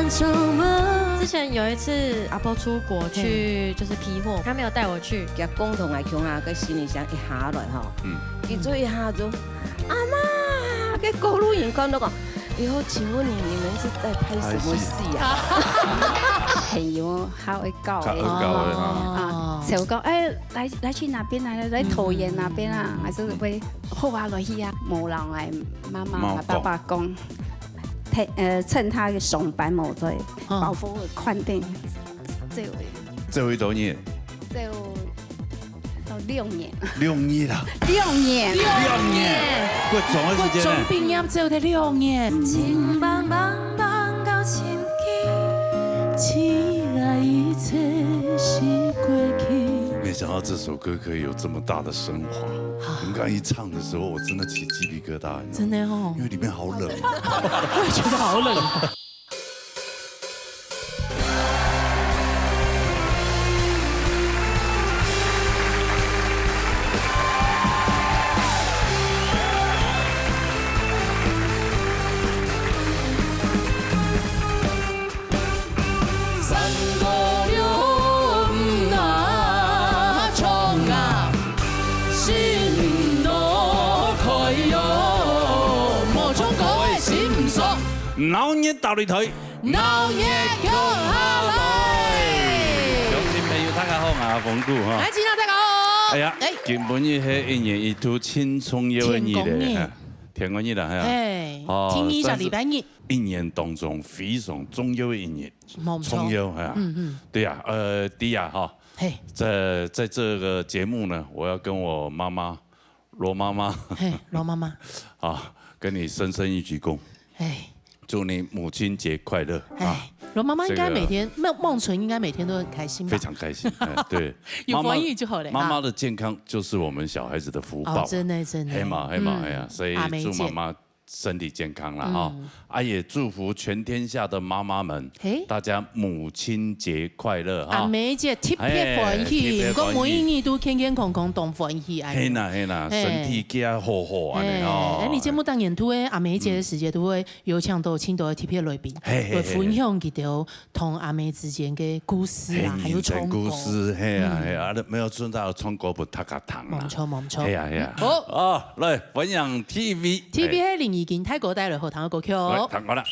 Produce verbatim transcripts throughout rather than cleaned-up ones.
之前有一次，阿婆出國去，嘿。就是批货，她没有带我去。佢講同𠊎共下个行李箱一下來吼，嗯。佢就一下就，阿媽，个過路人看到講，以後請問你，你們是在拍什麼戲啊？拍戲。朋友較會搞个。較會搞个啊。啊，就講，哎，來，來去哪邊啊？來桃園哪邊啊？還是會好啊，落去啊？無人來，媽媽、媽媽講。爸爸講。 趁，呃，趁他上班無在，嗯。包袱款等，這位，這位多年？這位，哦，六年。六年啊？六年。六年。過長个時間呢？過長畢業之後的六年。沒想到這首歌可以有這麼大的升華。啊。我們剛剛一唱的時候，我真的起雞皮 疙瘩，你知道嗎？真的哦。因為裡面好冷。我也覺得好冷。鬧熱大擂台，鬧熱共下來。鄉親朋友，大家好，𠊎係阿峰哥哈。來，大家好。哎呀，哎。今晡日係一年一度盡重要个日子，天公日。哈，天公日啦，哈。哎，哦，天公日，禮拜日。一年當中非常重要个一日。 沒錯。重要，哎呀。嗯，嗯。對呀，呃，對呀，哈。嘿。在，在這個節目呢，我要跟我媽媽，羅媽媽，嘿，羅媽媽。啊，跟你深深一鞠躬。哎。祝你母親節快樂，哎，啊。羅媽媽應該每天，這個夢，夢純應該每天都很開心吧？非常開心，哎，對。有歡喜就好了，媽媽，啊。媽媽的健康就是我們小孩子的福報啊。哦，真的，真的。嘿嘛，嘿嘛，嗯，哎呀，所以祝媽媽 阿妹姐。 身體健康啦，哈。嗯。啊，也祝福全天下的媽媽們，嘿。大家母親節快樂，哈。阿妹姐特別歡喜，哎，特別歡喜。毋過每一年都健健康康，當歡喜，哎。嘿啦，嘿啦，嘿。身體健好好，按呢，哎，哦。哎，你節目當然都會，阿妹姐个時節都會邀請到盡多个特別來賓，嘿，嘿，嘿，嘿。來分享佢兜 同阿妹之間个故事啊，嘿，還有唱歌。人生故事，嘿啊，嗯。嘿啊，啊，無準到唱歌分大家聽啦。無錯，無錯。嘿啊，嘿啊。好。啊，來，歡迎T V。T V係林義京大哥帶來好聽个歌曲。來，聽歌啦。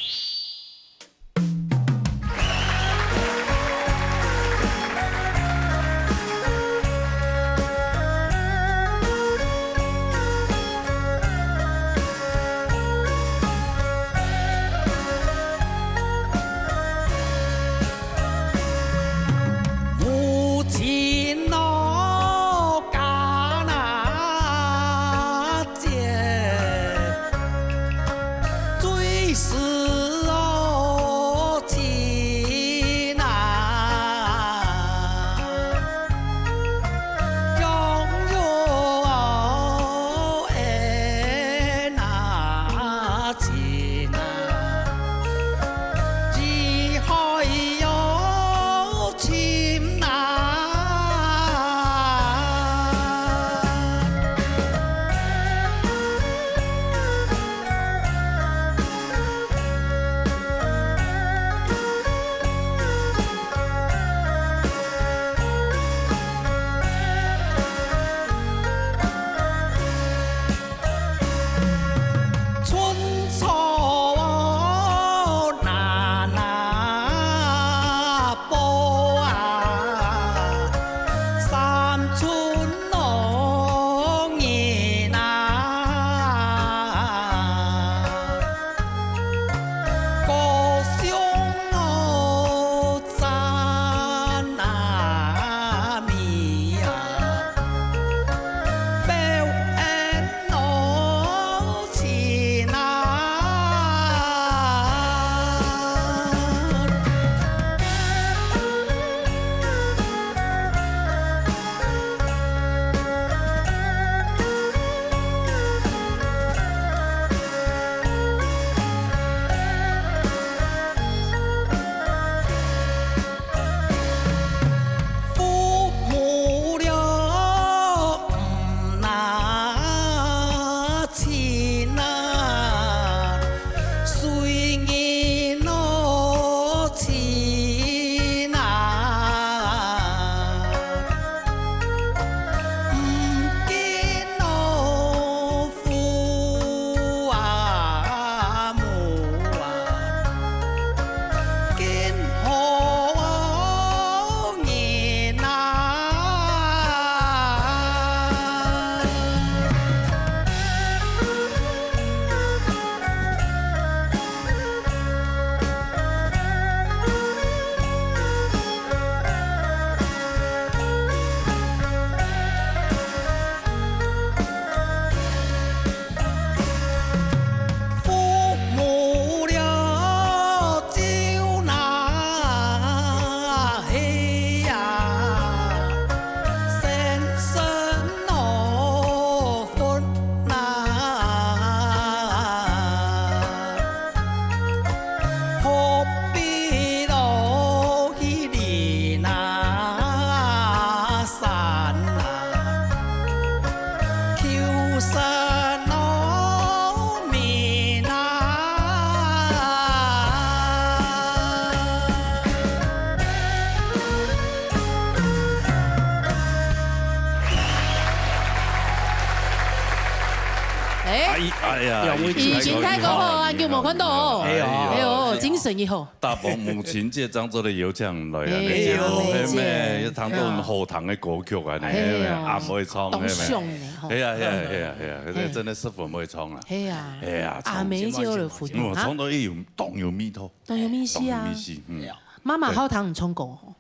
親啊，毋見老父啊母啊，見好人啊。 父母了，就拿去呀，先生哦，分啊。 何必落去离那山啊，求神农民啊？ 哎，哎，哎呀，兩位已經太過好啊，哎喲，你有無看到？哎喲，哎喲，精神一好。大伯母親節正做得邀請來啊，哎喲，節目，哎喲，係咩？又唱到好聽个歌曲啊，呢，哎喲，阿妹唱，當係咩？像呢，吼。係啊，係啊，係啊，係啊，嘿。真的是很會唱啊。係啊。哎呀，阿妹就有福氣，嗯，啊。唱到有，當有味道。當有味緒啊。當有味緒，嗯。媽媽好聽你唱歌吼。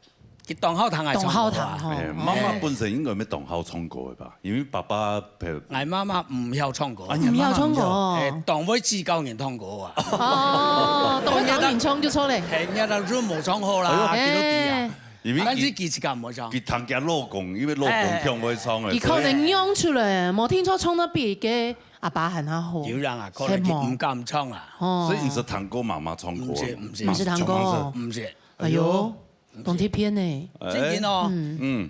佢當好聽个唱歌啊。當好聽吼。哎，媽媽本身應該也當好唱歌个吧？因為爸爸陪。𠊎媽媽毋曉唱歌。啊，毋曉唱歌哦。哎，當會指教人唱歌啊。哦，當會教人唱就著咧。嘿，人家都無唱好啦，哎喲。佢都知啊。哎。因為佢，但是佢自家毋會唱。佢聽佢老公，因為老公哎，哎，哎。當會唱个，佢可能養出來，所以無聽著唱得比佢阿爸還較好。有影啊，可能佢毋敢唱啊。係無？哦。所以你係聽過媽媽唱歌啊？毋係，毋係。毋係聽過哦。從來係。毋係。哎喲。 當特別呢。哎。真个哦。嗯。嗯。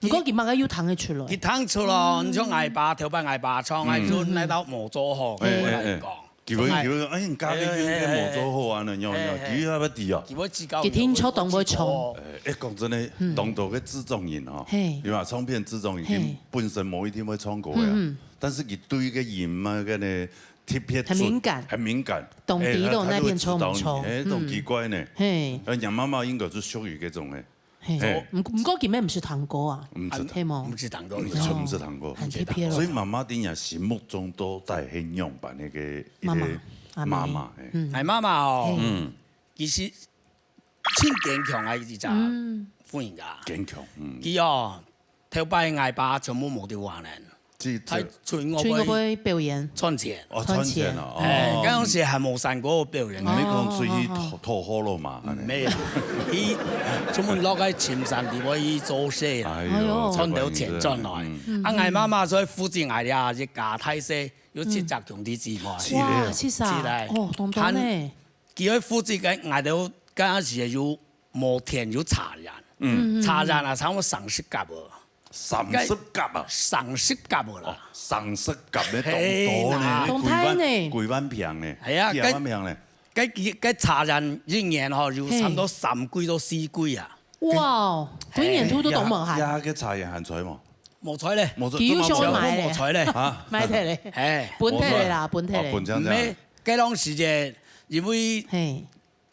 毋過佢嘛个有聽得出來。佢聽出咯，嗯。你像𠊎爸，頭擺𠊎爸唱，嗯。𠊎就那道無做好，哎，哎，哎。𠊎講。佢會，佢會講，哎，你家己應該無做好啊，哎，哎，哎。恁樣，恁樣，哎，哎。佢還會知啊。佢會指教你，佢聽著當會唱。哎，哎，講真个，嗯。當多个製作人哦，嘿。有啊，唱片製作人，嘿。佢本身無一定會唱歌个啊，嗯，嗯。但是佢對个音啊，个呢， 特別準，很敏感。很敏感。懂得到那片衝不衝。哎，他，他就會指導你。哎，當奇怪呢。嗯。嘿。呃，你媽媽應該是屬於這種的。嘿。嘿。毋，毋過佢乜毋識聽歌啊？毋識聽。係無？毋識聽歌，毋識，毋識聽歌。很特別咯。所以媽媽在你心目中到底係仰般个一個，一個媽媽，阿姆。媽媽，哎。嗯。哎，媽媽哦，嘿。嗯。其實 盡堅強个一隻嗯。婦人家。堅強，嗯。佢哦，頭擺𠊎爸全部無得閒呢，這，這，佢出外，出外表演。賺錢。哦，賺錢。賺錢啊，哦。哎，該當時還無三個表演。你講出去討，哦，哦，哦。討好了嘛，恁呢。無，佢全部落去深山地方去做事啦，哎喲，哎喲。賺到錢轉來。嗯。啊，𠊎媽媽就負責𠊎這一家大細，有七隻兄弟姊妹。嗯。哇，七隻。七隻。哦，當多呢。還 佢愛負責个，𠊎兜該時有無田有茶園，嗯。茶園啊，差不多三十甲哦。三十甲啊？三十甲哦啦。哦，三十甲个當多呢，嘿啦。當大呢。幾萬，幾萬坪呢，係啊，幾萬坪呢。該，該，該茶園一年吼，有差不多三季到四季啊。哇，幾年度都當無閒。哎，這，這个茶園還在無？無在咧。無在，佢又想要賣咧。無在咧。啊？賣忒咧。哎。分忒咧啦，分忒咧。哦，分這樣，這樣。無，該段時間，因為嘿。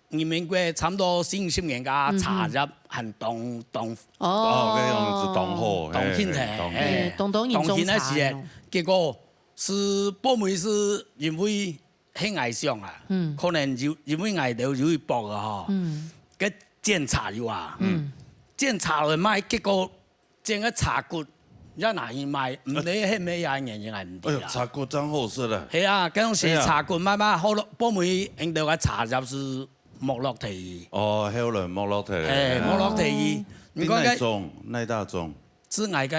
人民國差不多四五十年个茶葉還當，當，哦，該樣子當好，當興起，嘿，嘿，嘿。當多人種茶。當興个時節，結果係，後尾係因為係𠊎想啊，嗯。可能有，因為𠊎兜有一駁个吼，嗯。該剪茶有啊，嗯。剪茶來賣，結果 剪个茶骨，也拿去賣，毋知係毋係也原因還毋知啊。哎喲，茶骨真好食啊。係啊，該種時茶骨賣賣好了，後尾𠊎兜个茶葉係沒落忒去。哦，後來沒落忒。哎，沒落忒去。哦。你看該，你哪種，哪搭種？係𠊎个，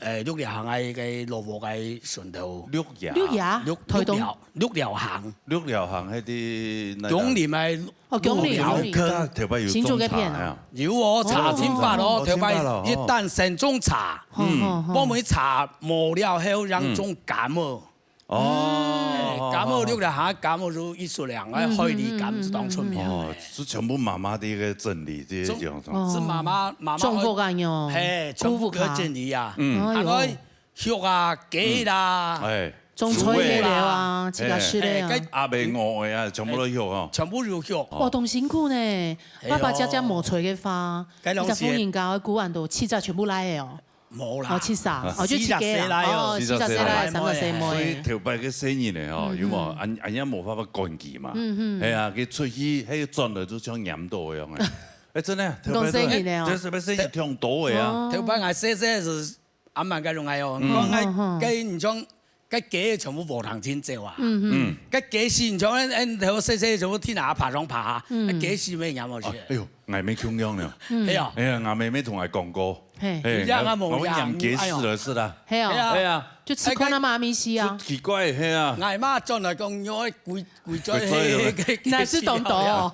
哎，鹿野鄉个，該羅屋个脣頭。鹿野。鹿野？鹿，台東。鹿野，鹿野鄉。鹿野鄉，該个哪搭？芎林个 哦，芎林，鹿野，芎林。頭擺有種茶啊。新竹該片啊。有哦，茶真發哦，哦，頭擺真發哦，一旦先種茶，哦。嗯，哦，哦。後尾茶無了後，正種柑哦。哦。哦。柑仔綠了，哈，柑仔就一出兩，嗯，海梨柑就當出名。哦，係全部媽媽个整理，這種。哦。係媽媽，媽媽種屋恁樣，嘿，全部个整理啊。嗯。哎喲。啊，該畜啊，雞啦，嗯。哎。種菜个了啊，豬啦，自家食个啊。哎，該鴨仔、鵝仔啊，全部都畜哦。全部都畜。哦，當辛苦呢。爸爸姐姐無在个話，該攏係，一隻婦人家个顧恁多，七隻全部倈仔哦。 無啦。哦，七十，哦，就七个啊。四十歲倈仔哦。哦，四十歲倈仔，三个細妹。所以頭擺个細人仔吼，嗯，有無？嗯。恁，恁樣無辦法管佢嘛。嗯，嗯。係啊，佢出去，該轉來就像黏到个樣啊。哎，真个，頭擺都，講細人仔哦。對，頭擺細人仔忒多个啊。哦。頭擺𠊎細細時，阿姆該種个哦，嗯。講該，嗯，嗯。該你像 該雞全部無通走啊。嗯，嗯。該雞屎全部，恁，恁頭細細全部天下爬上爬下，嗯。該雞屎乜仰無食？哎喲，𠊎乜共樣呢。嗯。係啊。哎呀，𠊎姆乜同𠊎講過。嘿。哎，你這樣啊，無樣，𠊎，𠊎會拈雞屎來食啦。哎喲。係啊。係啊。係啊。就試看啊嘛，阿姆屎啊。就奇怪，係啊。𠊎媽轉來講，你愛歸，歸嘴，歸嘴，該，該，該屎啊。哪係當多哦？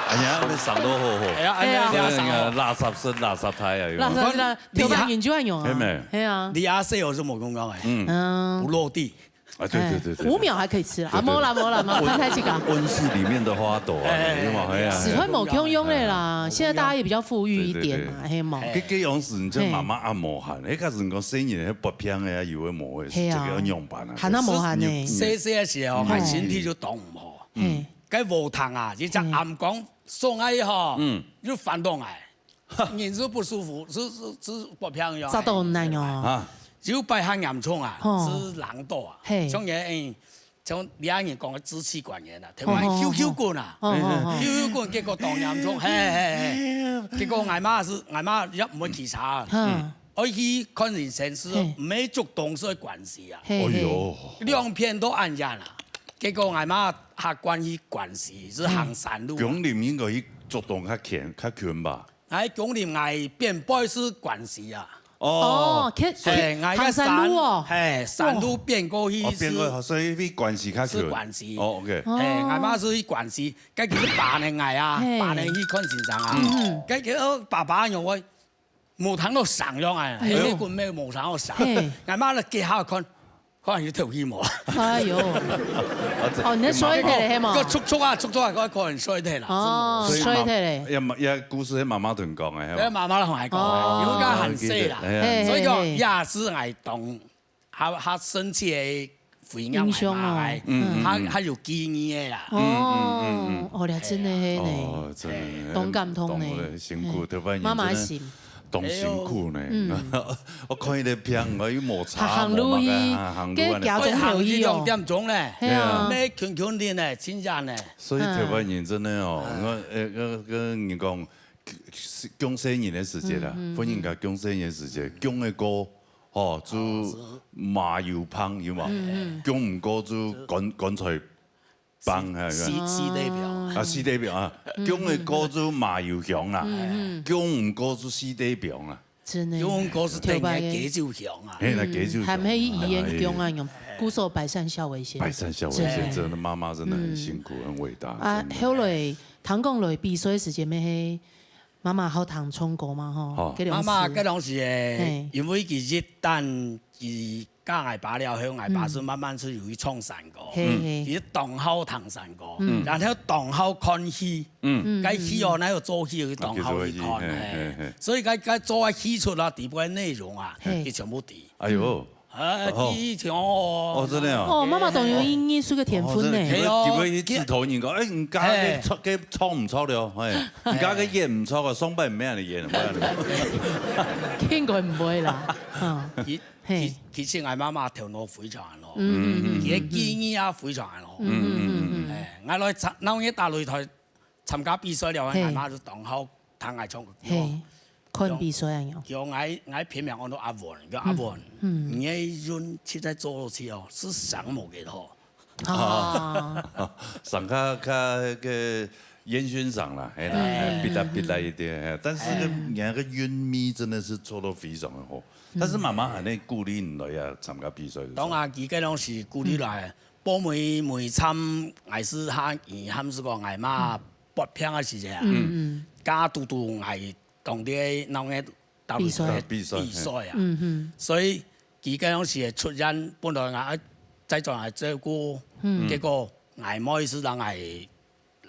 哎呀，愛省到好好。哎呀，哎呀。哎呀，垃圾食，垃圾袋啊，有無？垃圾食，頭擺人就恁樣啊。係咩？係啊。你阿細有什麼公公哎？嗯。嗯。不落地。 啊，對，哎，對，對，對，五秒還可以吃啦。啊，對，對，無啦，無啦，無，對，對，看太這個。溫室裡面的花朵啊，哎，有沒有？哎呀，時代無共樣个啦，哎，現在大家也比較富裕一點嘛，對，對，對。嘿嘛。哎，這，這樣子，你這媽媽也無閒，嘿。哎，假使你講細人仔，該發病个啊，有个無个，係啊。這個要仰般啊？還那無閒呢。你，你，細細个時候，嗯。哎，身體就當毋好。嗯。該無通啊，一隻，嗯。暗光送來吼，嗯。又翻動來。 人就不舒服，就，就，就發病樣。發到恁樣哦。啊。有擺較嚴重啊，吼。係冷到啊。嘿。像人，哎，像你阿人講个支氣管炎啊，頭擺吼，吼，咻咻滾啊，吼，吼，吼。咻咻滾，結果當嚴重，嘿，嘿，嘿。結果𠊎媽係，𠊎媽也毋會騎車啊，嗯。愛去看醫生，係嘿。毋係竹東，係關西啊。嘿，嘿。哎喲。兩片都恁樣啊。結果𠊎媽較慣去關西，係行山路啊。嗯。芎林應該去竹東較近，較近吧？ 𠊎芎林𠊎邊背係關西啊。哦。哦，去，所以，哎，𠊎个山，行山路哦。嘿，山路，哇。變過去係，哦，變過，所以比關西較近。係關西。哦，OK。哦。嘿，𠊎媽係去關西，該佢係八年𠊎啊，嘿。八年去看先生啊。嗯。該佢，呃，爸爸用我無通到上樣啊，嘿。嘿，根本無通到上。嘿。𠊎媽來幾下看， 看有透氣無？哎喲。哦，你在睡忒了，係無？个速速啊，速速啊，我可能睡忒啦。哦，所以媽，睡忒了。也媽，也故事係媽媽同你講个，係無？對，媽媽同𠊎講个，哦。因為該還細啦，哎呀。所以講，嘿，嘿，嘿。也係𠊎當，較，較深切个回憶，印象哦。𠊎媽个，嗯，嗯，嗯。較，較有記憶个啦。哦，嗯，嗯，嗯，嗯。哦，這真的係呢。哦，真的，嘿。當感動呢。當辛苦，嘿。特別認真的。媽媽的心。 當辛苦呢。哎喲。嗯。𠊎看佢个片，𠊎又無差，行路去，無麼个，啊，行路恁樣。該行路去兩點鐘呢，係啊。係啊。乜勤勤力呢，真正呢。所以台灣人真的哦，嗯。𠊎，呃，𠊎，𠊎人講，降細人个時節啦，嗯，嗯，嗯。婦人家降細人个時節，降个過，吼，就哦，係。麻油棒，有無？嗯，嗯。降毋過就棺，棺材 放下去。死，死地表。啊，死地表啊，嗯。降个過就麻油香啦，嗯，嗯。降毋過就死地表啦。真的。降毋過係聽人家雞酒香啊。嘿，該雞酒香。嗯，還毋係醫院降啊，哎。用，古時候百善孝為先。百善孝為先，真的。真的，媽媽真的很辛苦，嗯。很偉大，啊，真的。後來，聽講來比賽个時節，乜係媽媽好聽唱歌嘛，吼，哦。該當時。媽媽該當時誒，嘿。因為佢一旦佢 嫁𠊎爸了後，𠊎爸就慢慢就有去唱山歌。嘿，嘿。佢當好聽山歌，嗯。然後當好看戲。嗯。該戲哦，哪有做戲，佢當好去看，啊，佢做戲，嘿，嘿，嘿，嘿。所以該，該做个戲齣啊，底背个內容啊，嘿。佢全部知。哎喲。哎，哦。記憶強哦。哦，真的哦。哦，媽媽當有藝術个天分呢。哦，真的，底背，哦。底背去指導人講，哎，你家个，嘿。唱，个唱毋著了，嘿，你家个演毋著啊，上擺毋係恁樣演，毋係恁樣。應該毋會啦，嗯。佢 嘿。其，其實𠊎媽媽頭腦非常恁好，嗯，嗯，嗯，佢个記憶也非常恁好。嗯，嗯，嗯，嗯。哎，𠊎來參，𠊎个打擂台參加比賽了，嘿。𠊎媽就當好聽𠊎唱歌。嘿，看比賽啊，有。叫𠊎，𠊎片名安到阿文，叫阿文，嗯，嗯。你个運實在做落去哦，係想無幾好。 啊。上較，較該個煙燻上啦，嘿啦，哎。哎，比較，比較一點，哎，但是呢，哎。人家个韻味真的是做得非常的好。嗯。但是媽媽還在鼓勵你來啊，參加比賽的時候。當然，佢个東西鼓勵來，嗯。包尾每參，還是他，佢還是講，哎，媽，發病个時節啊，嗯，嗯。加嘟嘟，哎，當地那個比賽。比賽。比賽，比賽啊。嗯，嗯。所以，佢个東西出現，本來啊，再轉來照顧，嗯。結果𠊎妹係人𠊎，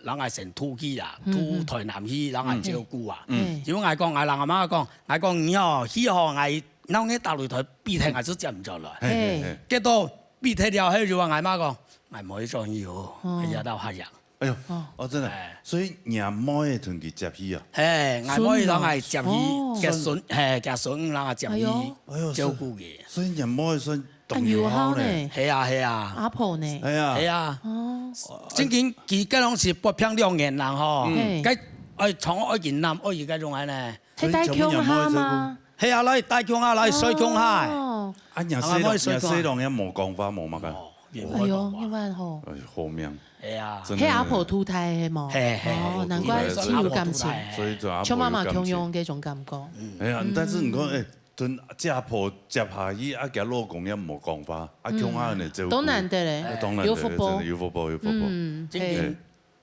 人𠊎先渡去啊，嗯，渡台南去，人𠊎照顧啊。嗯。因為𠊎講，𠊎人阿媽講，𠊎講你哦，去哦，𠊎，然後你打擂台比賽，𠊎就接毋著來。嘿，嘿，嘿。結果比賽了後，就話𠊎媽講，𠊎妹轉去哦，哦。哎呀，到下陽。哎喲，哦。哦，真的。哎。所以若妹同佢接去啊？嘿，𠊎妹人𠊎接去，哦。佢孫，嘿，佢孫人𠊎接去，哎喲。哎喲，照顧佢。所以若妹算 當有孝呢。恁有孝呢。係啊，係啊。阿婆呢？係啊。係啊。哦。正經，佢該攏係發病兩年人吼，嗯。嘿。該愛從愛緊攬，愛佢該種恁呢。係帶共下嗎？係啊，來帶共下，來睡共下。哦。啊，若細人，啊，若細人也無講話，無麼个。哦，也無講話。哎喲，你看吼。哎，好命。係啊。真的。係阿婆渡大个無？嘿，嘿，哦，難怪真有感情。阿婆渡大个。所以就阿婆有感情。像媽媽共樣該種感覺。哎呀，但是你看，哎， 同阿婆接下去，啊，佢老公也無講話，啊，共下呢照顧。當難得咧。啊，當難得，有福報。真的有福報，有福報。嗯，正經，嘿。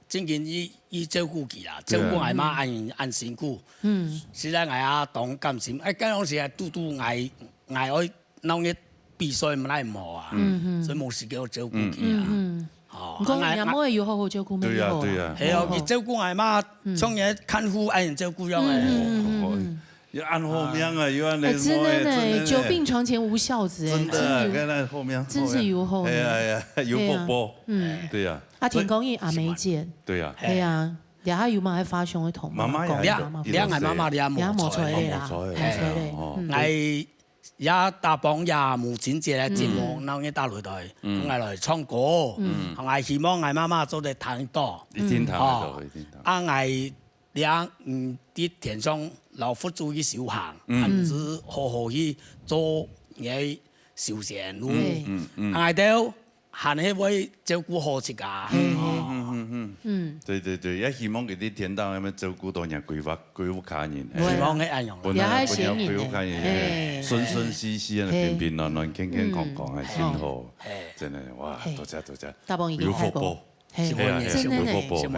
正經，佢，佢照顧佢啦，對啊。照顧𠊎媽恁，恁辛苦。嗯。實在𠊎也當感心。哎，該當時啊，堵堵𠊎，𠊎愛鬧熱比賽，毋來毋好啊，嗯哼。所以無時間照顧佢啊。嗯哼。哦，毋過啊，𠊎，若妹有好好照顧，對啊，妹有好啦。對啊。係哦，有好。佢照顧𠊎媽，嗯。像人看護恁照顧樣个。嗯，嗯，嗯，嗯，嗯。 又恁好命啊，又恁，哎，真的呢，真的呢。久病床前無孝子，哎，真的，真的有，該恁好命，真是有好命。好命。哎呀，哎呀，有福報。哎呀，嗯。對呀。啊，天公姨阿妹姐。對呀。哎呀，這下有嘛還發兄个同媽媽講，媽媽也有，媽媽，你，你阿媽媽你也無在咧啦，也無在咧啦。哎，無在咧，哦。嗯。𠊎也打幫這母親節个節目，嗯。然後也打擂台，嗯。𠊎來唱歌，嗯。𠊎希望𠊎媽媽做得聽到。一定聽得到，哦。一定聽。啊，𠊎 這，嗯，在天上摎佛祖去修行，嗯。還係好好去做你个修仙路。嗯，嗯，嗯。啊，𠊎兜還係會照顧好自家。嗯，嗯，哦。嗯，嗯，嗯。嗯。對，對，對，也希望佢在天堂裡面照顧到若歸屋，歸屋下人，哎。希望係恁樣啦。本來，也還本來歸屋下人，哎。哎，順順序序，哎。平平安安，健健康康，哎，嗯。真好。哎。真的，哇，哎。多謝，多謝。大幫已經有福報。開過。 嘿，係啊，係啊，真的呢。有福報，係，係，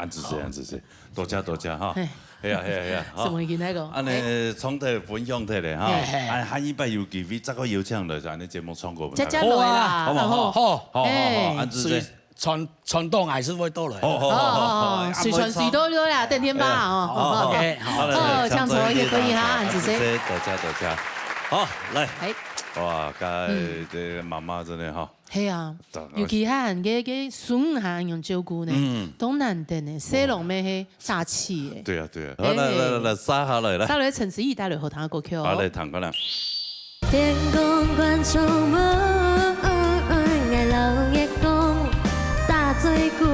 恁仔細，恁仔細，多謝，多謝哈。嘿。係啊，係啊，係啊，哈。什麼意思那個？恁呢，哎。唱忒分享忒咧哈。嘿，嘿。啊，下一擺有機會，再過邀請來，恁呢節目唱歌分享。再加來啦，好不好？好，好，好，好，哎。恁仔細。隨傳，傳統還係會到來。好，好，好，好，好，好，好，隨傳隨到來啦，等天吧，哎，哦，好，好，好，OK，好。好，好，好，請坐，一個一下，恁仔細。多謝，多謝。好，來。哎。哇，該，嗯。這媽媽真的哈， 係啊，當然。尤其還該，該孫還恁樣照顧呢，嗯。當難得呢，細人乜係煞氣个。對啊，對啊。哎。好，來，來，來，來，續下來，來。續下來，陳思怡帶來好聽个歌曲哦。好，來，聽看啊。天公關窗門，愛老月光，打嘴鼓。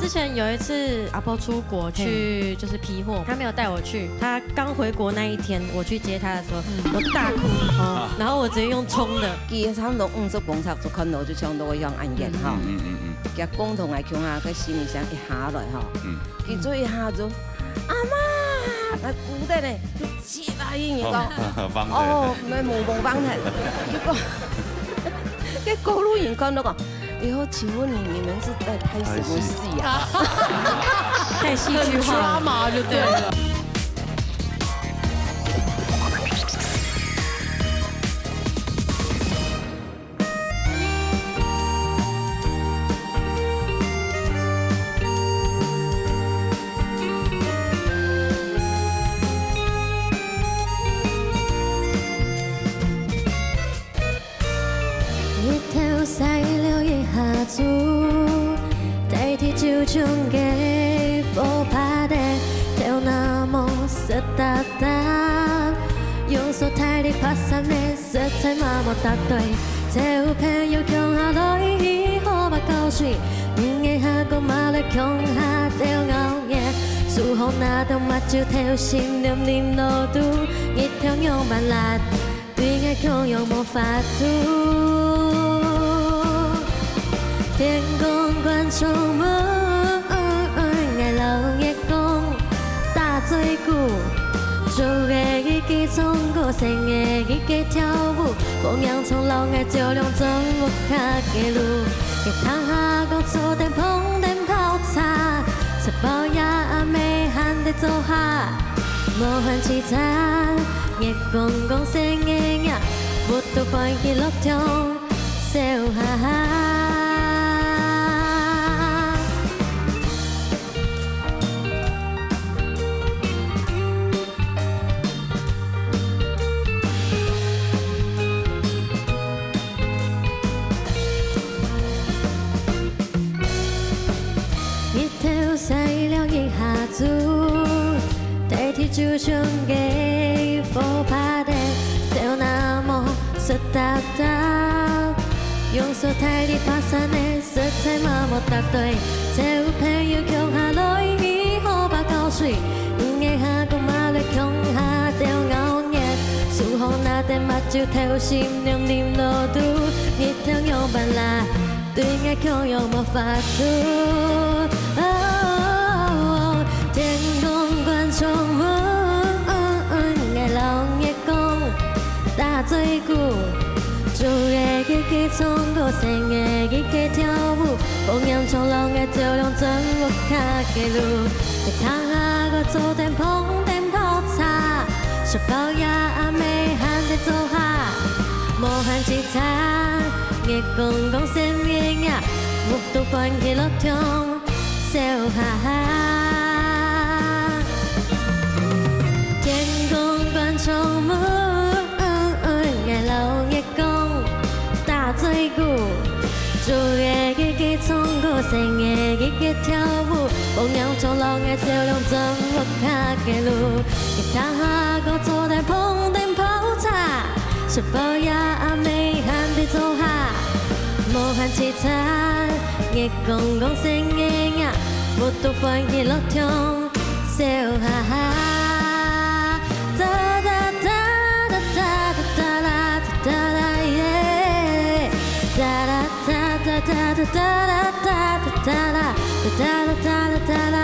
之前有一次，阿婆出國去，嘿。就是批貨，她沒有帶我去。她剛回國那一天，我去接她的時候，嗯。我大哭，哦。然後我直接用衝的。 佢差毋多五十公尺就看到，就像到个樣恁遠吼。嗯，嗯，嗯，嗯。佢講同𠊎共下，佢心裡想一下來吼。嗯。佢就一下就，「阿媽！」來哭等呢，就接啊，佢講，哦，放等。哦，沒，無，無放等。佢講，該過路人看到講，「哎喲，請問你，你們是在拍什麼戲啊？」拍戲。太戲劇化了。很drama就對了。 日頭曬了一下晝，大地就像个火把仔，頭那毛濕答答，用手大力拍散仔，實在嘛無答對。找朋友共下來去河壩搞水，五个下个嘛來共下鬥鬧熱，手好拿到抹酒頭，心黏黏落肚，日頭樣般辣， 對𠊎共樣無法度。天公關窗門，愛老月光，打嘴鼓，做个一个唱歌，細个一个跳舞，光陽從老愛照亮轉屋下个路。日頭下个坐等捧等泡茶，食飽夜阿姆還在灶下，無閒洎杈。 月光光細个影，舞到歡喜樂暢，笑哈哈。日頭曬了一下子，大地就像个火把仔，頭那毛濕答答。用手大力拍散个，實在嘛無答對。做朋友共下來，去河壩搞水，毋愛下講嘛來共下鬥熬夜。手項拿等目睭，透心涼啉落肚，日頭仰般辣， 對𠊎共樣無法度。哦，天空觀眾們，𠊎摎你講，打嘴鼓，做个佢个唱歌，細个佢个跳舞，紅娘唱老个走兩陣屋下个路，你聽下个做等捧等泡茶，食飽夜阿妹還得做下，無閒去 月光光閃耀耀，目肚歡喜樂暢，笑哈哈。天空觀眾們，𠊎摎你講，打嘴鼓，做个佢个唱歌，細个佢个跳舞，紅娘唱老个走兩陣屋下个路，你聽下个做等捧等泡茶。 食飽夜阿妹還得做下，無閒去吵，月光光閃耀耀，目肚歡喜樂暢，笑哈哈。噠噠噠噠噠噠噠啦，噠噠啦耶，噠啦噠噠噠噠噠啦噠噠啦，噠噠啦噠啦噠啦。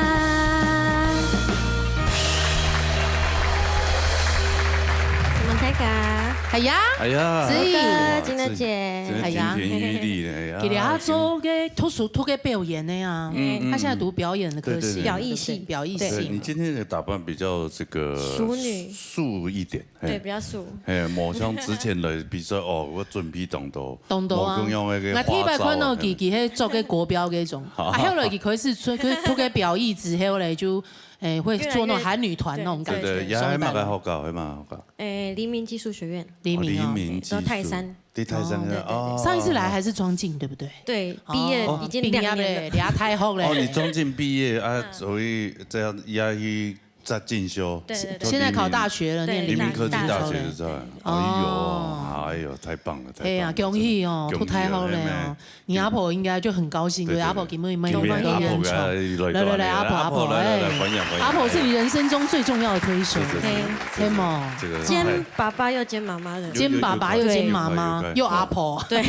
什麼大家？哎呀，哎呀，子怡，好的，金娜姐。真的哎呀，金田玉女呢，哎呀，今日他做个特殊特个表演的啊，嗯，嗯，他現在讀表演的科系，對，對，對。表演系，表演系。對，你今天的打扮比較這個淑女。素一點，嘿。對，比較素。嘿，無像之前的比賽哦，我準備當多，當多啊。無共樣的那个花招啊。我第一擺看到佢，佢係做个國標那種，啊，後來佢開始做，做个表演之後嘞，就，哎，會做那種韓女團那種感覺，對，對，對，也還蠻个好搞，還蠻好搞。 誒，黎明技術學院。黎明哦。哦，黎明技術。在泰山。在泰山哦，對，對，對。哦。上一次來還是莊敬，對不對？對，哦，畢業已經兩年了。畢業了，你還太好了。哦，你莊敬畢業啊，嗯。所以這樣也去再進修。對，對，對。現在考大學了，對，念黎明。黎明科技大學就在。大學。哎呦，哦。哎呦，太棒了，太棒了，哎呀，恭喜哦，真的，恭喜哦，太好了哦。哎， 你阿婆應該就很高興，對，對，對。對，阿婆今晡日有辦法跟你演唱。今晡日阿婆來，來，來，來，阿婆，阿婆，阿婆，來，來，來，哎，歡迎，歡迎。阿婆是你人生中最重要的推手，是，是，是，嘿，是，是，嗎？這個兼爸爸又兼媽媽的。有，有，兼爸爸又兼媽媽，有，有，有，有，有。又阿婆。對。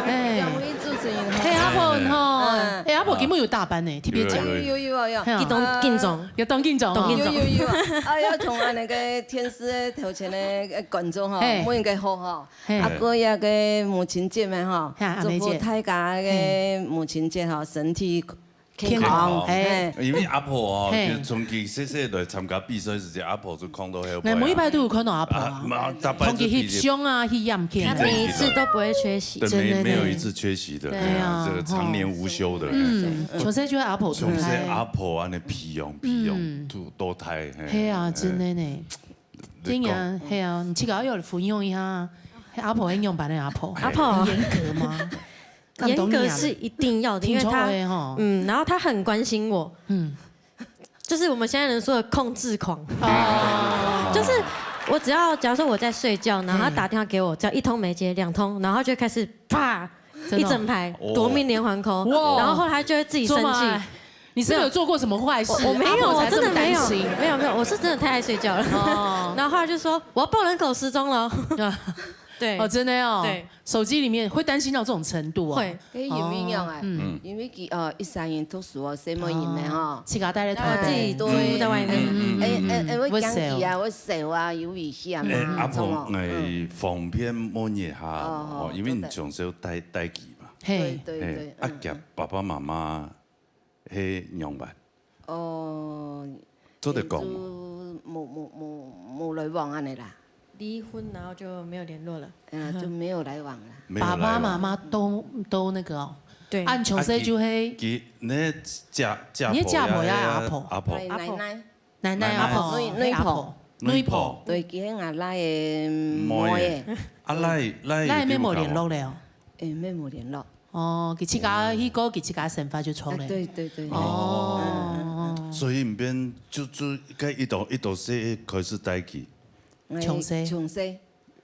哎。兩位主持人好。嘿，阿婆，你好。嗯。哎，阿婆今晡日有打扮呢，特別講。有，有，有。有，有，有，有。嘿啊。緊張，緊張。有當緊張哦。當緊張。有，有，有。哎呀，從啊，那個電視頭前的，呃，觀眾哈，嘿。問一個好哈。 嘿。啊，過一個母親節嘛吼，哈，阿妹節。祝福大家个母親節吼，身體健康，健康，嘿。嘿。因為阿婆哦，嘿。就從佢細細來參加比賽時節，阿婆就囥到後背啊。那每一擺都有看到阿婆啊，啊，嘛，大擺就從佢翕相啊，翕影片。他每一次都不會缺席。對，沒，真的呢。沒有一次缺席的，對啊，哎呀，這個常年無休的，嗯，哎。從細就係阿婆，從細阿婆恁樣培養，培養，嗯。都，都大，嘿。嘿啊，哎。真的呢。 真啊，係啊，你自家愛分享一下，阿婆係仰般个阿婆？阿婆。嚴格嗎？嚴格是一定要的，因為她，挺粗的吼。嗯，然後她很關心我。嗯。就是我們現在人說的控制狂。哦。就是我只要，假如說我在睡覺，然後她打電話給我，只要一通沒接，兩通，然後就開始啪，真的哦。一整排，哦。奪命連環call，哇。然後後來她就會自己生氣。做麼？ 你是不是有做過什麼壞事？我，我沒有，阿婆才這麼擔心。我真的沒有，沒有，沒有，我是真的太愛睡覺了。哦。然後後來就說：「我要報人口失蹤了。」啊。對。哦，真的哦。對。手機裡面會擔心到這種程度哦。會。該有影響哎，哦，嗯。因為佢，呃，一儕人讀書哦，細妹人咩吼。哦，自家帶在頭。啊，自己都，嗯，在外面。嗯，嗯，嗯，哎，哎，哎，會驚佢啊，會愁啊，有危險啊，哎，阿婆，哎，方便問一下哦，哦，因為你從小帶，帶佢嘛。嘿。對，對，對，哎，啊，嗯，嗯。佢爸爸媽媽 係仰般？哦，做得講無？就無，無，無，無來往恁樣啦。離婚，然後就沒有聯絡了。嗯，就沒有來往了。沒有來往。爸爸媽媽都，都那個哦。對。啊，你從細就係，啊，佢，佢，你姐，姐婆呀，你姐婆呀，阿婆。阿婆。奶奶。奶奶，阿婆，奶奶。阿婆，女，女婆。女婆。對，佢係𠊎倈仔个妹仔。妹仔。啊，倈，倈仔，倈仔也無聯絡了哦。 誒，也無聯絡。哦，佢自家去過佢自家生活就著了。哎，對，對，對。哦。嗯，嗯，嗯。所以你變就，就該一到，一到細開始帶佢。哎，從細。從細。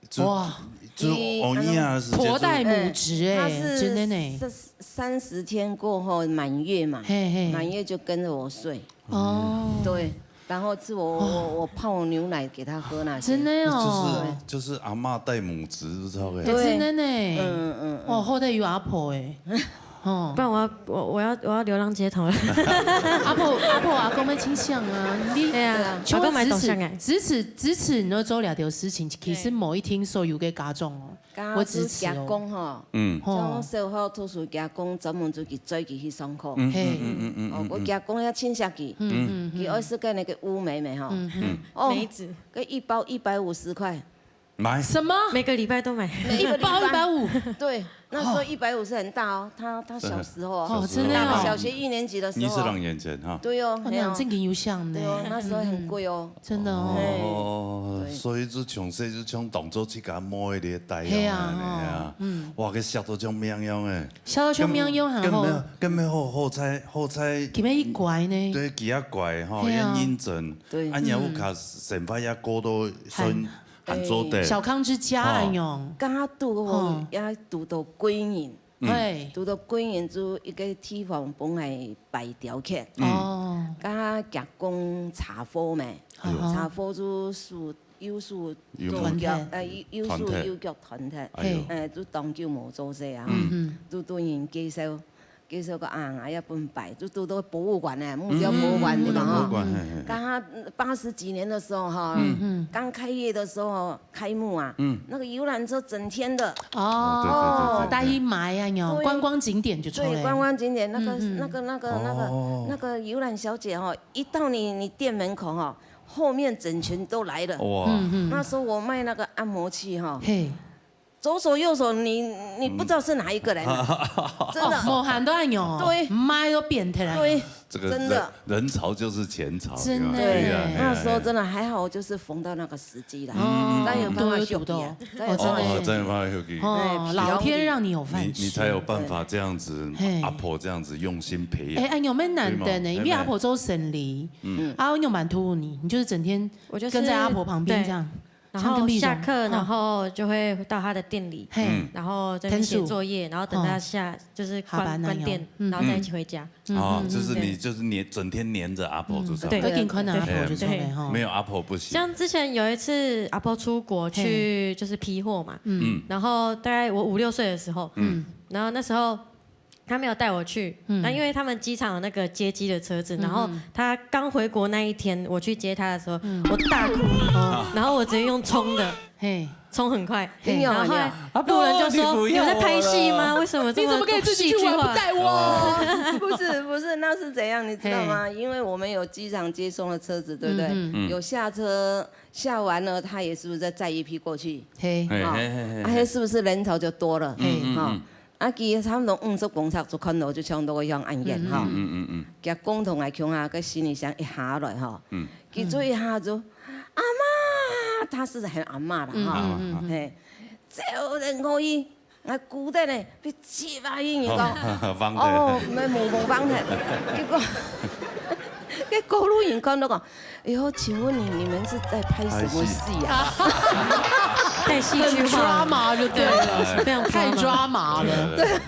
就，哇。就，佢，哦，你也是接觸。婆帶母職哎，嗯，他是真的呢。三，三十天過後滿月嘛，嘿，嘿。滿月就跟著我睡。哦。對，然後是我，我，哦。我泡牛奶給他喝那些。真的哦。就是，就是阿嬤帶母職，知道不？哎，對。真的呢。嗯，嗯，嗯。哦，好得有阿婆哎。哦。不然我要，我，我要，我要流浪街頭了。阿婆，阿婆阿公乜盡像啊，你，對啊，除了支持，阿公蠻懂像哎。支持，支持你做這條事情，其實無一定所有个家長哦。 該下就阿公吼，嗯。吼。從小學讀書，阿公專門就去載佢去上課。嗯，嘿。嗯，嗯，嗯，嗯，哦，嗯，嗯。𠊎阿公也盡惜佢，嗯，嗯，嗯。佢愛食个那個烏梅梅吼，嗯，嗯。哦，梅子。該一包一百五十塊。買。什麼？每個禮拜都買。每個禮拜。一包一百五？對，那時候一百五十很大哦，他，他小時候哦，哦，真的哦。小學一年級的時候。二十零年前哈。對哦，哦，嘿哦。那真經有像呢。對哦，那時候很貴哦。嗯。 真的哦。哦，對。所以就從細就像當做自家妹仔來帶樣个呢，係啊，哦，啊。嗯。哇，佢惜到像命樣誒。惜到像命樣還好。更，更無，更無好，好彩，好彩。佢乜一乖呢。對，佢也乖吼，係啊。也認真。對。啊，然後佢生活也過到算還，還做得。小康之家哦。恁樣。剛剛堵好，哦。也堵到貴人。 嗯。嘿。堵到貴人就一個地方本來擺條件。嗯。哦。該下阿公車禍咩，哎喲。車禍就屬，有屬右腳，團體。呃，右，右屬右腳團體。哎喲。嘿。呃，就當久無做事啊。嗯。就對人介紹，介紹講啊，𠊎也分擺，就堵到博物館呢，木雕博物館，嗯，對吧？木雕博物館，哈。嘿，嘿，嘿。剛剛八十幾年的時候哈，嗯。剛開業的時候， 開幕啊，嗯。那個遊覽車整天的。哦，哦，對，對，對，對，對。帶去賣啊，有，對。觀光景點就出來。對，觀光景點，那個，嗯，嗯。那個，那個，那個，哦。那個遊覽小姐哦，一到你，你店門口哦，後面整群都來了。哇。嗯，嗯。那時候我賣那個按摩器哈，嘿。左手右手，你，你不知道是哪一個來拿，嗯。真的。哦，無閒都恁樣哦，對。賣都變態了。對。 這個人，真的。人潮就是錢潮，真的耶。對啊，對啊，那時候真的還好，就是逢到那個時機啦，嗯。才有辦法休息啊，哦，才有辦法休息。哦，真的耶。哦，真的有辦法休息。哦，哎，老天讓你有飯吃。你，你才有辦法這樣子，嘿。阿婆這樣子用心培養。哎，哎，有沒有難得呢？對嗎？因為阿婆做生理，嗯。啊，你有蠻突兀，你，你就是整天我就是，跟在阿婆旁邊這樣。對。 然後下課，像跟屁蟲。然後就會到他的店裡，嘿。嗯。然後在那邊寫作業，然後等他下，哦。就是關，下班那樣。關店，嗯。然後再一起回家。嗯。哦，嗯，就是你，嗯，對。就是黏，整天黏著阿婆就對了。嗯，對，一定看著阿婆就出來吼。對。沒有阿婆不行。像之前有一次阿婆出國去，嘿。就是批貨嘛，嗯。嗯。然後大概我五六歲的時候，嗯。然後那時候 他沒有帶我去，嗯。那因為他們機場有那個接機的車子，嗯。然後他剛回國那一天，我去接他的時候，嗯。我大哭，哦。然後我直接用衝的，嘿。衝很快，嘿。然後後來路人就說：“你不要我了。你們在拍戲嗎？為什麼這麼戲劇化？”你怎麼可以自己去玩，不帶我？不是，不是，那是怎樣，你知道嗎？嘿。因為我們有機場接送的車子，對不對？嗯，嗯。嗯。有下車，下完了，他也是不是再載一批過去？嘿。嘿，啊，嘿，嘿，嘿，啊，嘿。是不是人潮就多了？嘿。嗯，嗯，哈。嗯。 啊，佢差不多五十公尺就看到，就像到个樣恁遠吼。嗯，嗯，嗯，嗯。佢講同𠊎共下，个行李箱一下來吼，嗯。佢就一下就，「阿嬤！」他是喊阿嬤啦，嗯，吼。嗯，嗯，嗯。嘿，走人可以，𠊎姑在呢，被氣發音，你講，哦，沒，沒，沒放的。結果，个過路人看到講， 哎喲，請問你，你們是在拍什麼戲啊？拍戲。太戲劇化了。很drama就對了。對，非常太drama。Drama了。對。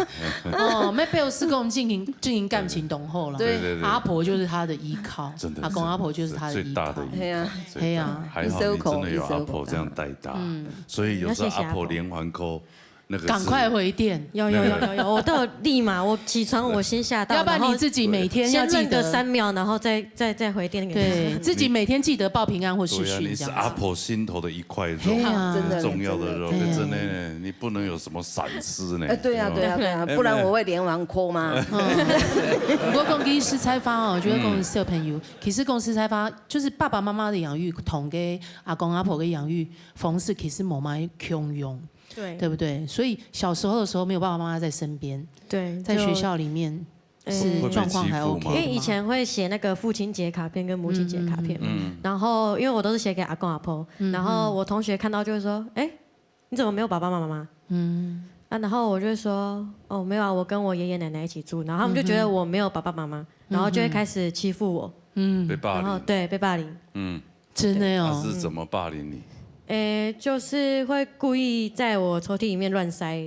哦，沒表示跟我們進行，進行感情濃厚了。對。對，對，對。阿婆就是他的依靠，真的，阿公阿婆就是他的依靠。最大的依靠，嘿啊。最大。嘿啊。還好你真的有阿婆這樣帶大。嗯。所以有時候阿婆連環扣，那个是赶快回电。有有有有有，我都有立马，我起床我先吓到，要不然你自己每天要记得然后先愣个三秒，然后再再再回电给他。对自己每天记得报平安或视对啊，讯这样子。你是阿婆心头的一块肉，嘿啊很重要的肉，真的真的呢，你不能有什么闪失呢。哎，对呀、对呀、对呀、哎不然我会连环扣吗？不过讲起食菜花哦，我觉得讲小朋友，其实讲食菜花就是爸爸妈妈的养育，同个阿公阿婆的养育方式，其实无蛮共样，对对不对？所以小时候的时候没有爸爸妈妈在身边，对，在学校里面是状况还 OK 因为以前会写那个父亲节卡片跟母亲节卡片，然后因为我都是写给阿公阿婆，然后我同学看到就会说，哎，你怎么没有爸爸妈妈？嗯，啊，然后我就会说，哦，没有啊，我跟我爷爷奶奶一起住，然后他们就觉得我没有爸爸妈妈，然后就会开始欺负我，被霸然后凌，对被霸凌，嗯，真的哦，他是怎么霸凌你？诶，就是会故意在我抽屉里面乱塞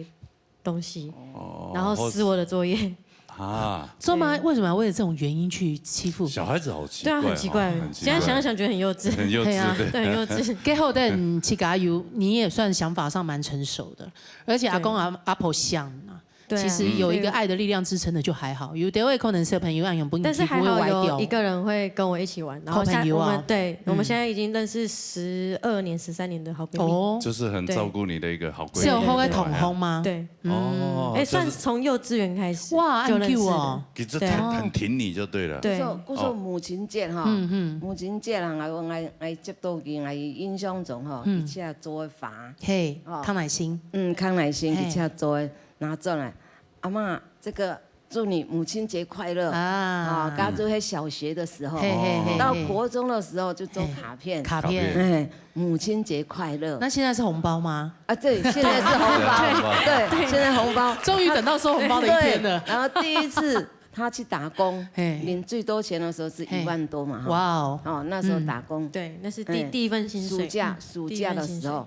东西，哦然后撕我的作业。啊，知道吗？为什么要为了这种原因去欺负？小孩子好奇对啊，怪哦，很奇怪。现在想想觉得很幼稚。很幼稚，嘿啊对对，很幼稚。给后代你去给他有，你也算想法上蛮成熟的，而且阿公阿阿婆想啊，对啊其实有一个爱的力量支撑的就还好。有的位可能小朋友按样不，但是还皮肤会歪掉好有一个人会跟我一起玩，然后好朋友啊现在我们对，我们现在已经认识十二年、十三年的好闺蜜。哦，就是很照顾你的一个好闺蜜。是有好个同行吗？对，哦，哎，就是算是从幼稚园开始哇，就认识的很 cute 哦。其实很很挺你就对了。对故所，故所母亲节哈，嗯嗯母亲节人啊，我爱爱接到佢，我印象中吼，嗯一切做法，嘿哦，康乃馨，嗯，康乃馨嘿一切做的拿转来，阿妈，这个祝你母亲节快乐啊啊！刚做在小学的时候，嘿嘿嘿嘿到国中的时候就做卡片，卡片。卡哎，母亲节快乐那现在是红包吗？啊！对，现在是红包，对，现在红包，终于等到收红包的一天了对。然后第一次他去打工，嘿领最多钱的时候是一万多嘛，哈。哇哦，哦，那时候打工，对，那是第嗯第一份薪水。暑假嗯暑假的时候，第一份薪水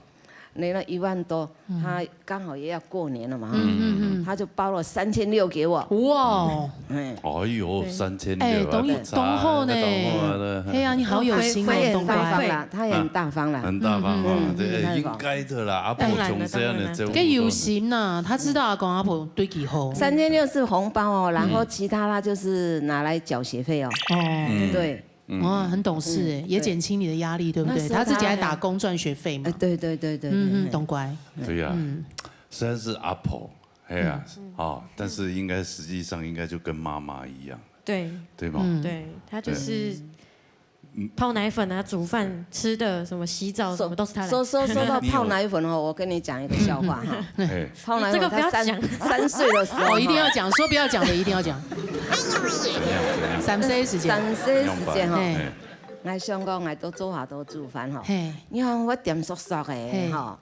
领了一万多，他刚好也要过年了嘛，哈，嗯嗯他就包了三千六给我，哇哦，哎，哎呦，对三千哎，六啊，懂太差懂后呢太懂后了，嘿呀，你好有心哦，他也懂乖。很大方啦，他也很大方啦，很大方啊，嗯对，嗯应该的啦，阿婆当然了穷这样的，当然了这个有心呐，他知道阿公阿婆对几好。三千六是红包哦，然后其他他就是拿来缴学费哦，哦，对，哇，很懂事哎，也减轻你的压力，对不对？那时候他自己还他打工赚学费嘛哎，。对对对对，嗯嗯，对懂乖。对呀，嗯，虽然是阿婆，哎呀，哦，但是应该实际上应该就跟妈妈一样，对对吗？嗯对，他就是泡奶粉啊、煮饭、吃的、什么洗澡什么都是他来。说说说到泡奶粉哦，我跟你讲一个笑话哈。哎，泡奶这个粉他三不要讲三岁的时候，哦，一定要讲，说不要讲的一定要讲。怎么样怎么样？三岁时间，三岁时间哈，嘿，我想讲，我都做下都煮饭哈。嘿，你看我点熟熟嘿的哈，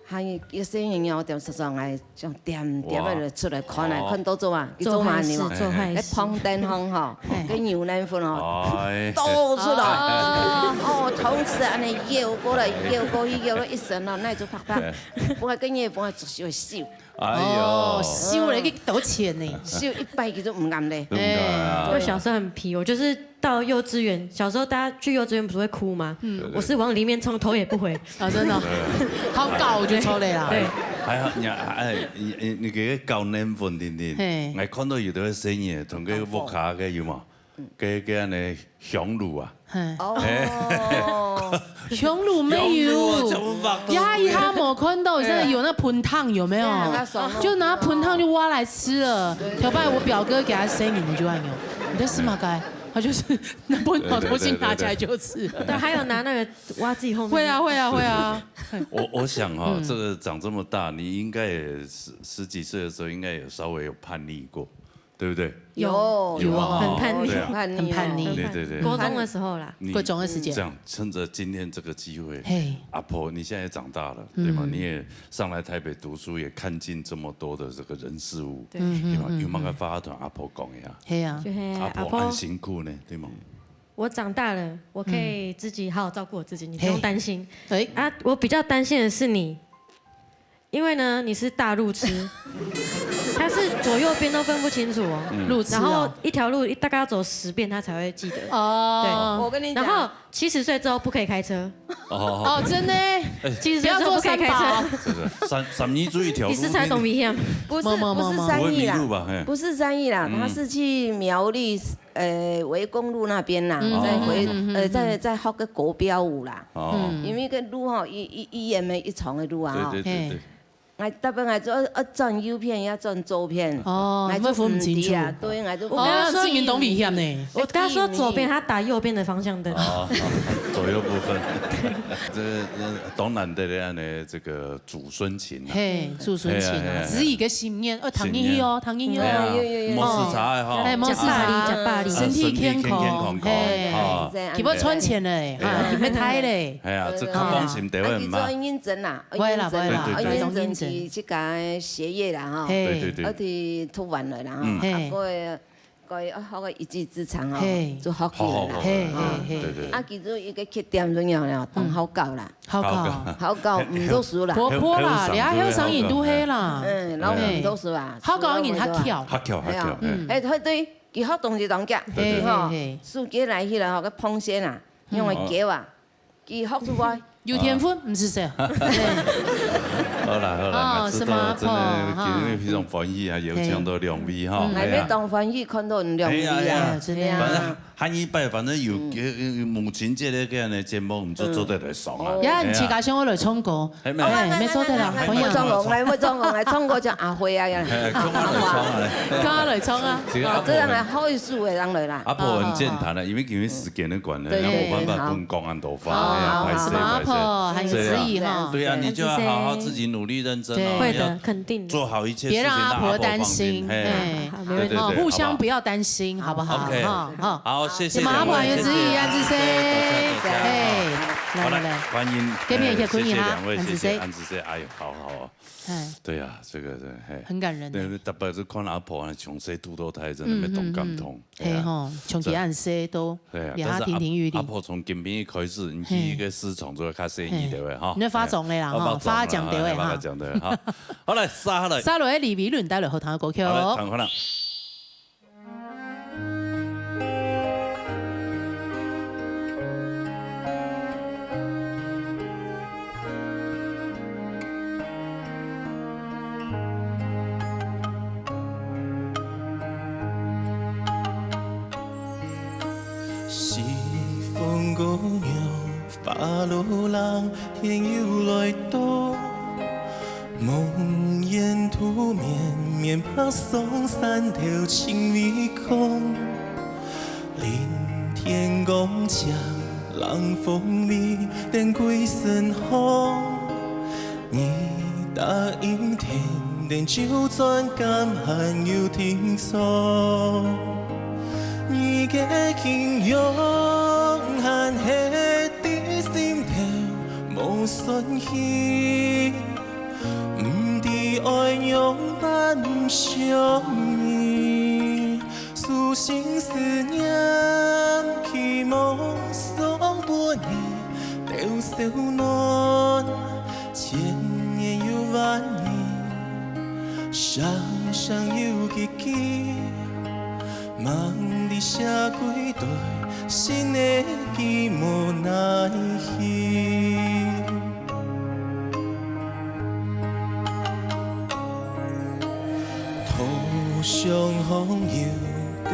还有一些人要点熟熟，我就点点哇了出来看来哦看到做啊，你做坏事做嘛你嘛，做坏事。来碰灯红哈嘿，跟牛奶粉哦。哎，倒出来。哦哦，从此安尼摇过来，摇过去，摇了一身哦，那就啪啪，不过跟也不会只有秀，哎哦呦，，修了一个多钱呢。秀一百个就唔敢嘞。对不对啊我？小时候很皮，我就是到幼稚园，小时候大家去幼稚园不是会哭吗？对我是往里面冲，头也不回。啊，真的哦，好搞我就抽了啦。对，还好你哎，你你你给个高年份定定嘿，我看到有的生意，同个屋下个有嘛，给给安尼香炉啊，嘿，哦，香炉没有香炉啊，全部放，都压一下没看到，真的有那盆汤有没有对啊那手？弄就拿盆汤就挖来吃了。头拜我表哥给他生意的就按鈕，你在吃嘛该？他就是那盆汤东西拿起来就吃。对，还有拿那个挖自己后面。会啊会啊会啊，我我想哈，这个长这么大，你应该也十十几岁的时候，应该有稍微有叛逆过，对不对？有有啊很叛逆对啊叛逆哦，很叛逆对对对，国中的时候啦，你各种的时间这。样趁着今天这个机会，嘿，阿婆，你现在长大了，对吗？你也上来台北读书，也看尽这么多的这个人事物，对对吗？有没有跟发发团阿婆讲一下？嘿啊，就嘿，阿阿婆婆很，辛苦呢，对吗？我长大了，我可以自己好好照顾我自己，你不用担心。哎，啊，我比较担心的是你，因为呢，你是大路痴，他是是左右边都分不清楚哦。路痴哦。然后一条路大概要走十遍，他才会记得。哦，我跟你讲，然后七十岁之后不可以开车，哦，哦，真的，七十岁之后不要坐三不可以开车宝。。这个三三年做一条路，你是猜懂没有？不是没有没有没有不是三义啦不会迷路吧嘿，不是三义啦，他是去苗栗呃围公路那边啦，嗯再回嗯嗯嗯呃再再学个国标舞啦，哦，因为个路吼一一一沿没一重的路啊哈对，对对对，哎，大部分还做呃转右片要转左片，哦，哎你们分不清楚。啊，对，哎就哦，所以运动危险呢。我跟他说左边，他打右边的方向灯。啊，左右不分，这个呃当然得了呢，这个祖孙情啊，嘿，祖孙情啊，嘿啊嘿啊子女个心愿，哦，唐英哦，唐英哎呀哦。有有有莫食茶的哈，哎，莫食假巴黎，茶，假巴黎。身体健健健康，康，嘿，啊，这样给我賺錢嘞，哎呀哈，給我大嘞。哎呀，这看放心，得会啊，去做嘛，认真啦，会啦会啦啊会啦认真去去个学业啦哈，对嘿，而对对对，且读完了啦哈，嗯啊，过个过个学个一技之长哈嘿，做好起好好好，来啦。嘿啊嘿嘿对对，啊，其中一个缺点重要了，当好教啦，好好搞搞，好教唔讀书啦，活潑啦，嘿你還後生人都黑啦。嗯，老唔讀書啊，好搞人較巧。好巧好巧，嗯哎哎，对对，佢學東西當遽，嘿吼嘿嘿，暑假來去了吼，个碰線啊，用个橋啊，佢學出來，有天分，毋係啥。好啦好啦，哦那知是吗道真的哦哈今天非常歡喜啊，有請到兩位哈，哎，要當歡喜看到兩位哎呀哎呀啊，哎真的哎呀反正下一擺反正有有有母親節的這樣的節目，你就做得來上啊，呀，你自家想我來唱歌，哎，沒哎，沒錯的啦，歡迎莫。裝戇，來莫裝戇，來唱歌叫阿輝啊呀，哎，跟我來唱啊，跟我來唱啊。這個阿哦，這樣來婆，好意思會當來啦，阿婆很健談的，因為因為時間的關係，對那沒辦法好跟公安多好發，哎呀，好拍攝什麼阿拍攝。婆還有對啊子怡哈。對啊，你就要好好自己努力認真哦，對你要会的，肯定的。做好一切事情，別讓阿婆擔心，嘿，哎，好，對對對，哦，互相好不好不要擔心，好不好？ OK 哈，哈。好，謝謝什麼阿婆兩位，有子怡，謝謝安子生，多謝多謝哎，來好了來來，歡迎，這片也可以哈，謝謝兩位，謝謝安子生，安子生，哎呦，好好哦。哎，對啊，這個人嘿，很感人的。對，特別是看阿婆啊，從細拄到大，真的會當感動。嘿吼，從佢恁細都對啊，了下但是亭亭玉立阿阿。婆從金邊一開始，你去一個市場做較生意，對不對？哈，你發種的啦，哦哈，發獎對不對？哈。發獎的哈。好，來，接下來，接落來李維倫帶來好聽的歌曲。好來，聽看啦。西风姑娘，花落人天又来到，梦魇土面面，白霜山头青微空。林天光，江浪风里，等归身后。 你答应天天就转，敢还有定数？你个形容还系在心头无顺气，毋知爱仰般想你。 书信思念，期望送分你，兜小暖，千年又万年，双双又记记，望你写归对，心的寄望来去。 头上方有斗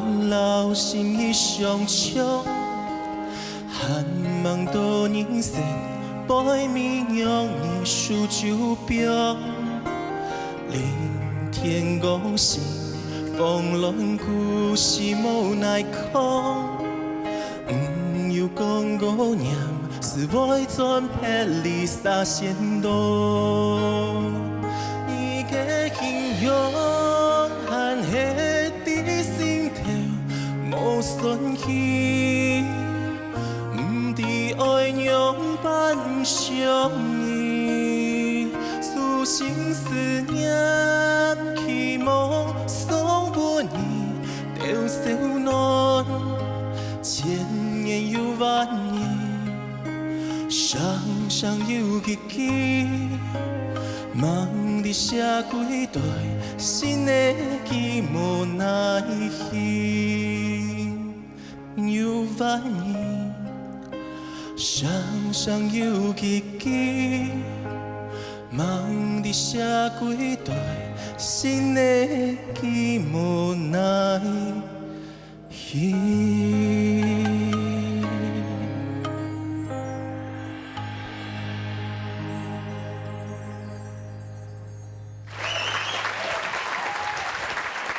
鸾楼，心意相像，盼望到人生百年，让你数九标。林天光心，风乱故事无奈讲。 毋有讲过念，是为转别离沙仙多。你个形容还系在心头，无顺气，毋知爱仰般想你。书信思念，期望送分你，兜小暖。 千年又万年，當想有一日，望你寫幾代，新的字無奈何。 有萬一，常常有一日，望你寫幾代，心內記無奈何。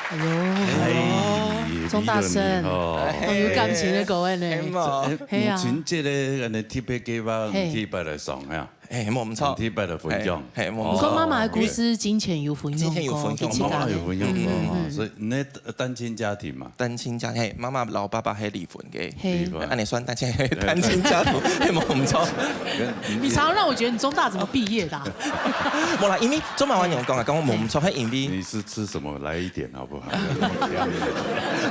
哎呦，哎，鍾大生，非常厲害哦。當有感情个歌个呢。係嘛？哎，係啊。母親節个恁呢特別計劃，嘿。你第一擺來上啊？哎，無毋著。你第一擺來分享。嘿，嘿，無毋著。毋過媽媽个故事，哦。之前有分享過，之前有分享過。一起講个。媽媽有分享過，嗯，嗯，嗯。哦，所以你單親家庭嘛？單親家，嘿，媽媽摎爸爸係離婚个。嘿。離婚。恁呢算單親，單親家庭，嘿，無毋著。你常常讓我覺得你中大怎麼畢業的啊？無啦，因為做麼个恁樣講啊，講無毋著，係因為 你是吃什麼？來一點好不好？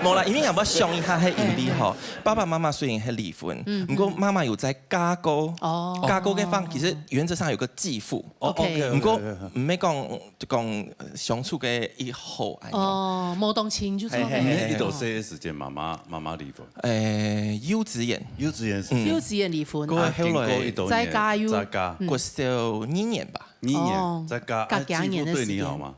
無啦，因為𠊎想一下，係因為吼，爸爸媽媽雖然係離婚，嗯，毋過媽媽有再嫁過，哦。嫁過个方，其實原則上有個繼父。哦，OK，OK，OK。毋過毋係講，就講，呃，相處个以後恁樣。哦，無當親就著。嘿，嘿，嘿。你，你多細个時間，媽媽，媽媽離婚？誒，幼稚園。幼稚園時間。嗯。幼稚園離婚。過後來，啊，經過幾多年，再嫁又，再嫁。嗯。過小二年吧。 二年，哦，再嫁，隔幾年个時間。啊，繼父對你好嗎？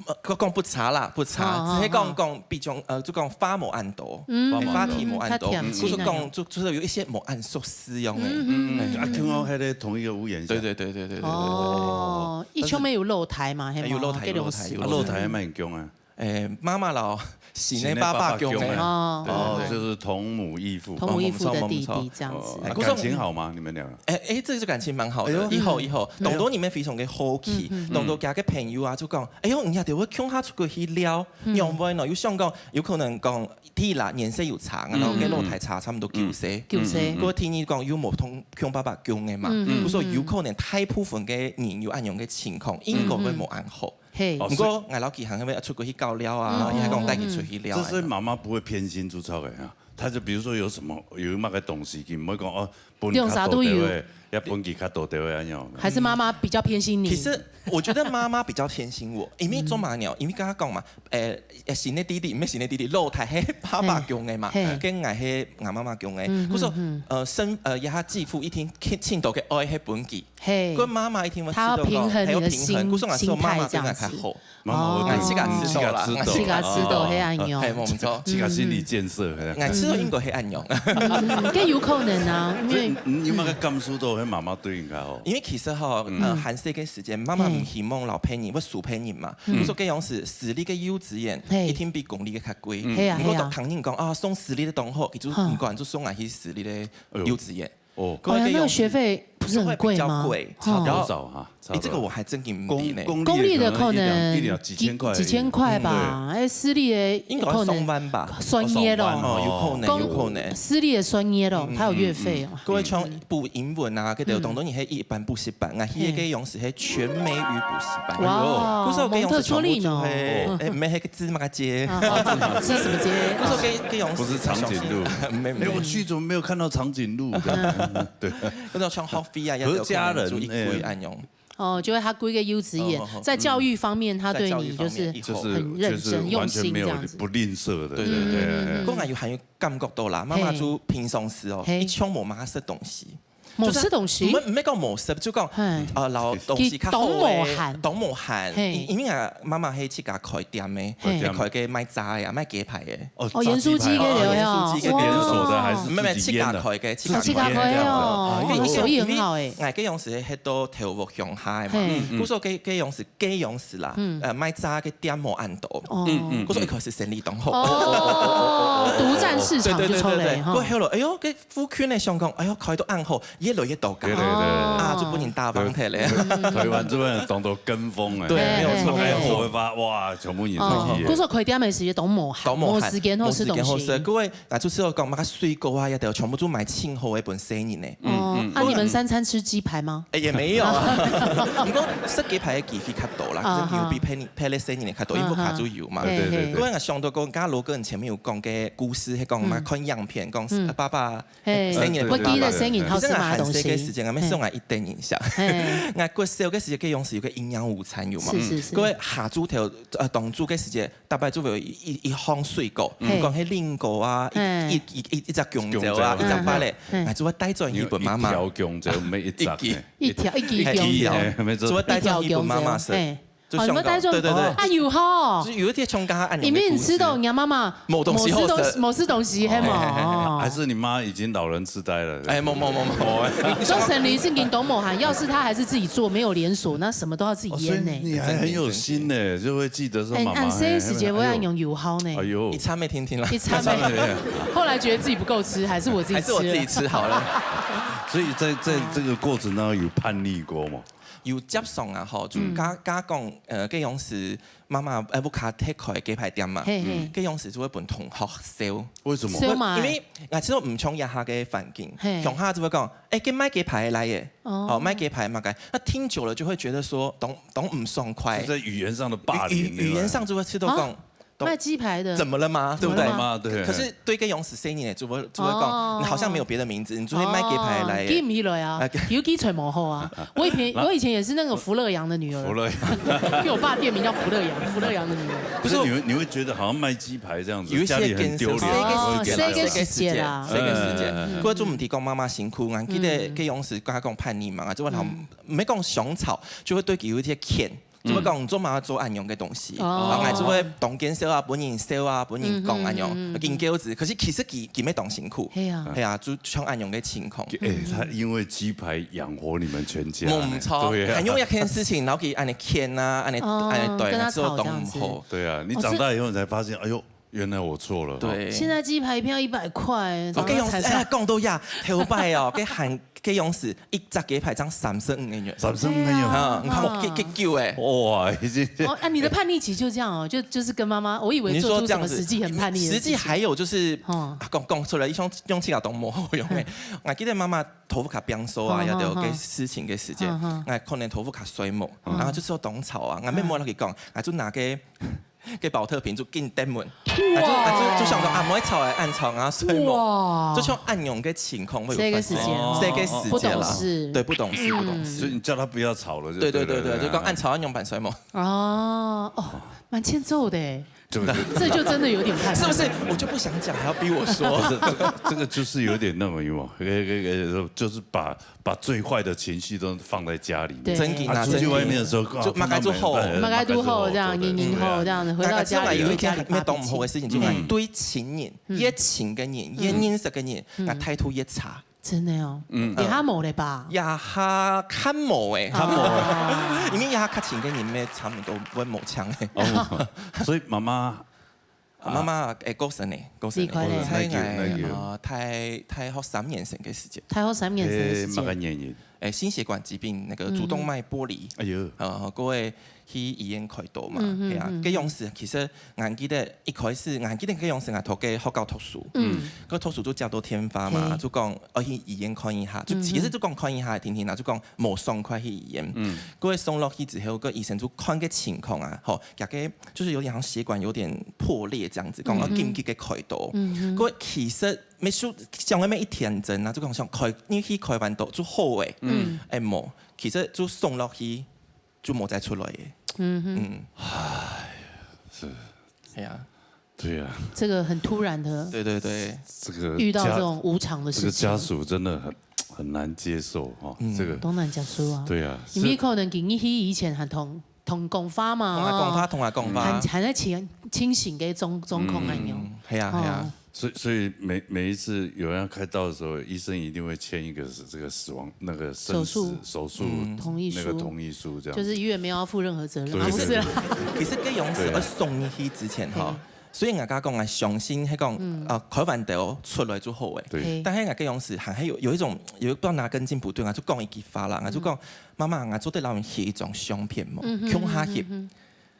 呃，講，講不差啦，不差，哦，哦，只係講，哦。講比較，呃，就講話無恁多，嗯，話無恁多。話題無恁多，嗯，較恬靜啊。就係講，就，就係有一些無恁熟識樣个。嗯，嗯，嗯。啊，共下歇在同一個屋簷下。對，對，對，對，對，對。哦，但是一出門有露台嘛，係嘛？哎，有露台，有露台，有露台。啊，露台還蠻強啊。 誒，媽媽摎新个爸爸降个。新个爸爸降个。哦。對，對，對。哦，就是同母異父。同母異父的弟弟這樣子。哦，無錯，無錯。哦，啊，感情好嗎？你們兩個？誒，誒，這個感情蠻好的，哎喲。以後，以後，哎喲。當多人非常个好奇，嗯，嗯，嗯。當多厥个朋友啊，就講，哎喲，你也得會共下出去去尞，嗯。仰會呢？有想講，有可能講，第一啦，年歲有差，然後个露台差差不多九歲。嗯。九歲。嗯，嗯，嗯。過第二講，又無同，共爸爸降个嘛，嗯，嗯，嗯。所以有可能大部分个人有恁樣个情況，應該會無恁好。嗯，嗯。 嘿。哦，毋過，所以𠊎摎佢行，愛出去去搞尞啊，嗯，也講帶佢出去尞啊。這是媽媽不會偏心就著个啊。她就比如說有什麼，有麼个東西，佢毋會講，哦，分你較多地位，你用啥都有。也分佢較多地位，恁樣。還是媽媽比較偏心你？其實我覺得媽媽比較偏心我，因為做麼个呢？因為剛剛講嘛，誒，誒，新个弟弟，毋係新个弟弟，老弟係爸爸降个嘛，嘿。跟𠊎係𠊎媽媽降个。嗯，故所，嗯，嗯。呃，生，呃，也係繼父一定盡，盡多个愛係分佢。 嘿。佢媽媽一定會知道講，她要平衡你的心，還要平衡，故所𠊎說媽媽對𠊎較好。心態這樣子。媽媽會對你，哦。𠊎自家知道啦，自家知道。自家知道，哦。嘿，恁樣。嘿，無錯。自家心理建設，嘿。𠊎知道應該係恁樣。嗯，該有可能啊，因為，所以你，你有麼个感受到，嗯。該媽媽對你較好？因為其實吼，嗯。呃，還細个時間，媽媽毋希望老別人，會輸別人嘛。嗯。故所該樣時，私立个幼稚園，嘿。一定比公立个較貴。嗯。嘿啊，毋過都聽人講，嘿啊。啊，送私立个當好，佢就，嗯。毋管，就送𠊎去私立个幼稚園。哎喲。 哦。哦呀，那個學費不是很貴嗎？就會比較貴，差不多。哦。多少啊？差不多。誒，這個我還真的毋知呢。公，公立的可能一兩，一兩，幾千塊而已。幾千塊吧，嗯。對。誒，私立的應該要上萬吧。可能算月咯。哦，上萬哦。哦，有可能，公，有可能。私立的算月咯，嗯，它有月費哦。嗯，嗯，嗯。各位像補英文啊，該个，嗯。當多人係一般補習班，啊，嘿。該个樣式係全美語補習班。哇哦，故所該樣式全部就係，蒙特梭利呢？誒，毋係，該个芝麻街。啊，啊，芝麻街。故所該，該樣式不是長頸鹿。毋係，毋係。誒，我去怎麼沒有看到長 頸鹿的。嗯。對。該種像學費啊，也有可能就一規恁樣。何嘉仁，哎。哦，就係佢貴个幼稚園，哦，哦，哦。在教育方面，他對你就是，在教育方面，以後。很認真、就是，就是完全沒有用心這樣子。不吝嗇的，對，對，對，對，對。嗯，嗯，嗯。過𠊎有還有感覺到啦，媽媽就平常時哦，嘿。一向無麼个食東西。嘿。無食東西？就是毋係，毋係講無食，就講，嘿。呃，摎東西較好个，佢當無閒。當無閒。嘿。因，因為啊，媽媽係自家開店个，嘿。開店。開个賣炸个啊，賣雞排个。 哦，哦，鹽酥雞該種哦。炸雞排哦。鹽酥雞該種。哦，連鎖的還是自己醃的？毋係，毋係，自家開个，自家開个。自家開哦，哎喲。哦，手藝很好哎。因為𠊎該樣時歇到頭屋鄉下嘛，嘿。嗯，嗯。故所該，該樣時，該樣時啦，嗯。呃，賣炸个店無恁多。哦。嗯，嗯，故所一開始生理當好。哦，獨佔市場就著咧，對，對，對，對，對。哈。過後來，哎喲，該附近个想講，哎喲，開到恁好，越來越多間。對，對，對。啊，就分人打敗忒咧。對，對，對。台灣這邊當多跟風哎。對，沒有錯，沒有錯。哎，後尾發，哇， 全部人都去耶。哦，故所開店个時節當無閒，當無閒，無時間好食東西。無時間好食，各位，啊，就係講，麼个水果啊，也都全部就買盡好个分細人呢。哦，嗯，嗯。啊，你們三餐吃雞排嗎？誒，也沒有啊。毋過食雞排个機會較多啦，可能有比別人，別人細人仔較多，因為屋下就有嘛。對對對對。不過𠊎想到講，剛剛羅哥你前面有講个故事，係講嘛，看影片，講爸爸細人仔，不記得細人仔食麼个東西。其實𠊎還細个時間，𠊎想𠊎一等一下。𠊎國小个時間，該樣時有个營養午餐有嘛？是是是。該下晝頭，呃，當晝个時間，大概就會有一一一項水果，講係蘋果啊，一一一一隻弓蕉啊，一隻芭樂，𠊎就會帶轉去分媽媽。一條弓蕉，毋係一隻。一條一支弓蕉，就會帶轉去分媽媽食。 哦，你會帶轉，對對對，啊有吼，就有一點像剛剛恁樣的故事。你明明知道人家媽媽某東西好食，某事東西，某事東西，係無？還是你媽已經老人痴呆了？哎，某某某某某，做生理性行動無閒，要是她還是自己做，沒有連鎖，那什麼都要自己哦，所以醃呢。你還很有心呢，就會記得說哎，媽媽。按這時節我要哎用油耗呢。哎。呦，一餐沒聽聽啦。一餐沒有。後來覺得自己不夠吃，還是我自己吃了。還是我自己吃好了。所以在在這個過程當中有叛逆過嗎？有接受啊，吼，就家家講，呃，該樣時媽媽呃屋下開雞排店嘛，嘿嘿。該樣時就會分同學笑。為什麼？笑嘛。因為𠊎知道毋像這下个環境，嘿。鄉下就會講，哎，該賣雞排來耶，哦。哦，賣雞排賣雞，那聽久了就會覺得說，當當毋爽快是。在語言上的霸凌，語語言上就會知道講啊，賣雞排的。怎麼了嗎？對不對？怎麼了嗎？對。可是對該樣時細人仔，就會就會哦。講，你好像沒有別的名字，你就會賣雞排來耶。哦，記毋起來啊，哎，尤其揣無好啊。我以前我以前也是那個福樂羊的女兒。福樂羊。因為我爸店名叫福樂羊，福樂羊的女兒。不是所以你會你會覺得好像賣雞排這樣子，有一些家裡很丟臉。感受哦，細个時節啦，細个時節啦。細个時節，不過做毋得講媽媽辛苦，𠊎記得該樣時家講叛逆嘛，就會同，毋係講相吵，就會對佢有一些譴，就會講做麼个做恁樣个東西，哦。然後就會當見笑啊，分人笑啊，分人講恁樣，緊噭仔。可是其實佢佢乜當辛苦，係啊。係啊，就像恁樣个情況。哎，他因為雞排養活你們全家。無毋著，對啊。還有一件事情，然後佢恁樣譴啊，恁樣哦，恁樣對，跟他然後做到當吵這樣子。好。對啊，你長大以後你才發現，哎呦，原來我錯了。對。現在雞排一片一百塊，哦，該樣時，早上才哎，講到呀，頭擺哦，該喊該樣時一隻雞排正三十五個銀。三十五個銀。啊，你看我幾幾久哎。哇，已經。哦，啊，你的叛逆期就這樣哦，就就是跟媽媽，我以為做出什麼實際很叛逆的事情。實際還有就是，哦。啊，講講出來，一種用起來都無好用哎。我記得媽媽頭殼變瘦啊，哦也都有哦个事情个時間哦哦，哎，可能頭殼較衰無，然後就受當吵啊，我妹妹落去講，我就拿个个保特瓶就緊抌門，我就我就就想到啊，莫吵哎，恁吵啊，衰無，哇就像恁樣个情況會有發生，這個時間哦這個時間啦，不懂事。對，不懂事，不懂事。所以你叫他不要吵了，對對對對，對了就講恁吵恁樣辦衰無。哦哦，蠻欠揍的哎，對不對？這就真的有點叛逆，是不是？我就不想講，還要逼我說。不是，這個這個就是有點那麼有沒有，那個那個就是把把最壞的情緒都放在家裡面。對真緊啊，他出去外面的時候，就馬上就吼。馬上就吼這樣，嚶嚶吼這樣子，回到家裡有一件家裡發脾氣。乜當毋好个事情，就係對親人、越親个人、越認識个人，那態度越差。真的哦，也較無了吧？這下較無欸，較無欸，因為這下較親个人乜差毋多會無腔欸。哦，所以媽媽媽媽欸過身欸，過身欸，離開了在哪個哪個呃大大學三年生个時節，大學三年生个時誒，麼个節，原因？欸心血管疾病，那個主動脈剝離，哎呦，呃，過後去醫院開刀嘛，係啊，該樣時其實𠊎記得一開始，𠊎記得該樣時𠊎頭个學校讀書，嗯，該讀書就接到電話嘛，就講愛去醫院看一下，就其實就講看一下，定定啦，就講無爽快去醫院，嗯，過後送落去之後，該醫生就看个情況啊，吼，大概就是有點像血管有點破裂這樣子，講要緊急个開刀，嗯，過後其實 每次想个每一天真啊，就講想開，你去開完刀就好欸。嗯，欸無，其實就送落去就無再出來欸。嗯嗯，是，係啊，對啊，這個很突然的對對對，這個遇到家這種無常的事情，這個家屬真的很很難接受哈，這個當難接受啊。對啊，你們可能今日去以前還同同講話嘛，同佢講話，同佢講話還，還在清清醒个狀狀況恁樣。嗯，係啊係啊，所以所以每每一次有人要開刀的時候，醫生一定會簽一個是這個死亡那個生死手術手術同意書那個同意書這樣，就是醫院沒有要負任何責任，對啊不是啦，其實該樣時愛送入去之前吼，所以人家講啊，相信係講啊，開完刀出來就好欸。對，嘿但係人家該樣時還還有有一種有一段那根筋不對啊，就講一句話啦，啊就講媽媽啊，做得摎你翕一張相片無？共下翕。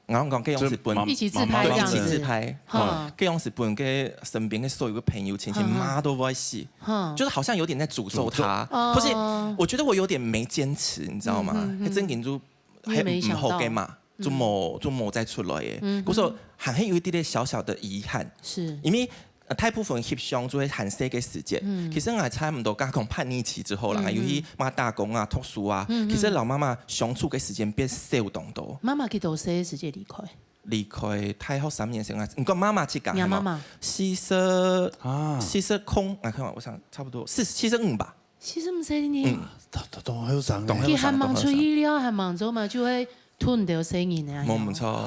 然後講該樣時本就媽一起自拍這樣子，一起自拍，哈，該樣時本个身邊个所有个朋友親戚罵到會死，哈，就是好像有點在詛咒他。哦可是我覺得我有點沒堅持，你知道嗎？那正經就你也沒想到很毋好个嘛。就無，就無再出來个。嗯哼。故所還係有一點點小小的遺憾。是。因為，呃，大部分翕相就會還細个時節。嗯。其實𠊎差毋多，加講叛逆期之後啦，嗯，有去嘛打工啊、讀書啊，嗯，其實摎媽媽相處个時間變少當多。媽媽幾多歲个時節離開？離開大學三年生啊，你講媽媽自家，你媽媽？係無？四十，啊。四十空，𠊎看，𠊎想差不多四，四十五吧。四十五歲呢？嗯。當，當，當後生呢。當後生，佢還吂出去了，當後生。還吂做嘛，就會吞掉細人呢。無，無錯，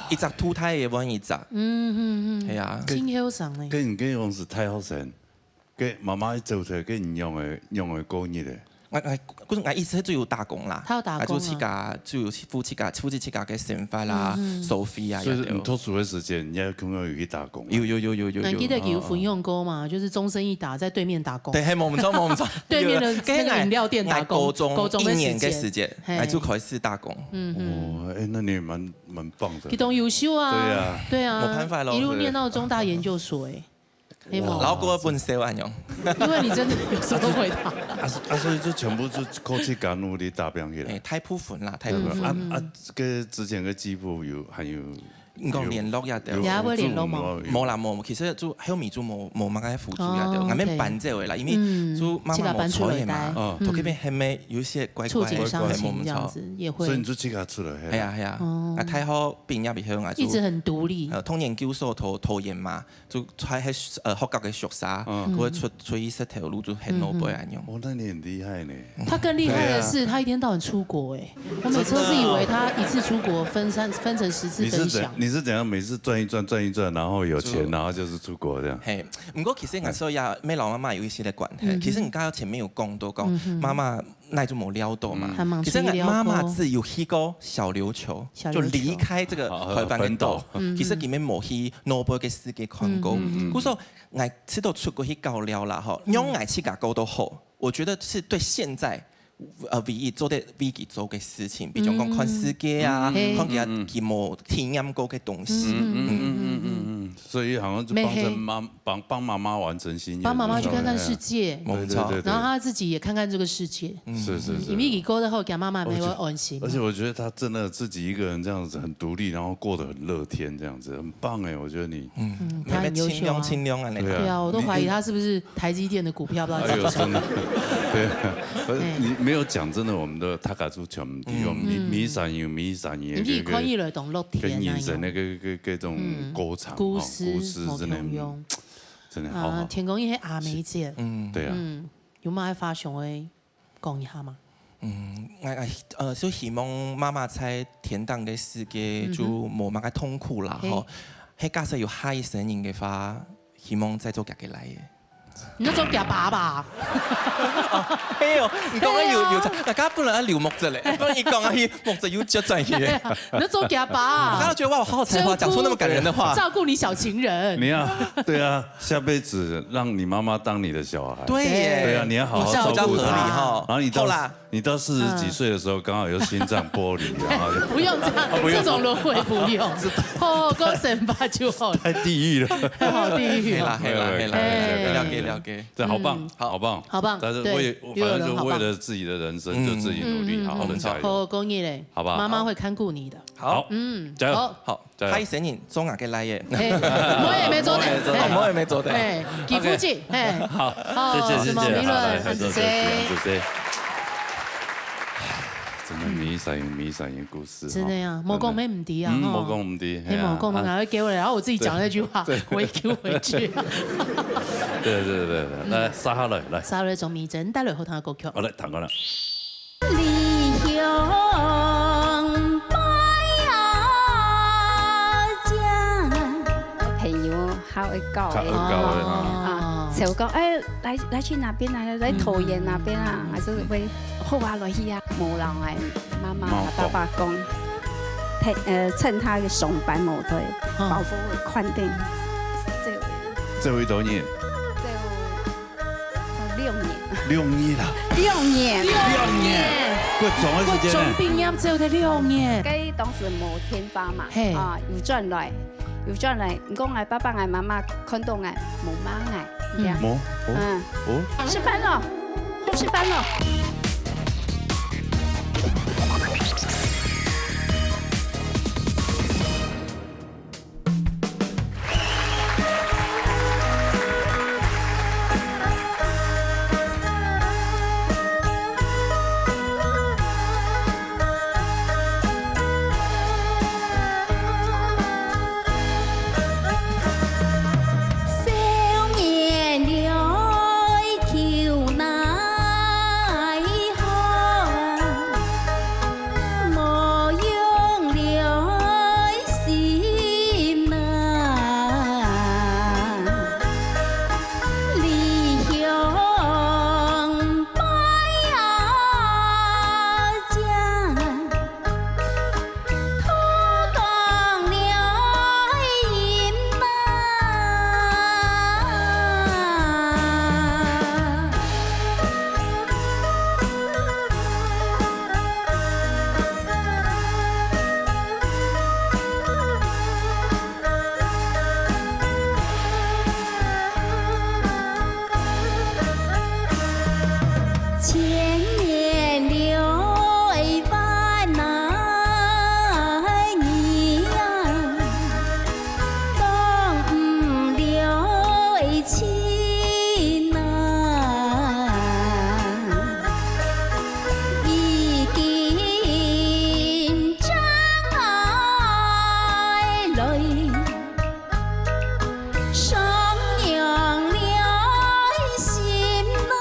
一隻兔胎也換一隻。嗯，嗯，嗯。係啊。真後生呢。該你該講係大學生，該媽媽一走忒，該你仰會，仰會過日个？𠊎，𠊎，故所𠊎意思係就有打工啦。佢有打工啊。啊，就自家，就有負責自家，負責自家个生活啦，嗯，嗯。收費啊，所以你讀書个時間，你也可能有去打工啊。有，有，有，有，有，有。還記得佢有分享過嘛？啊。就是終身一打，在對面打工。對，係，無錯，無錯。對面的那個飲料店打工，有，有。該𠊎，高中，高中个時間。一年个時間，嘿。𠊎就開始打工。嗯，嗯。哦，哎，那你也蠻，蠻棒的。佢當優秀啊。對啊。對啊，無辦法咯，一路念到中大研究所，哎。 係無？老古本色恁樣。因為你真的有什麼回答？啊，所，啊，所以就全部就靠自家努力打拚起來。哎，大部分啦，大部分。嗯，嗯，啊，嗯。啊，這個之前个支付有，還有，你講聯絡也得。有，也會聯絡嗎？有，有。無啦，無，其實就後面就無，無麼个輔助也得，哦，𠊎等搬走个啦，OK。因為就媽媽無在嘛，嗯，自家搬出來。嗯。就這邊還沒有一些怪怪的，觸景傷情這樣子，哎，無錯。也會。所以你就自家出來，嘿。係啊，係啊。哦。啊，大學畢業以後，𠊎就一直很獨立。呃，讀研究所讀，讀研嘛， 就在該，呃，學校个宿舍，嗯。過後出，出去食頭路就很努力恁樣。嗯哼。哦，那你很厲害呢。他更厲害的是，對啊。他一天到晚出國，哎，我每次都是以為他一次出國分三，分成十次分享。你是怎，你是怎樣每次轉一轉，轉一轉，然後有錢，是。然後就是出國這樣？嘿，不過其實𠊎說呀，妹老媽媽有一些的管理，嗯哼。其實你剛剛前面有講到講，嗯哼。媽媽 𠊎就無尞到嘛。嗯。還吂出去尞過。其實𠊎媽媽自有去過小琉球，小琉球。就離開這個台灣个島。哦，本島。嗯，其實佢乜無去外背个世界看過。嗯，嗯，嗯。故所，𠊎試著出國去搞尞啦，吼，嗯。讓𠊎自家過到好，我覺得是對現在，呃，唯一做得為佢做个事情，比如講看世界啊，嗯。嗯。看佢，嗯。佢無體驗過个東西。嗯，嗯，嗯。嗯，嗯，嗯，嗯，嗯。所以好像就幫襯媽，幫，幫媽媽完成心願。幫媽媽去看看世界。對，對，對，對。然後她自己也看看這個世界。 嗯。是，是，是。因為佢過得好，佢媽媽乜會安心嘛。而且，而且我覺得他真的自己一個人這樣子很獨立，然後過得很樂天，這樣子很棒哎，我覺得你。嗯，嗯，他很優秀啊。盡量，盡量啊，那個。對啊。對啊，我都懷疑他是不是台積電的股票不知道漲多少。哎呦，真的。對啊，而你沒有講，真的，我們的大家族全部都有，哎。嗯。米，米散有米散的，你可以翻譯了，懂樂天啊，跟人生那個，那個，那種過程，嗯。故事，哦，故事真的，無共樣。真的好好。啊，天公爺阿妹姐。嗯。對啊。嗯，有沒有發想會 講一下嘛？嗯，𠊎，𠊎，呃，就希望媽媽在天頂个世界就無麼个痛苦啦，嗯哼。吼。嘿。係假使有下一生人个話，希望再做佢个倈仔。你就做佢爸爸。哦，係哦，你講个有，有，對啊。那剛剛不能留目汁嘞，不然你講啊，目汁又接轉去。對啊，你就做佢爸。我剛剛覺得哇，我好有才華，講出那麼感人的話。照顧，照顧你小情人。你啊，對啊，下輩子讓你媽媽當你的小孩。對耶。對啊，你要好好照顧她。比較合理哈。然後你到，好啦。你到四十幾歲的時候，嗯。剛好有心臟剝離，然後就不用這樣，哦，不用。這種輪迴不用。好好過生活就好了。太地獄了。好地獄哦。係啦，係啦，係啦，哎。了解，了解。對，好棒，嗯。好。好棒。好棒，但是為，對，反正就為了自己的人生，又有人好棒。就自己努力，嗯，嗯，嗯，好好地加油。嗯。好好過日嘞，好吧？媽媽會看顧你的。好。嗯，加油。好。好。 加油。下一生人做𠊎个倈仔。嘿，無也無做得。無也無做得。嘿。無也無做得。嘿，給夫妻，OK。嘿。好，好，謝謝，什麼評論？謝謝，謝謝，謝謝。謝謝。真的，每一儕有每一儕个故事，真的呀，哈，無講乜毋知啊，真的。嗯，吼。無講毋知，嘿啊。嘿，無講，啊。然後給我，然後我自己講那句話，對。我也給回去。對，對，對，對，來，嗯。接下來，來。接下來鍾明真帶來好聽的歌曲。好，來，聽歌啦。 離鄉背後，朋友較會教的。較會教的哈。啊，就講，哎，來，來去哪邊啊？來桃園哪邊啊？嗯。還是會，好啊，來去啊。無人愛，媽媽、爸爸講，趁，呃，趁他个上班無在，嗯。包袱會款定，這，這位導演。這 六年。六年啦。六年。六年。國中个時間呢？國中畢業之後的六年。該當時無電話嘛，嘿。啊，有轉來，有轉來，你講𠊎爸爸、𠊎媽媽看到𠊎，無罵𠊎，嗯。這樣。無，哦，嗯。哦。吃飯了，吃飯了。千年流万代人啊，挡毋了情啊，一定将来。 上娘了心啊。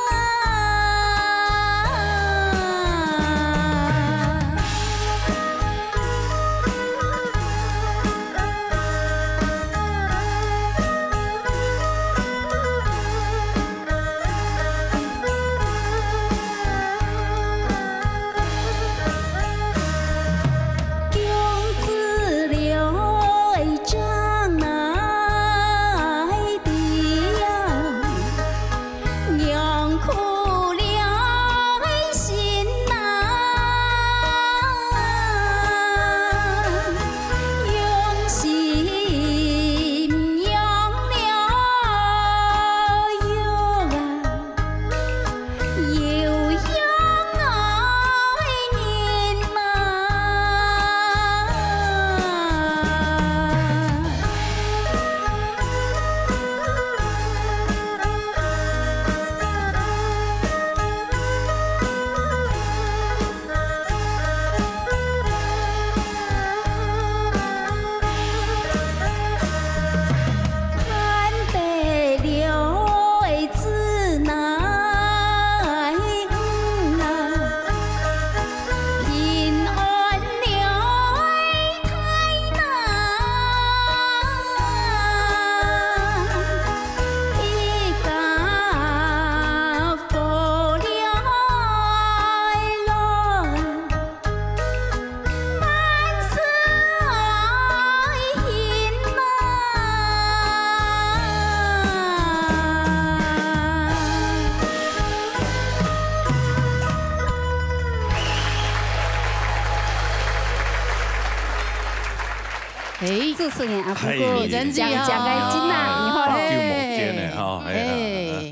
哎，主持人啊，不過，嘿，你真是啊，講，講个真啊，你好。好久無見呢，哈，哎，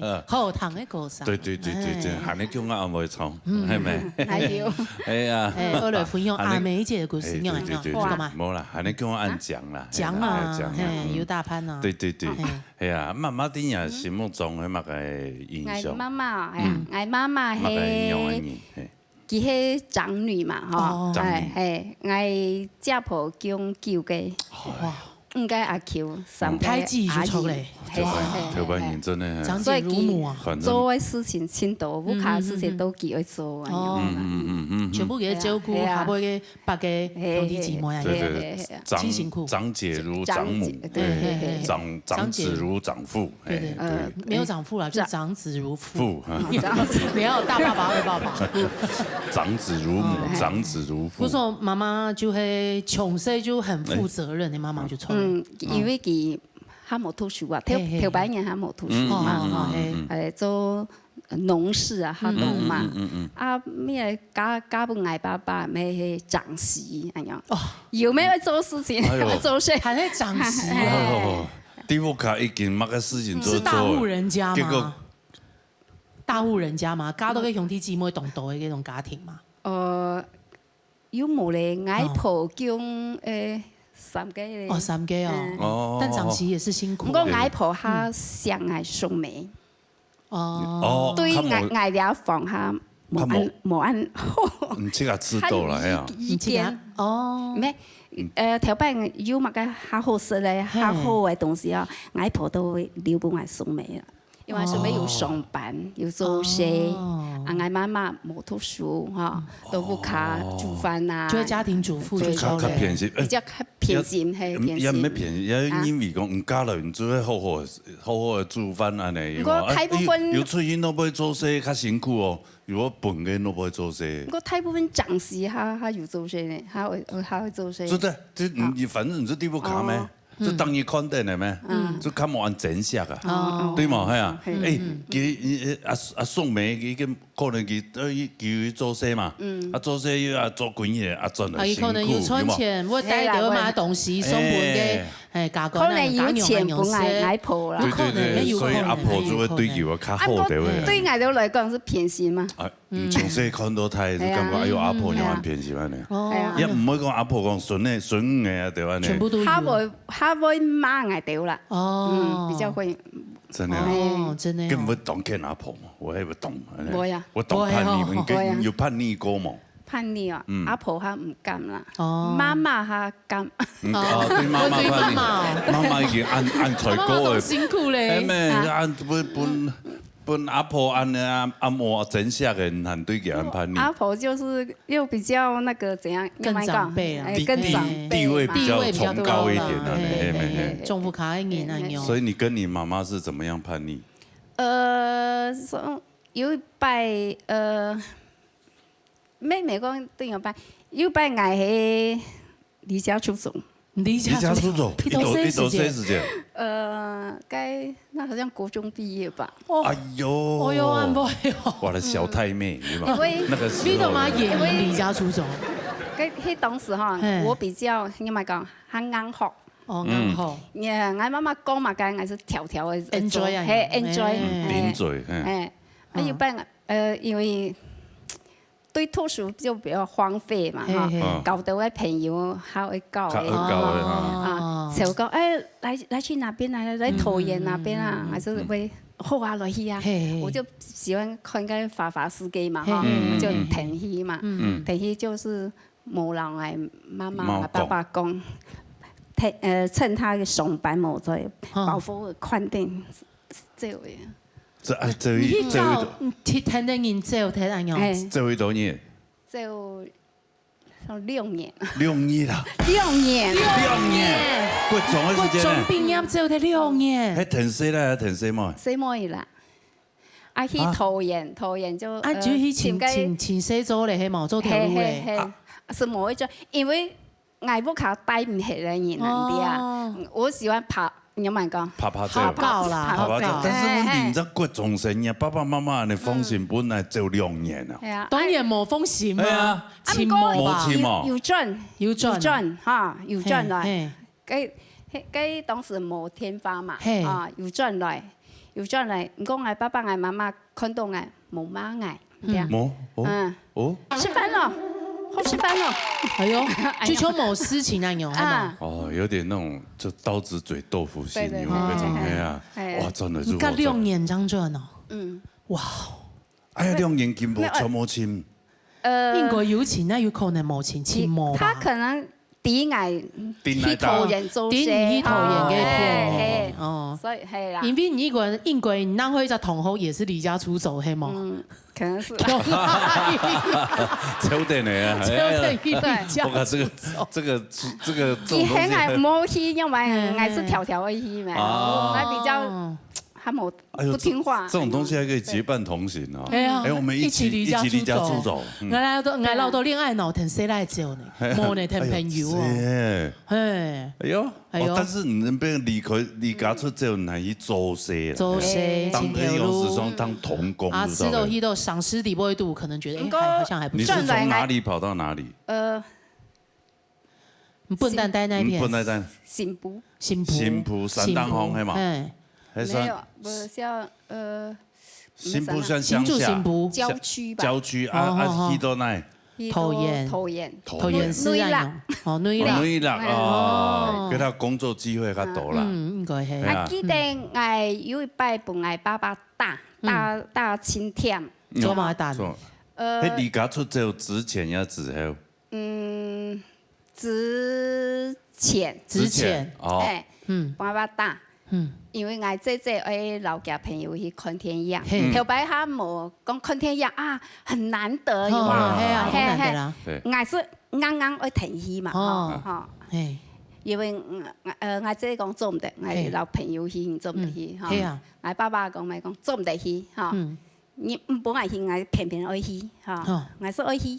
哎，好聽个歌聲。對，對，對，對，對，哎。還能叫我阿妹唱，嗯，係無？還有。哎呀，哎，我來分享阿妹姐个故事，哎，你有看到？對，對，對，哇。對，無啦，還能叫我恁講啦，講啊，嘿啦，嘿，講啊，嗯。有打扮啊。對，對，對，嘿。哎呀，媽媽在你心目中有麼个印象？𠊎媽媽，哎呀，嗯。𠊎媽媽係，麼个印象啊你？嘿。 佢係長女嘛，吼，哦。長女。哎，哎，𠊎姐婆降九个，哇。五个阿舅，三个大姐就出來。阿姨，嘿，頭擺，嘿，頭擺人真的，嘿。長姐如母啊。所以佢做个事情真多，嗯，屋下事情都佢會做啊。嗯，嗯，嗯。哦。嗯，嗯，嗯，嗯。全部佢照顧，係啊，係啊。下背个八个兄弟姊妹啊。對，對，對，係啊。長，真辛苦。長姐如長母，長姐，對，對，對。長，長子如長父。 對，對，哎，呃，對。沒有長父啦，就長子如父。父，啊。長子。你要有大爸爸、二爸爸。長子如母，嗯。長子如父。不過媽媽就會從細就很負責任的，媽媽就出來。嗯，因為佢還無讀書啊，頭，嘿，嘿，嘿。頭擺人還無讀書嘛，嗯，嗯，吼。嗯，嗯，嗯。哎，做農事啊，嗯，下農嘛。嗯，嗯，嗯，嗯。啊，乜嫁，嫁分𠊎爸爸，乜係長媳，恁樣。哦。又乜會做事情，哎喲。會做事。還係長媳哦。哎喲。 在屋下已經麼个事情做做了，是大戶人家嗎？結果大戶人家嗎？嫁到个兄弟姊妹當多个該種家庭嗎？呃，又無咧，𠊎婆降，哦。呃，三个咧。哦，三个哦。嗯。哦。但長媳也是辛苦啊。毋過𠊎婆較惜𠊎雙妹。嗯。哦。哦，對，較無，𠊎，𠊎這房下 無恁，較無，無恁好。你自家知道啦，係啊。佢，佢，你自家，哦。毋係，呃，頭擺有麼个較好食个、嘿。較好个東西哦，𠊎婆都會留分𠊎雙妹啊。因為雙妹有上班，哦。有做事，哦。啊，𠊎媽媽無讀書，吼，都屋下煮飯啊。哦。就係家庭主婦就較，較偏心，哎，比較較偏心，嘿，也，偏心。也毋係偏心，也因為講，啊。你嫁了，你就會好好，好好个煮飯恁呢，毋過大部分，因為，啊，有，有出去外背做事較辛苦哦。 有个分个都毋會做事。毋過大部分長時下，下有做事呢，下會，下會做事。真的，這，啊。你，反正你這地步卡咩？哦。就當日看等个咩？就較無恁珍惜啊。對無？係啊。欸，佢，阿，阿叔姆，佢个可能佢，呃，佢，佢做事嘛，啊，做事又愛做工个，啊，賺了辛苦，啊，佢可能有賺錢，有無？會帶到買東西送分佢，欸，家官啊，可能有錢分𠊎，𠊎婆啦。有可能，對，對，對，有可能，所以阿婆就會對佢較好，對不對？對𠊎兜來講係偏心嘛。啊， 嗯，從細看到大，就感覺，哎呀。哎喲，阿婆仰恁偏心恁呢。哦。哎呀。也毋會講阿婆講孫仔、孫女啊，對吧？全部都有。較會，較會罵𠊎兜啦。哦。嗯，比較會。真的啊？哦，真的哦。更毋會當譴阿婆嘛，𠊎也毋會當。毋會啊。𠊎當叛逆，毋會哦。你有叛逆過無？叛逆啊，嗯。阿婆較毋敢啦。哦。媽媽較敢。嗯，哦，對媽媽叛逆。對媽媽哦。媽媽已經恁，恁衰過了。媽媽當辛苦咧。哎，咩，啊。恁會分 分阿婆恁呢啊，阿嬤珍惜个，還對佢恁叛逆。阿婆就是又比較那個怎樣，更長輩啊。哎，更長輩嘛。地，地位比較崇高一點啊，地位比較高啦，嘿，嘿，嘿，嘿。嘿，嘿，嘿。重複卡一年啊，有。所以你跟你媽媽是怎麼樣叛逆？呃，說有一擺，呃，妹妹講對有擺，有一擺𠊎係離家出走。 離家出走，離家出走，幾多歲時間？幾多，幾多歲時間？呃，該，那好像國中畢業吧。哦。哎喲。哎喲，恁會哦。我的小太妹，對吧？因為那個時候，你怎麼演離家出走？該，該當時哈，嘿。我比較，應該講，較硬殼。哦，硬殼。嗯。也，𠊎媽媽講麼个，𠊎係條條个做，enjoy啊，嘿，enjoy。哎。頂嘴，嘿。哎，啊，嗯。一般，呃，因為 對讀書就比較荒廢嘛，哈，嘿，嘿。嗯。交到个朋友較會交个，較會交个，哈。啊，哦。就講，哎，來，來去哪邊啊？來桃園哪邊啊？嗯，嗯，嗯，還是會，嗯。好啊，來去啊。嘿，嘿。我就喜歡看該花花世界嘛，哈，嘿，嘿，嘿。就跈去嘛。嗯。跈去就是無摎𠊎媽媽、媽講。爸爸講，趁，呃，趁佢上班無在，嗯。包袱款等走个。 這，哎，這位，你去到，這位都，嗯，去跈等人走，跈恁樣。哎。這位多年？走六年。六年啦。六年。六年。國中个時間呢？國中畢業走忒六年。還跈細倈，還跈細妹？細妹啦。啊，去桃園，啊。桃園就，啊，呃，就去尋，尋該，尋，尋事做咧，係無？做頭路咧。嘿，嘿，嘿。啊。係無一種，因為 𠊎屋下帶毋起來人啊，你知啊？哦。我喜歡爬，你有沒有講？爬爬走。爬爬走，爬爬走。但是問題，哎，哎。你知道國中生呀，爸爸媽媽恁放心，本來只有兩年啊。哎呀，當然無放心啊，哎呀。親無吧？無親無。有，有轉，有轉啊。有轉，哈，有轉來。嘿，嘿。該，該，該當時無電話嘛，嘿。啊，有轉來，有轉來。毋過𠊎爸爸、𠊎媽媽看到𠊎，無罵𠊎。 對啊。無，哦，嗯。哦。食飯咯，好食飯咯。哎喲，哎喲。就像無事情恁樣，係無？啊。哦，有點那種，就刀子嘴豆腐心，對，對，有沒有那種？對，對。哎呀，哎。哇，賺了，你隔六年正轉哦。嗯。哇。哎呀，六年根本全無親。呃。應該有親，哪有可能無親？親無吧？他可能 知𠊎去桃園做事，知你去桃園个片呢，哦。所以，係啦。因為你一個人，應該你那會一隻同學也是離家出走，係無？嗯，可能是。就等你啊，就等於離家出走。哎呀，我看這個，這個，這個，這種東西。以前還無去，因為還是條條个去嘛，哦。還比較 他們，哎喲，不聽話。這，這種東西還可以結伴同行啊。哎呀，哎，我們一起，一起離家出走。一起離家出走。嗯。𠊎摎到，𠊎摎到戀愛腦，跈細倈走呢，嘿。無呢，跈朋友哦。哎喲，是耶。嘿。哎喲，哎喲。哦，但是你那邊離開，離家出走，難以做事啦。做事，當朋友是說當童工，啊，知道嗎？去到上司底部一度，可能覺得，哎，毋過，還，好像還不錯。你是從哪裡跑到哪裡？呃， 你本旦戴哪片？你本旦戴？新埔。新埔。新埔山頂項係無？新埔，嘿。還算，沒有，不是，像，呃，新埔算鄉下。新竹新埔。郊區吧。郊區啊，啊，哦，哦，哦。去到哪？去到桃園。桃園。桃園市啊，內壢。哦，內壢。哦，內壢，哦，哦。跟他工作機會較多啦。嗯，應該係。係啊。啊，記得𠊎有一擺分𠊎爸爸打，嗯。打，打親忝。做麼个打你？做，呃，係離家出走之前也之後？ 嗯，之前。之前，之前，哦。哎，嗯。爸爸打。嗯。因為𠊎姊姊愛摎厥朋友去看電影。嘿。頭擺還無講看電影啊，很難得，有無？哦，係啊，嘿，很難得啦。嘿。對。𠊎係硬硬愛跈去嘛，哦。吼，吼。嘿。因為，嗯，呃，𠊎姊講做毋得，𠊎，嘿。摎朋友去，做毋得去，嗯，吼。係啊。𠊎爸爸講，𠊎講做毋得去，吼。嗯。你毋分𠊎去，𠊎偏偏愛去，吼。哦。𠊎係愛去。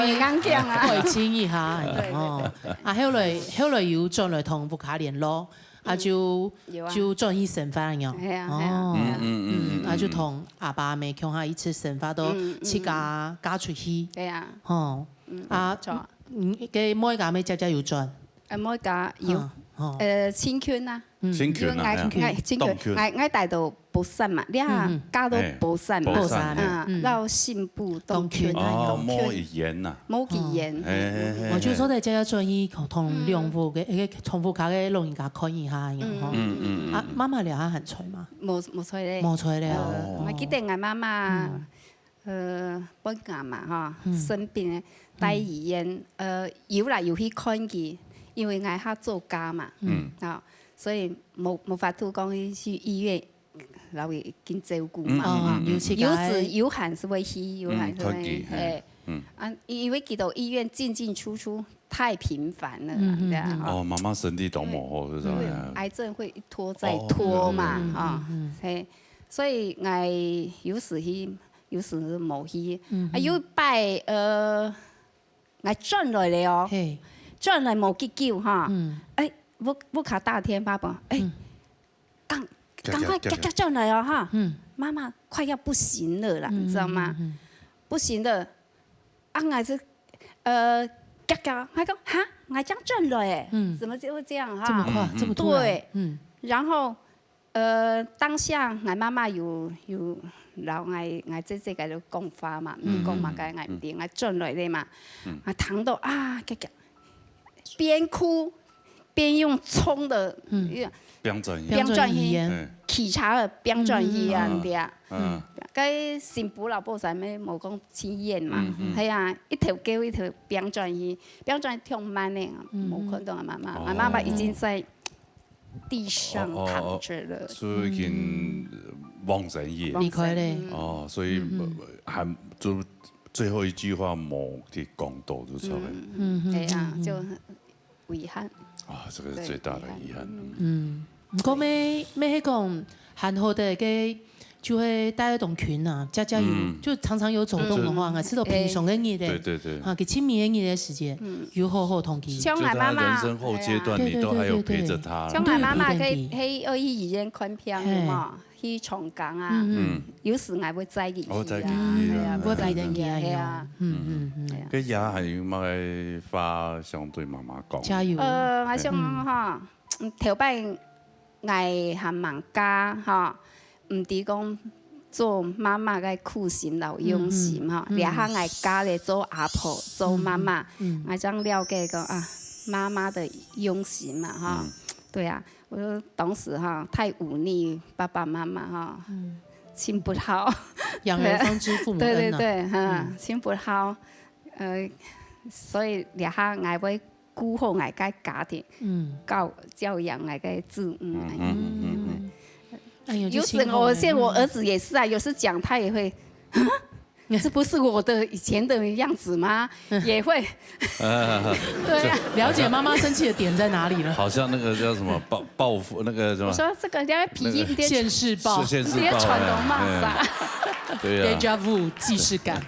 會硬頸啊。改進一下，對，對，對。哦，啊，後來，後來有轉來同屋下聯絡，啊，就，有啊。就轉去生活了。係啊，係啊，哦。係啊。嗯，嗯，嗯，嗯，啊，就同阿爸阿姆共下一起生活到嗯，嗯，自家嫁出去。對啊。哦，嗯，啊，著。嗯，該妹家乜姐姐有轉？呃，妹家有。嗯，哦。呃，新近啊。嗯。新近啊，因為𠊎，係啊。𠊎，新近，當近。𠊎，𠊎戴到寶山嘛，你看，嗯，嗯。嫁到寶山嘛。哎，寶山，啊，嗯。到新埔當近。當近啊，哦，當近。無幾遠吶。無幾遠。哦。哎，哎，哎，我就說在家家轉去同兩戶个，嗯。一個同屋下个老人家看一下，嗯。然後。嗯，嗯，嗯，啊，嗯。媽媽這下還在嗎？無，無在咧。無在咧。哦。呃，𠊎記得𠊎媽媽，嗯。 呃，搬家嘛，吼，嗯。生病个，嗯。帶醫院，呃，有啦，有去看佢，因為𠊎較早嫁嘛，嗯。啊，所以無，無法度講去醫院，然後已經照顧嘛，嗯，嗯，吼。嗯，嗯。有時有閒是會去，有閒是會，嗯，看佢，嘿，嘿，嗯。啊，因為佢到醫院進進出出太頻繁了啦，嗯，嗯，對啊，嗯。吼。哦，媽媽身體都無好，是吧？對，哎呀。癌症會一拖再拖嘛，哦，嗯，嗯，哈，嗯，嗯。嘿，所以𠊎有時去 有時無去。嗯哼。啊，有一擺，呃，𠊎轉來了哦，嘿。轉來無幾久哈，嗯。哎，屋，屋下打電話吧，哎，嗯。趕，趕快，遽遽，遽遽轉來哦哈，嗯。媽媽快要不行了啦，嗯，你知道嗎？嗯，嗯，嗯。不行了，啊，𠊎就，呃，遽遽，𠊎講，哈，𠊎正轉來欸，嗯。怎麼就會這樣哈？這麼快，嗯，嗯。這麼突然，對，嗯。然後 呃，當下𠊎媽媽有，有摎𠊎，𠊎姊姊該兜講話嘛，嗯，講麼个𠊎毋知，嗯，嗯。𠊎轉來咧嘛，嗯。啊，聽到啊，遽遽，邊哭邊用衝的，嗯。用，拚轉去。拚轉去，拚轉去，嗯。騎車的拚轉去啊，嗯，嗯，嗯。你知啊？嗯。該新埔摎寶山乜無講幾遠嘛，嗯，嗯。係啊，一頭狗一頭拚轉去，拚轉去忒慢咧，嗯，嗯。無看到𠊎媽媽，哦。𠊎媽媽已經在 地上躺著了。哦，哦，哦，所以已經往生去。離開咧。嗯。哦，所以，嗯，嗯。呃，還，就最後一句話無去講到，就出來。嗯，嗯，嗯，對啊，嗯，嗯。就很遺憾。啊，這個是最大的遺憾。對，遺憾。嗯。嗯，毋過乜，乜係講，還好得个 就會大家當近啊，家家有，嗯。就常常有走動的話，嗯。𠊎試著平常个日仔，對，對，對。啊，佢親密个日仔時節，嗯。有好好同佢。像𠊎媽媽，就他人生後階段，哎呀。你都還有陪著他。對，對，對，對，對。像𠊎媽媽，對，對，對。佢，佢愛去醫院看病，嘿。有無？去長庚啊，嗯，嗯。嗯。有時𠊎會載佢去啊，哦，載佢去啊。哎呀，嗯。會陪等佢啊，會載佢去啊，係啊。嗯，嗯，嗯。哎呀。該爺還有麼个話想對媽媽講？加油。呃，𠊎想哈，嗯，頭擺 𠊎還吂嫁吼，毋知講做媽媽个苦心摎用心吼，嗯，嗯，嗯。這下𠊎嫁咧做阿婆，做媽媽，嗯，嗯，嗯。𠊎正了解講啊，媽媽的用心嘛吼。嗯。對啊，我就當時吼，太忤逆爸爸媽媽吼，嗯。盡不孝。養兒方知父母恩啊。對，對，對，哈，嗯。盡不孝。呃，所以這下𠊎會 顧好𠊎个家庭，嗯。教，教養𠊎个子女。嗯，嗯，嗯，嗯。哎喲，有時候我，就辛苦了。像我兒子也是啊，有時講他也會，啊？这不是我的以前的样子吗？也会，对啊，了解妈妈生气的点在哪里了。好像那个叫什么报报复那个什么，我说这个你要脾气，你得现世报，现世报，你得传统骂啥？哎，对呀， déjà vu 既视感。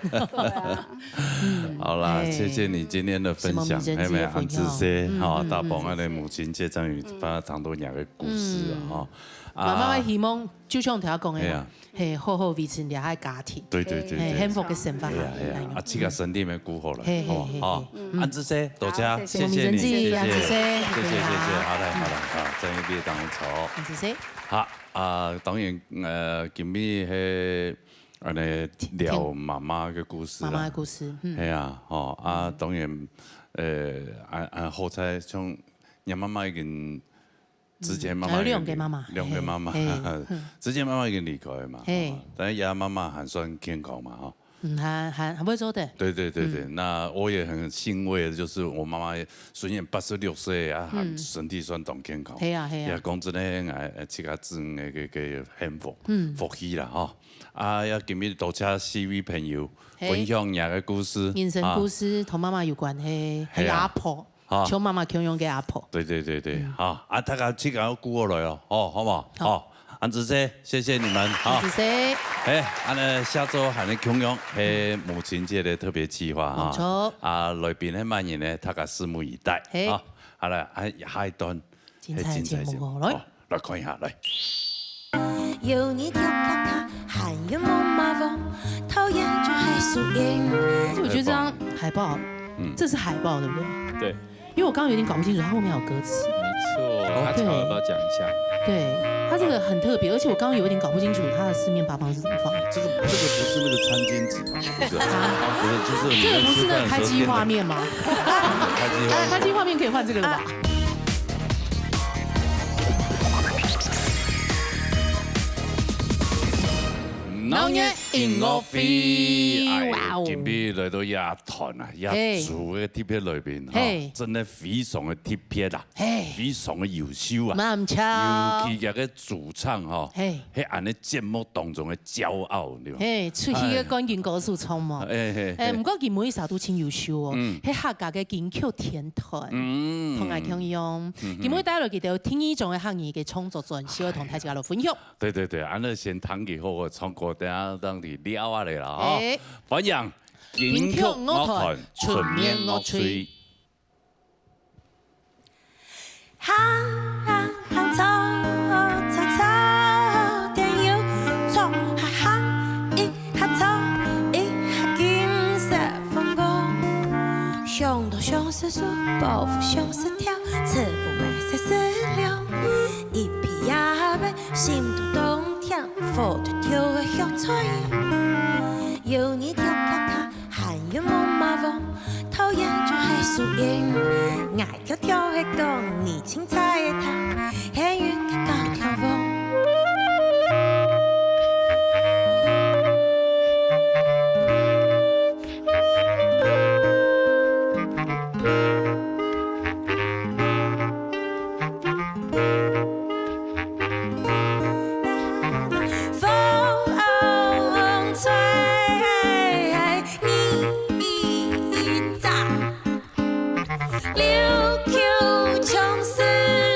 好啦，谢谢你今天的分享，什么迷人之夜还没有安之些分享哈，大鹏安的母亲节终于发生当多年的故事啊哈，妈妈希望就像头先讲的哎呀，嘿，好好维持你的家庭，对对对嘿，对，幸福的生活。哎呀哎呀，啊，自家身体没顾好了，嘿嘿好不好？嘿好，安之些，多谢，好谢谢你，谢谢谢谢，安之些谢谢谢谢，好好嘞好嘞，好，这一边当中，安之些，好啊，当然呃，今日嘿，安尼聊妈妈个故事，妈妈的故事，嗯，系啊，吼啊，当然，呃，啊啊，好彩像你妈妈已经，之前妈妈还有两个妈妈，两个妈妈，嘿，之前妈妈已经离开了嘛，嘿，但是爷妈妈还算健康嘛，哈。嗯，还还还会做的，对对对对，那我也很欣慰的，就是我妈妈虽然八十六岁啊，还身体算当健康。嘿啊嘿啊也讲真的，哎，自家真个个个幸福，嗯，福气啦哈。啊，也今日多谢四位朋友嘿分享你个故事，人生故事同妈妈有关系，还有阿婆，啊像妈妈共样个阿婆。对对对对，好啊，大家自家要顾好来哦，哦，好不好？好，安子姐，谢谢你们，好谢。谢。哎，安呢下周还能共样，嘿，母亲节的特别计划哈。没错啊，来宾的慢人呢，大家拭目以待。嘿好，好了，啊，下一段精彩的节目哦来好，来看一下，来。有你跳跳卡，还有木马风，讨厌就还输赢。我觉得这张海报，这是海报对不对？对，因为我刚刚有点搞不清楚它后面有歌词。没错，他对要不要讲一下？对，它这个很特别，而且我刚刚有点搞不清楚它的四面八方是怎么放。这个这个不是那个餐巾纸吗？不是，不是，就是你这个不是那个们吃饭的时候开机画面吗？开机画面。开机画面可以换这个了吧？老年音乐会，哎哇哦今日来到夜团啊，夜嘿主个特别来宾哈嘿，真的非常的特别啦，嘿非常的优秀啊，蛮巧尤其这个主唱哈，嘿嘿，安尼节目当中的骄傲，对吧？嘿，出去个冠军歌手唱嘛。哎嘿，哎，毋过佢每一首都真优秀哦，迄客家个金曲天团，嗯同𠊎共樣。佢每帶來佢兜第二張个客語个創作專輯，同大家來分享。对对对，安尼先聽佢好好唱歌，等下等佢尞下來啦吼。哎歡迎金曲樂團出面樂隊。行行行，走走走，點油蔥，行行一下走一下金色風光。想到想色素，包袱想色跳，吃不買色色料，一皮呀白，心都當甜，火都跳个香菜。有你跳跳卡， 還有木馬王，討厭就係輸贏。𠊎跳跳係講你清彩个他，係有个高跳王。風吹 你一隻，琉球像是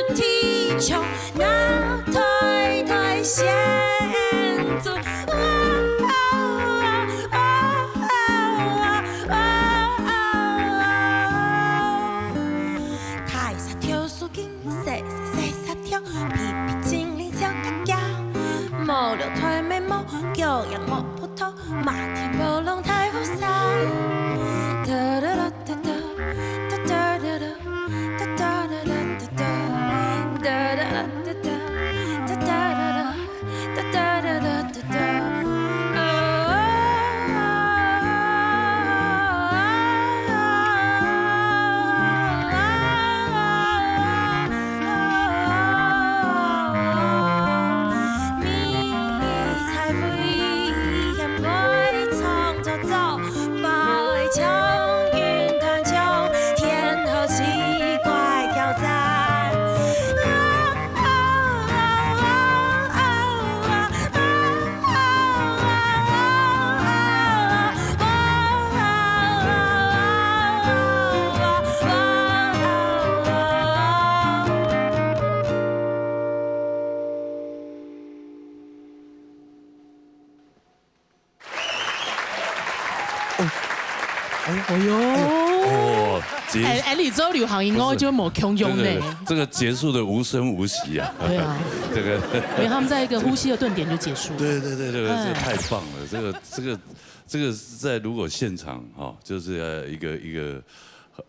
哎呦，哎呦，哦，结哎，哎，你知道流行音乐就没共用呢。对对对，这个结束的无声无息啊。对啊。这个，你看他们在一个呼吸的顿点就结束了。对对对对，哎。这太棒了，这个这个这个是在如果现场哈，就是呃一个一个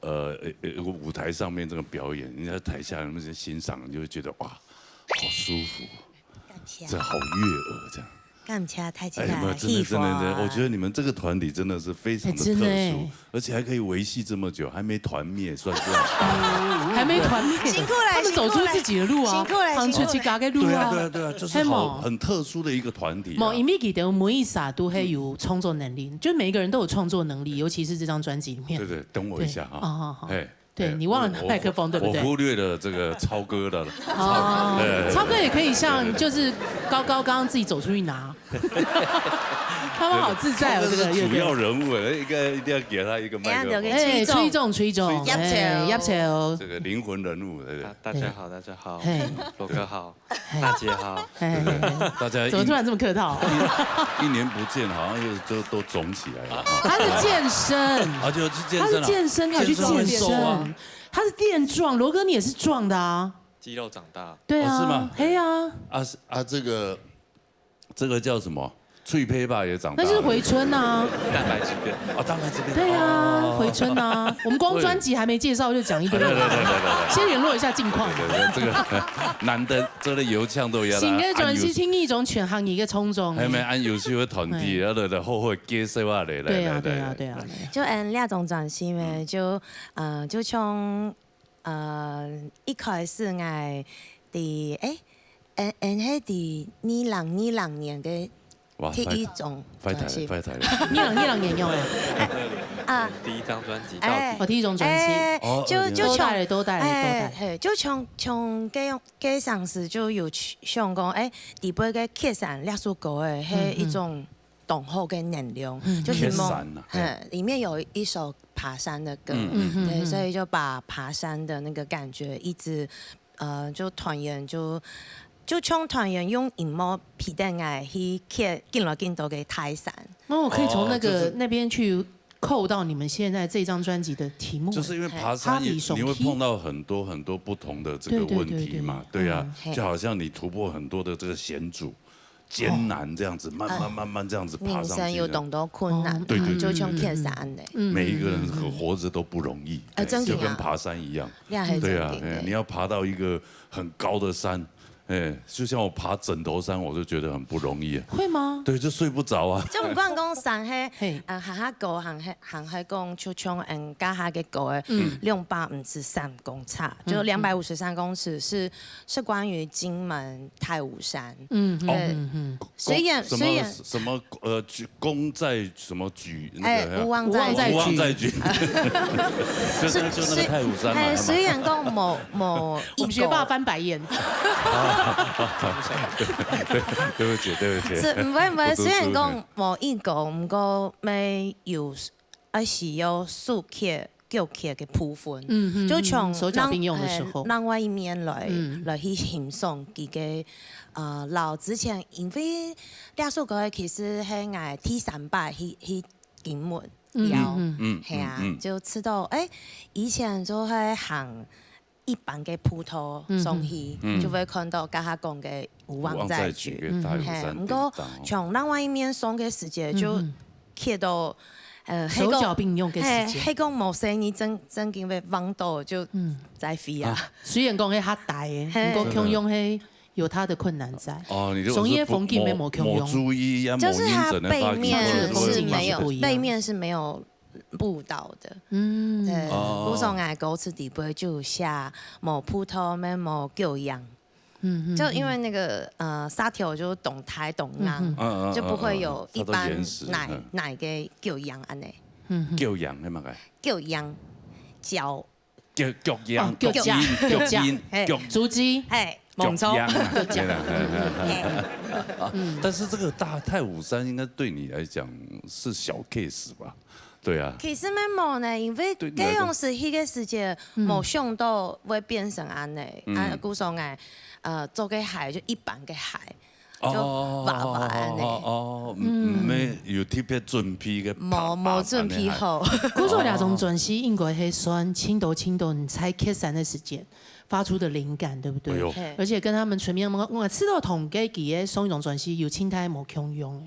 呃呃舞台上面这个表演，人家台下那些欣赏，你就会觉得哇，好舒服，感谢。这好悦耳这样。感谢大家哎，没有，真的，真的，真的，我觉得你们这个团体真的是非常的特殊，哎，真的哎。而且还可以维系这么久，还没团灭，算是很棒。还没团灭，辛苦了，他们走出自己的路啊，辛苦了，行出自家的路啊。对啊，对啊，对啊，就是好，很特殊的一个团体啊。无，因为佢哋每一个都很有创作能力，就每一个人都有创作能力，尤其是这张专辑里面。对对，等我一下哈。对，哦，好，好。哎，对，哎，你忘了拿麦克风，我，对不对？我忽略了这个超哥的了。哦，哎，超哥也可以像，就是高高刚刚自己走出去拿。他们好自在哦，这个乐队。超哥是主要人物哎，应该一定要给他一个麦克风。哎，吹奏，吹奏，哎，压轴。这个灵魂人物，对不对？大，大家好，大家好，嘿。罗哥好，嘿。大姐好。嘿，嘿，嘿。大家一，怎么突然这么客套？一，一年不见，好像又都，都肿起来了。他是健身。啊，就去健身了。他是健身，他有去健身。健身很瘦啊。他是健壮，罗哥你也是壮的啊。肌肉长大。对啊，哦，是吗？嘿啊。啊，是，啊，这个，这个叫什么？脆胚吧也长大了。那就是回春啊。蛋白质变。哦，蛋白质变。对啊，哦。回春啊。我们光专辑还没介绍就讲一堆了。对，对，对，对，对，对。先联络一下近况。对，对，对，这个男的，这个油腔都一样的。新的专辑，听一种全行业的冲撞。还没按游戏会团体，哎。然后的后悔接受啊，来，来，对啊，来，来，对啊，来。对啊，对啊。就嗯，两种专辑嘛，嗯。就，呃，就从，呃，一开始，哎，第，哎，嗯，嗯，迄第二零二零年个哇，第一张专辑。坏，坏，坏，坏。二零二零年用的。啊。第一张专辑到底。哎，哦，第一张专辑。哎，哦，就，二零。就像，多大了，多大了，多大了。哎，嘿，就像，像个样，个上司就有去想讲，哎，底背个《雪山》那首歌，哎，嘿，嗯，嗯。一种浓厚个能量，嗯，就希望，雪山啊，嘿，里面有一首爬山的歌，嗯，嗯，嗯，对，嗯。所以就把爬山的那个感觉一直，呃，就团员就，就像团员用音乐陪等𠊎去看紧来紧多个大山。哦，可以从那个，哦，就是那边去扣到你们现在这张专辑的题目。就是因为爬山也，嘿。你会碰到很多很多不同的这个问题嘛，对，对，对，对，对。对啊，嗯。就好像你突破很多的这个险阻，艰难这样子，慢慢，哦。慢慢这样子爬上去的。人生有当多困难，哦。对，对，对，就像雪山的。对，对。嗯，每一个人活着都不容易，嗯，嗯，嗯。哎，真的啊。就跟爬山一样。你也很，对啊，真的。哎，你要爬到一个很高的山，哎，就像我爬枕头山，我就觉得很不容易啊。会吗？对，就睡不着啊。就毋管讲山，嘿，嘿。呃，行較高，行較，行較講，就像，嗯，加下个高的，嗯。两百五十三公尺，就嗯，两百五十三公尺是，是关于金门太武山。嗯，对。哦。嗯，嗯。虽然，什么，虽然什么，呃，举，功在什么举，那个，哎，无妄在举。无妄在举。就是，就那个太武山嘛，哎，嘛。虽然讲某，某一个，我们学霸翻白眼。对，对不起，对不起。是，毋会，毋会，不是，虽然讲某一个，毋过没有，还是有受气 叫起个部分，嗯，嗯，就从嗯，手脚并用的时候。另，呃，另外一面来，嗯。来去欣赏佢个，呃，老之前，因为这首歌其实系𠊎第三擺去，去金门，嗯，了，嗯，嗯。嗯，系啊，嗯，嗯。就知道，哎，以前就会行一般个步道上去，嗯，嗯。就会看到刚刚讲个无妄在举。无妄在举个大武山嘿，毋过顶上哦。从另外一面上个时节，就嗯，嗯。 去到，呃，手脚并用个时节。嘿，迄个，嘿，迄个无生意正，正经个望到就嗯。在飞啊。啊。虽然讲迄下大个，嘿。毋过共样迄有它的困难在。哦，你如果是上野风景没无共样。无，无注意啊，就是它背面是没有，无认真的话，可能就会，背面是没有步道的。嗯。对，哦。故所𠊎歌词底背就有写，无步道，没无教养。 嗯，嗯，就因为那个，呃，沙条就动态动浪，嗯，嗯。嗯，嗯，就不会有一般嗯，嗯，嗯。它都岩石，哪，嗯。哪个教养安呢？嗯，嗯。教养，那么个？教养，脚。脚，脚样，哦，脚架，脚印，脚架。脚印，嘿。脚，足跡。嘿，没错。脚样啊，脚架。对啦，嘿，嘿，嘿。嘿。啊，嗯。但是这个大太武山应该对你来讲是小 case 吧？ 对啊。其实蛮无呢，因为对，该样式，迄个时节，嗯。无想到会变成安尼，嗯。啊，故所哎，呃，做个鞋就一般个鞋，就娃娃恁樣。哦，哦，嗯，沒有特別準備个，無無準備好。故所這張專輯應該係算盡多盡多你在歇山个時間發出个靈感，對不對？哎喲而且跟他們全面，我我知道同佢个上一張專輯有盡大無共樣誒，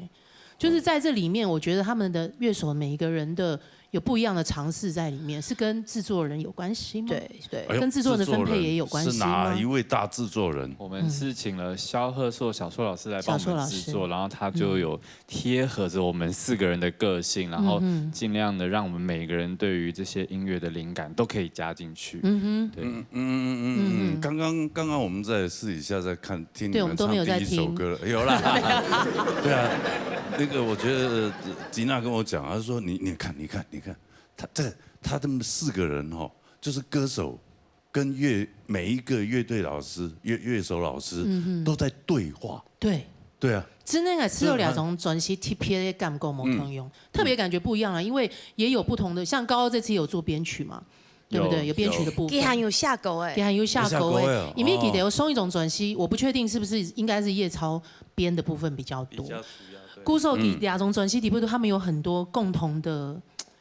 就是在這裡面，我覺得他們的樂手每一個人的有不一樣的嘗試在裡面，是跟製作人有關係嗎？對對，哎喲跟製作人的分配也有關係嗎是哪一位大製作人？我們是請了蕭賀碩小碩老師來幫我們製作，小碩老師然後他就有貼合著我們四個人的個性，然後盡量的讓我們每個人對於這些音樂的靈感都可以加進去。嗯哼，對，嗯嗯嗯嗯，刚刚刚刚我们在私底下在看听你们对我们都没有在唱第一首听歌了，有啦，对啊，那个我觉得呃吉娜跟我讲，她说你你看你看你看，他这他他们四个人哈，就是歌手跟乐每一个乐队老师、乐乐手老师都在对话，对，对啊，真的啊，製作兩張專輯特別个感覺無共樣，特別感覺不一樣啊，因為也有不同的，像高高這次有做編曲嘛，對不對？有有編曲的部分，佢還有寫歌誒，佢還有寫歌有寫歌誒誒，因為佢有上一張專輯，我不確定是不是應該是葉超編的部分比較多。故所佢兩張專輯底部都他們有很多共同的，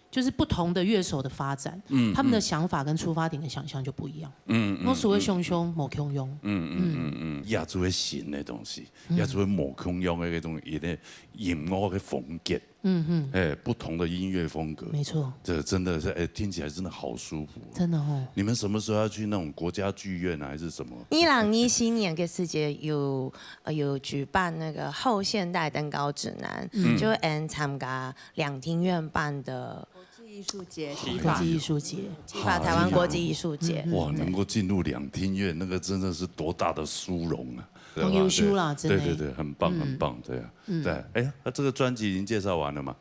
就是不同的樂手的發展，他們的想法跟出發點跟想象就不一樣。嗯我所謂想像無共樣，嗯嗯嗯嗯，壓出个新的东西，压出个无共样的那种音乐音乐的风格，嗯嗯，哎，不同的音乐风格，沒錯，这真的是哎，听起来真的好舒服。真的哦。你们什么时候要去那种国家剧院啊，还是什么？二零二四年个時節有呃有舉辦那個後現代登高指南，就會參加兩廳院辦的藝術節，國際藝術節，企劃台灣國際藝術節。哇，能够进入两厅院，那个真的是多大的殊荣啊！很优秀啦，真的。对对对，很棒很棒，对啊，对，哎，那这个专辑已经介绍完了吗？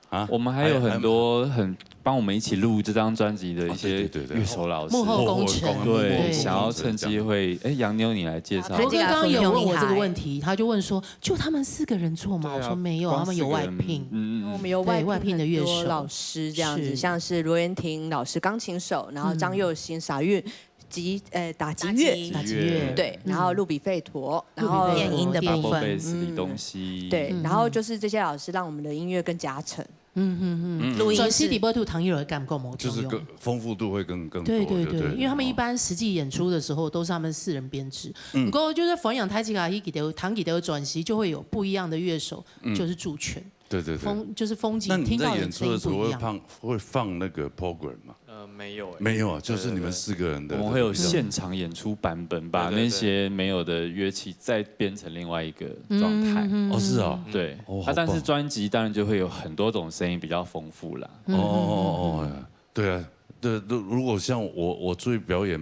啊，我们还有很多很帮我们一起录这张专辑的一些乐手老师，幕后工程，对，想要趁机会，哎，杨妞你来介绍。我刚刚有问我这个问题，他就问说，就他们四个人做吗？我说没有，他们有外聘，嗯我们有外聘外聘的乐手老师这样子，像是罗元婷老师钢琴手，然后张佑兴、傻运吉呃打击乐，打击乐，对，然后路比费陀，然后电音的部分，李东西，对，然后就是这些老师让我们的音乐更加成。嗯嗯嗯，录音室里边都唐一柔感觉无就是更丰富度会更更多，对对对，因为他们一般实际演出的时候都是他们四人编制，不过就是反映台吉卡一给的唐吉的转型，就会有不一样的乐手，就是助拳，对对对，风就是风景，那你在演出的时候会放会放那个 program 吗？呃，没有，没有啊，就是你们四个人的，我们会有现场演出版本，把那些没有的乐器再编成另外一个状态。哦，是啊，对，哦它但是专辑当然就会有很多种声音，比较丰富啦。哦哦哦，对啊，对，如果像我我出去表演，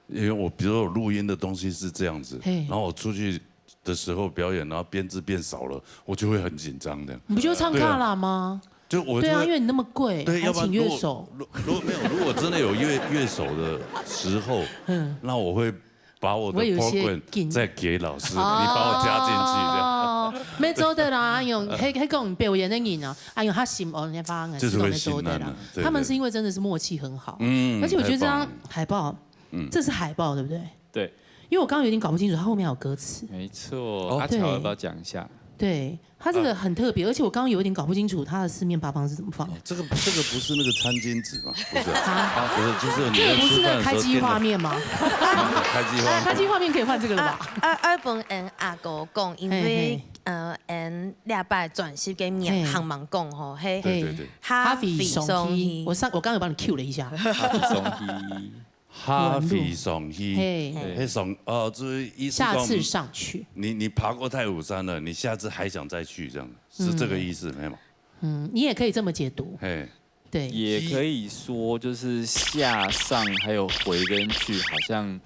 因为我比如说我录音的东西是这样子，然后我出去的时候表演，然后编制变少了，我就会很紧张的。你不就唱卡拉吗？就我对啊，因为你那么贵，对，还请乐要不然如果手。如如果没有，如果真的有乐乐手的时候，嗯，那我会把我的我有一些 program 紧再给老师，你把我加进去这样。哦，没做的啦，用黑黑讲表演的人啊，哎呦，他心哦，那方就是会心安啊，对他们是因为真的是默契很好，嗯而且我觉得这张太棒了海报，这是海报对不对？对，因为我刚刚有点搞不清楚，它后面还有歌词。没错，阿巧要不要讲一下？对，它这个很特别，而且我刚刚有点搞不清楚它的四面八方是怎么放。这个这个不是那个餐巾纸吗？不是，啊，不是，就是你这个不是那在吃饭的时候个开机画面吗？开机画面，开机画面可以换这个了吧？啊，啊，本恩阿哥讲，因为嘿嘿呃，恩礼拜转型个面嘿行忙讲吼，嘿，对对对，哈哈菲松松希，我上我刚刚有帮你 Q 了一下，哈比松希，哈菲松希，嘿，嘿松哦，这意思下次讲上去，你你爬过太武山了，你下次还想再去，这样是这个意思没有？嗯，你也可以这么解读，嘿，对，也可以说就是下上还有回跟去，好像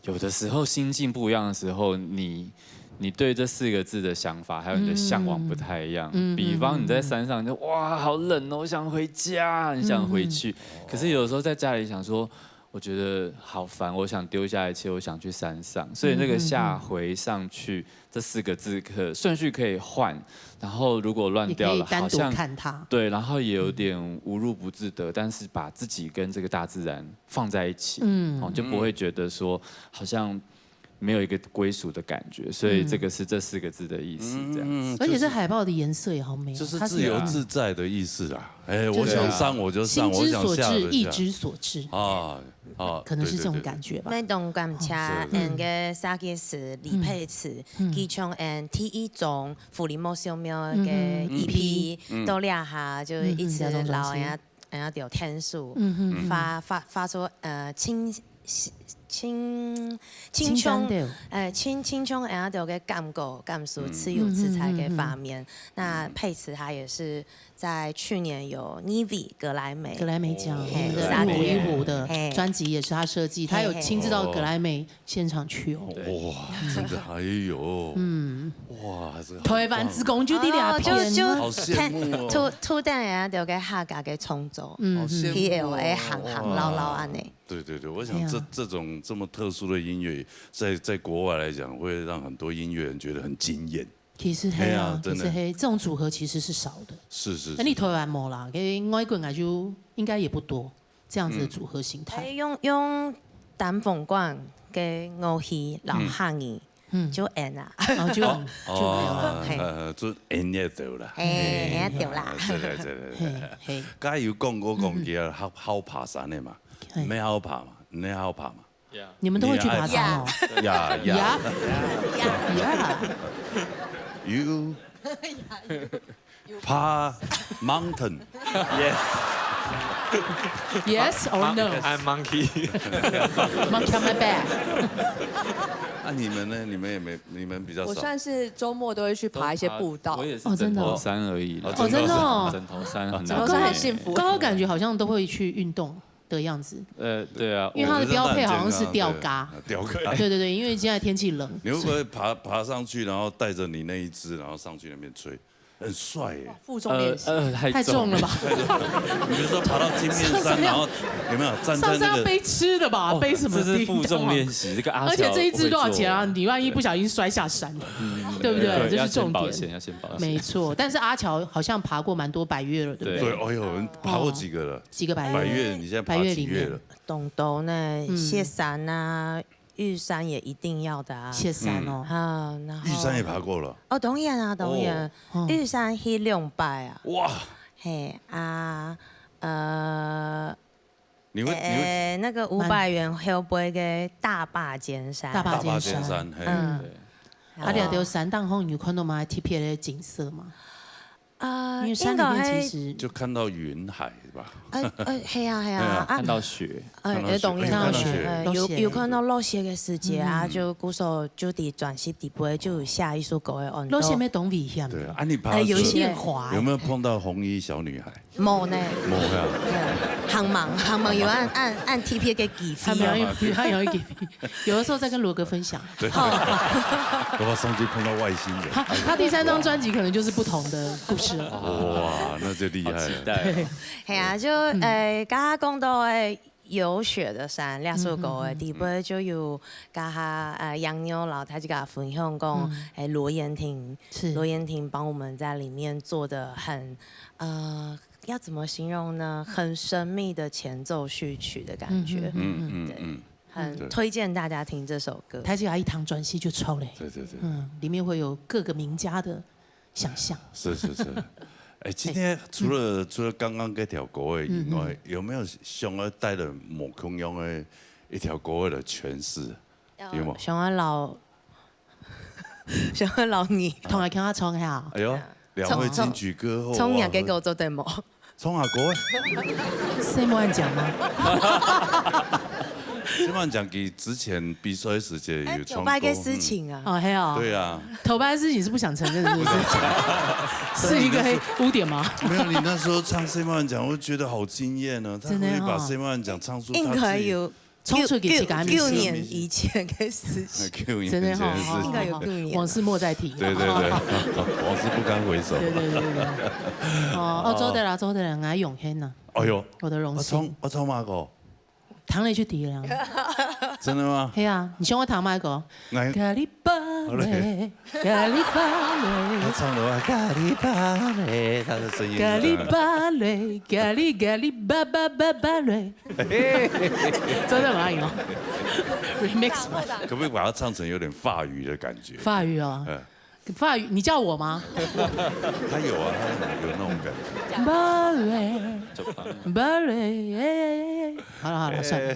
有的时候心境不一样的时候，你你对这四个字的想法还有你的向往不太一样。嗯比方你在山上就哇好冷哦，我想回家，你想回去，可是有的时候在家里想说。我觉得好烦，我想丢下一切，我想去山上。所以那个下回上去这四个字可顺序可以换，然后如果乱掉了，你可以单独好像看它。对，然后也有点无入不自得，但是把自己跟这个大自然放在一起，嗯哦，就不会觉得说好像没有一个归属的感觉，所以这个是这四个字的意思，这样子。而且这海报的颜色也好美哦，就是自由自在的意思啊。哎，我想上我就上，我想下就下。心之所至，意之所至。啊，啊，可能是这种感觉吧。非常感谢，嗯，个设计师李佩慈，佢从嗯第一张《福里莫小庙》个 EP 到这下，就一直老人家，人家有天数，发发发出呃，亲亲亲像，呃，亲亲像人家有个感觉，感受自由自在个方面。那佩慈她也是在去年有入围格莱美，格莱美奖，我们的一壶一壶的专辑也是她设计，她有亲自到格莱美现场去哦。哇，真的，哎呦，嗯，哇，这个台湾之光就在两片，就就好羡慕哦。突突然人家有个客家个创作，嗯，好羡慕哦。P L A 行行老老安呢。对对对，我想这这种这么特殊的音乐，在在国外来讲，会让很多音乐人觉得很惊艳。其实嘿啊，其实嘿，这种组合其实是少的。是是，那你台湾没啦，因为外国人就应该也不多这样子的组合形态。用用单簧管个乐器老汉语，嗯，就演啊，哦，就就没有了，嘿，呃，就演也得啦，嘿，演也得啦，对对对对对，嘿，加油讲我讲起来，好好爬山的嘛，没好爬嘛，没好爬嘛。 你们都会去爬山哦？呀呀呀！You 爬 mountain。Yes。Yes or no？I'm monkey。Monkey on my back。那你们呢？你们也没，你们比较少。我算是周末都会去爬一些步道。我也是枕头山而已。哦，真的哦。枕头山很难。枕头山很幸福。刚刚感觉好像都会去运动。 的样子。呃，对啊，因为他的标配好像是吊嘎，吊嘎。对对对，因为现在天气冷。你会不会爬爬上去，然后带着你那一只，然后上去那边吹，很帅耶。负重练习，呃，太重了吧？你比如说爬到金面山，然后有没有站在那个？背吃的吧？背什么？这是负重练习，这个阿，而且这一只多少钱啊？你万一不小心摔下山，对不对？这是重点。要先保险，要先保险。没错，但是阿乔好像爬过蛮多百岳了，对不对？对，哎呦，爬过几个了。 几个百岳？百岳，你现在爬几岳了？东东呢，雪山啊，玉山也一定要的啊。雪山哦，啊，然后玉山也爬过了。哦，当然啊，当然，玉山去两百啊。哇，嘿啊，呃，你会你会那个五百元后背个大霸尖山，大霸尖山，嘿，嗯，啊，你有山当中有看到嘛特别的景色嘛？ 啊，因为山里面其实就看到云海是吧？呃，系啊系啊，啊，看到雪，呃，有懂看到雪，有有看到落雪个时节啊，就鼓手就在专辑底背就有写一首歌个安。落雪没懂危险，对啊，你爬有些滑，有没有碰到红衣小女孩？没呢，没有，很忙很忙，有按按按 T P 个给 fee，很忙，很容易给 fee。 有的时候再跟罗哥分享。对，我要上去碰到外星人。他他第三张专辑可能就是不同的故事了。哇，那就厉害了。期待。系啊，就诶，刚刚讲到诶有雪的山，两首歌诶，底背就有刚刚呃杨牛老他就跟他分享讲，诶罗燕婷，是罗燕婷帮我们在里面做的很呃要怎么形容呢？很神秘的前奏序曲的感觉。嗯嗯嗯，对。 很推荐大家听这首歌。他只要一弹专辑就出来，对对对，嗯，里面会有各个名家的想象。是是是，哎，今天除了除了刚刚这条歌以外，有没有想要带的某空用的一条歌的诠释？有吗？想要老，想要老你，同来听他唱一下。哎呦，两位金曲歌后，从你给我做对吗？ 冲啊哥，谁没讲吗？谁没讲给之前比赛时间有冲过？个事情啊，哦，还有，对啊，头发的事情是不想承认，是不是？是一个黑污点吗？没有，你那时候唱谁没讲，我觉得好惊艳呢。他可以把谁没讲唱出，硬可以。 冲出去自家面前。九年以前个事情，真的哈，应该有九年，往事莫再提。对对对，往事不堪回首。对对对对。哦，哦，做得啦，做得啦，我荣幸呐。哎呦，我的荣幸。我唱，我唱嘛个。弹了就低了。真的吗？对啊，你先我弹嘛个。来。芭蕾，咖哩芭蕾，他唱的话，咖哩芭蕾，他的声音是这样。咖哩芭蕾，咖哩咖哩芭芭芭芭蕾。嘿，真的吗？有remix版？可不可以把它唱成有点法语的感觉？法语哦。嗯。法语，你叫我吗？他有啊，他有，有那种感觉。芭蕾，芭蕾，哎，哎，哎，哎。好了好了，算了。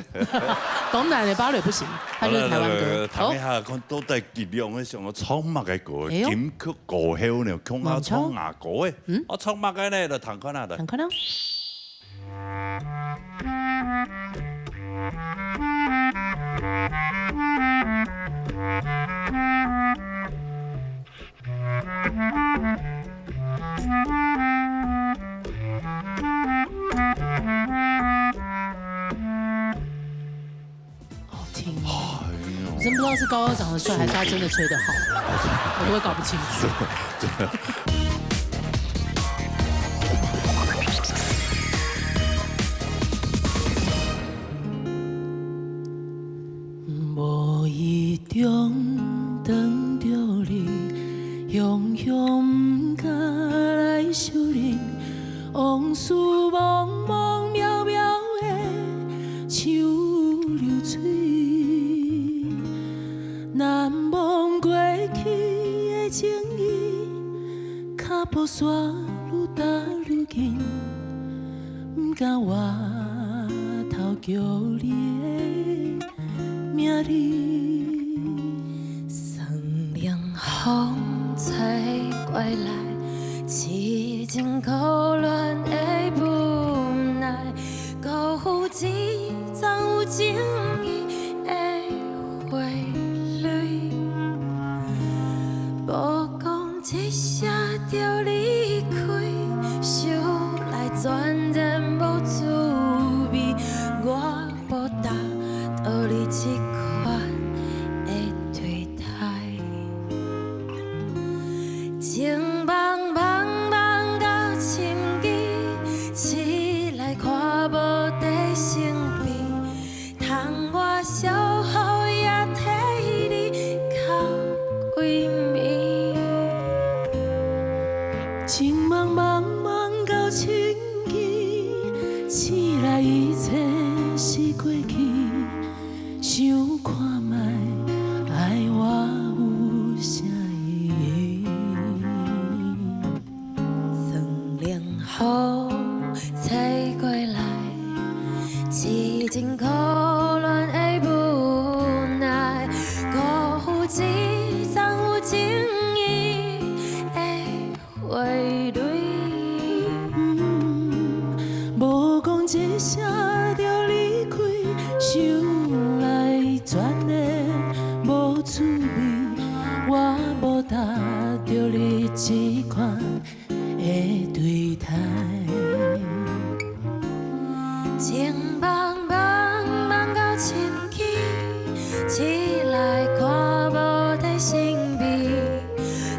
懂奶的芭蕾不行，它就是台湾歌。好了，那个，谈一下，看到底吉良个想要唱么个歌，哎呦。金曲歌后呢，恐怕唱哪个诶？嗯。啊，唱么个呢？来听看啊，来。听看啊。 好听哦。哎呦。我真不知道是高高长得帅，还是他真的吹得好，我都会搞不清楚。无意中撞着你，雄雄毋敢来相认，往事茫茫渺渺的像流水，难忘过去的情谊，脚步煞愈踏愈近。 毋敢回頭叫你的名字。酸冷風吹過來，痴情苦戀的無奈，辜負一欉有情意的花蕊。無講 一聲就離開，想來全然無滋味，我無值得你這款的對待。情茫茫茫到深更，醒來看無在身邊， 窗外小雨也替你哭歸暝。情茫茫茫到深更，醒來一切是過去，想看覓，愛我有啥意義？ 酸冷雨吹過來，痴情苦戀的無奈，辜負一欉有情意的花蕊。無講一聲就離開，想來全然無滋味，我無值得你這款 的對待。情茫茫茫到深更，醒來看無在身邊，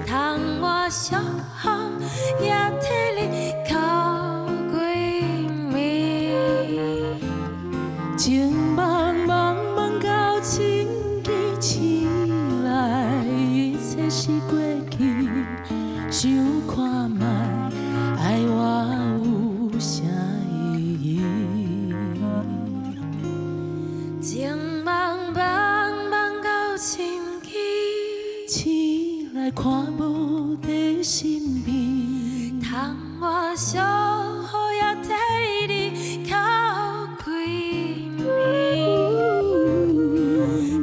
窗外小雨也替你哭歸暝。 情茫茫茫到深更，醒來一切是過去，想看覓，愛我有啥意義？情茫茫茫到深更，醒來看無在身邊，窗外小雨也替你哭 歸暝。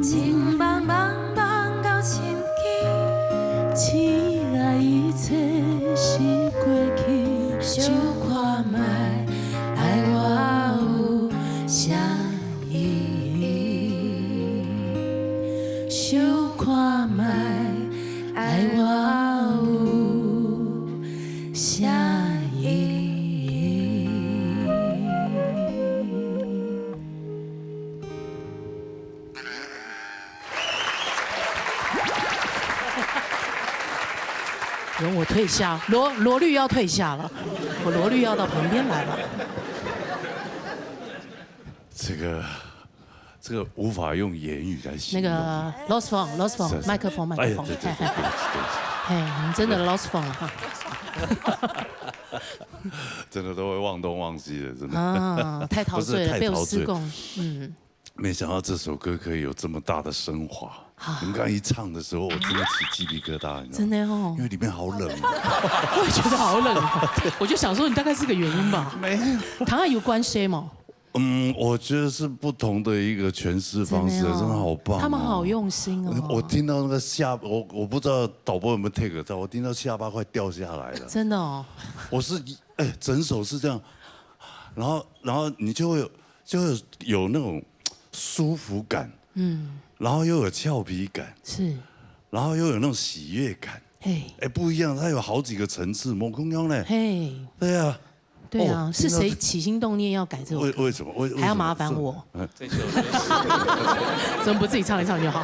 情茫茫茫到深更，醒來一切是過去，想看覓，愛我有啥意義？想看覓，愛我有 下雨。容我退下，罗罗律要退下了，我罗律要到旁边来了。这个这个无法用言语来形容。那个 lost phone，lost phone，是是麦克风，麦克风，哎，对对对，对不起对不起，嘿，你真的 lost phone 了哈。真的都会忘东忘西的，真的。啊，太陶醉了，不是太陶醉被我失控。嗯，没想到这首歌可以有这么大的升华。你们刚刚一唱的时候，我真的起鸡皮疙瘩，你知道吗？真的哦因为里面好冷啊。我也觉得好冷哦。我就想说，你大概是个原因吧。没有。糖爱有关系吗？嗯，我觉得是不同的一个诠释方式，真的哦真的好棒哦。他们好用心哦。我听到那个下，我我不知道导播有没有 take 到，我听到下巴快掉下来了。真的哦，我是哎，整首是这样，然后然后你就会有就会有那种舒服感，嗯，然后又有俏皮感，是然后又有那种喜悦感，嘿哎，不一样，它有好几个层次，某空中呢，嘿，对啊，对啊，哦是谁起心动念要改这首歌？为为什么为还要麻烦我？嗯这首就是怎么不自己唱一唱就好？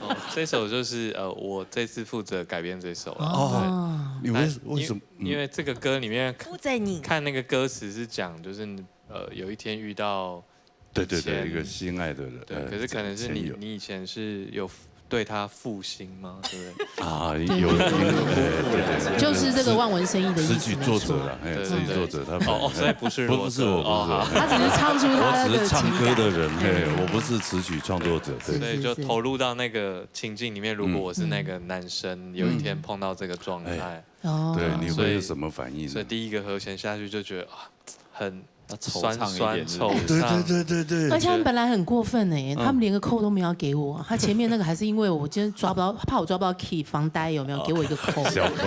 哦，这首就是呃，我这次负责改编这首了。哦，你为为什么？因为这个歌里面负责你。看那个歌词是讲，就是呃，有一天遇到对对对，前一个心爱的人，对，呃可是可能是前友你你以前是有对他负心吗？对不对？啊，有有哎对对，就是这个望文生义的意思，词曲作者了，哎，对词曲作者他哦哦，所以不是不罗不是我不是，哥哦好哎他只是唱出他我只是唱的情感。歌的人，嘿，我不是词曲创作者，对。所以就是投入到那个情境里面。如果我是那个男生，有一天碰到这个状态，哎哦，对，你所以会有什么反应呢？所以第一个和弦下去就觉得啊，很要惆酸酸怅一点，是不惆是？对对怅。对对对，而且他们本来很过分呢，他们连个扣都没有给我，他前面那个还是因为我今天抓不到，怕我抓不到 key，防呆有没有给我一个扣？小扣。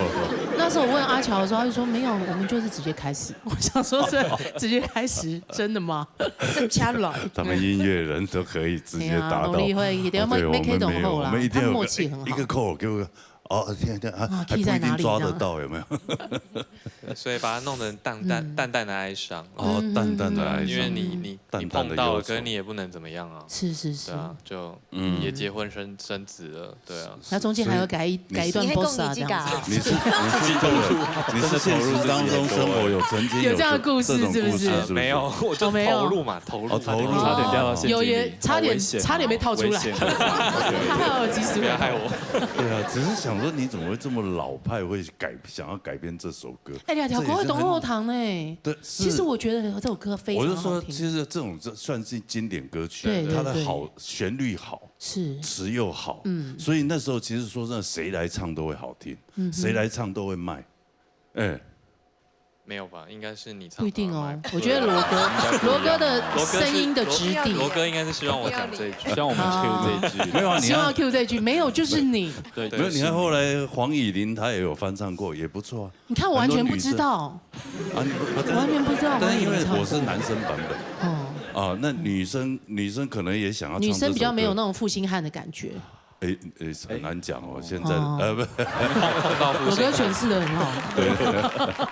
那时候我问阿乔的时候，他就说没有，我们就是直接开始。我想说是直接开始，真的吗？是掐软。他们音乐人都可以直接达到。哎呀，董丽慧一定要哦对麦麦克我们没有风后啦我们一定要有他默契很好一个扣给我，哦，天天啊啊，还不 key 在一定哪里抓得到，有没有？所以把它弄得淡淡淡淡的哀伤。哦，淡淡的哀伤，因为你你你淡淡的碰到了，忧愁可是你也不能怎么样啊。是是是对。啊，就嗯也结婚生生子了，对啊。那中间还要改一改一段你还 bossa 讲你自己这样子。啊？你是你是这个你是现实当中生活有曾经有这样的故事这种是不是故事是不是？没有，我就哦没有投入嘛，投入哦，投入差点掉到陷阱里，有也差点好危险哦差点被套出来危险还好有及时回头。不要害我。对啊，只是想说你怎么会这么老派，会改想要改变这首歌？哎，两条狗会懂后堂呢。对，其实我觉得这首歌非常好听。我是说，其实这种这算是经典歌曲，对对它的对好旋律好，是词又好，嗯，所以那时候其实说真的，谁来唱都会好听，谁来唱都会卖，哎，没有吧？应该是你唱不一定哦好吗。我觉得罗哥，罗哥的声音的质地，罗哥应该是希望我讲这一句。希望我们 Q 这一句。没有啊，你希望看， Q 这句没有就是你。对，没有，你看后来黄乙玲她也有翻唱过，也不错啊。你看我完全不知道，啊，你不我完全不知道但是因为黄乙玲唱过我是男生版本哦，啊，那女生女生可能也想要唱女生比较没有那种，种负心汉的感觉。哎哎，很难讲哦，现在哦呃不，罗哥诠释的很好，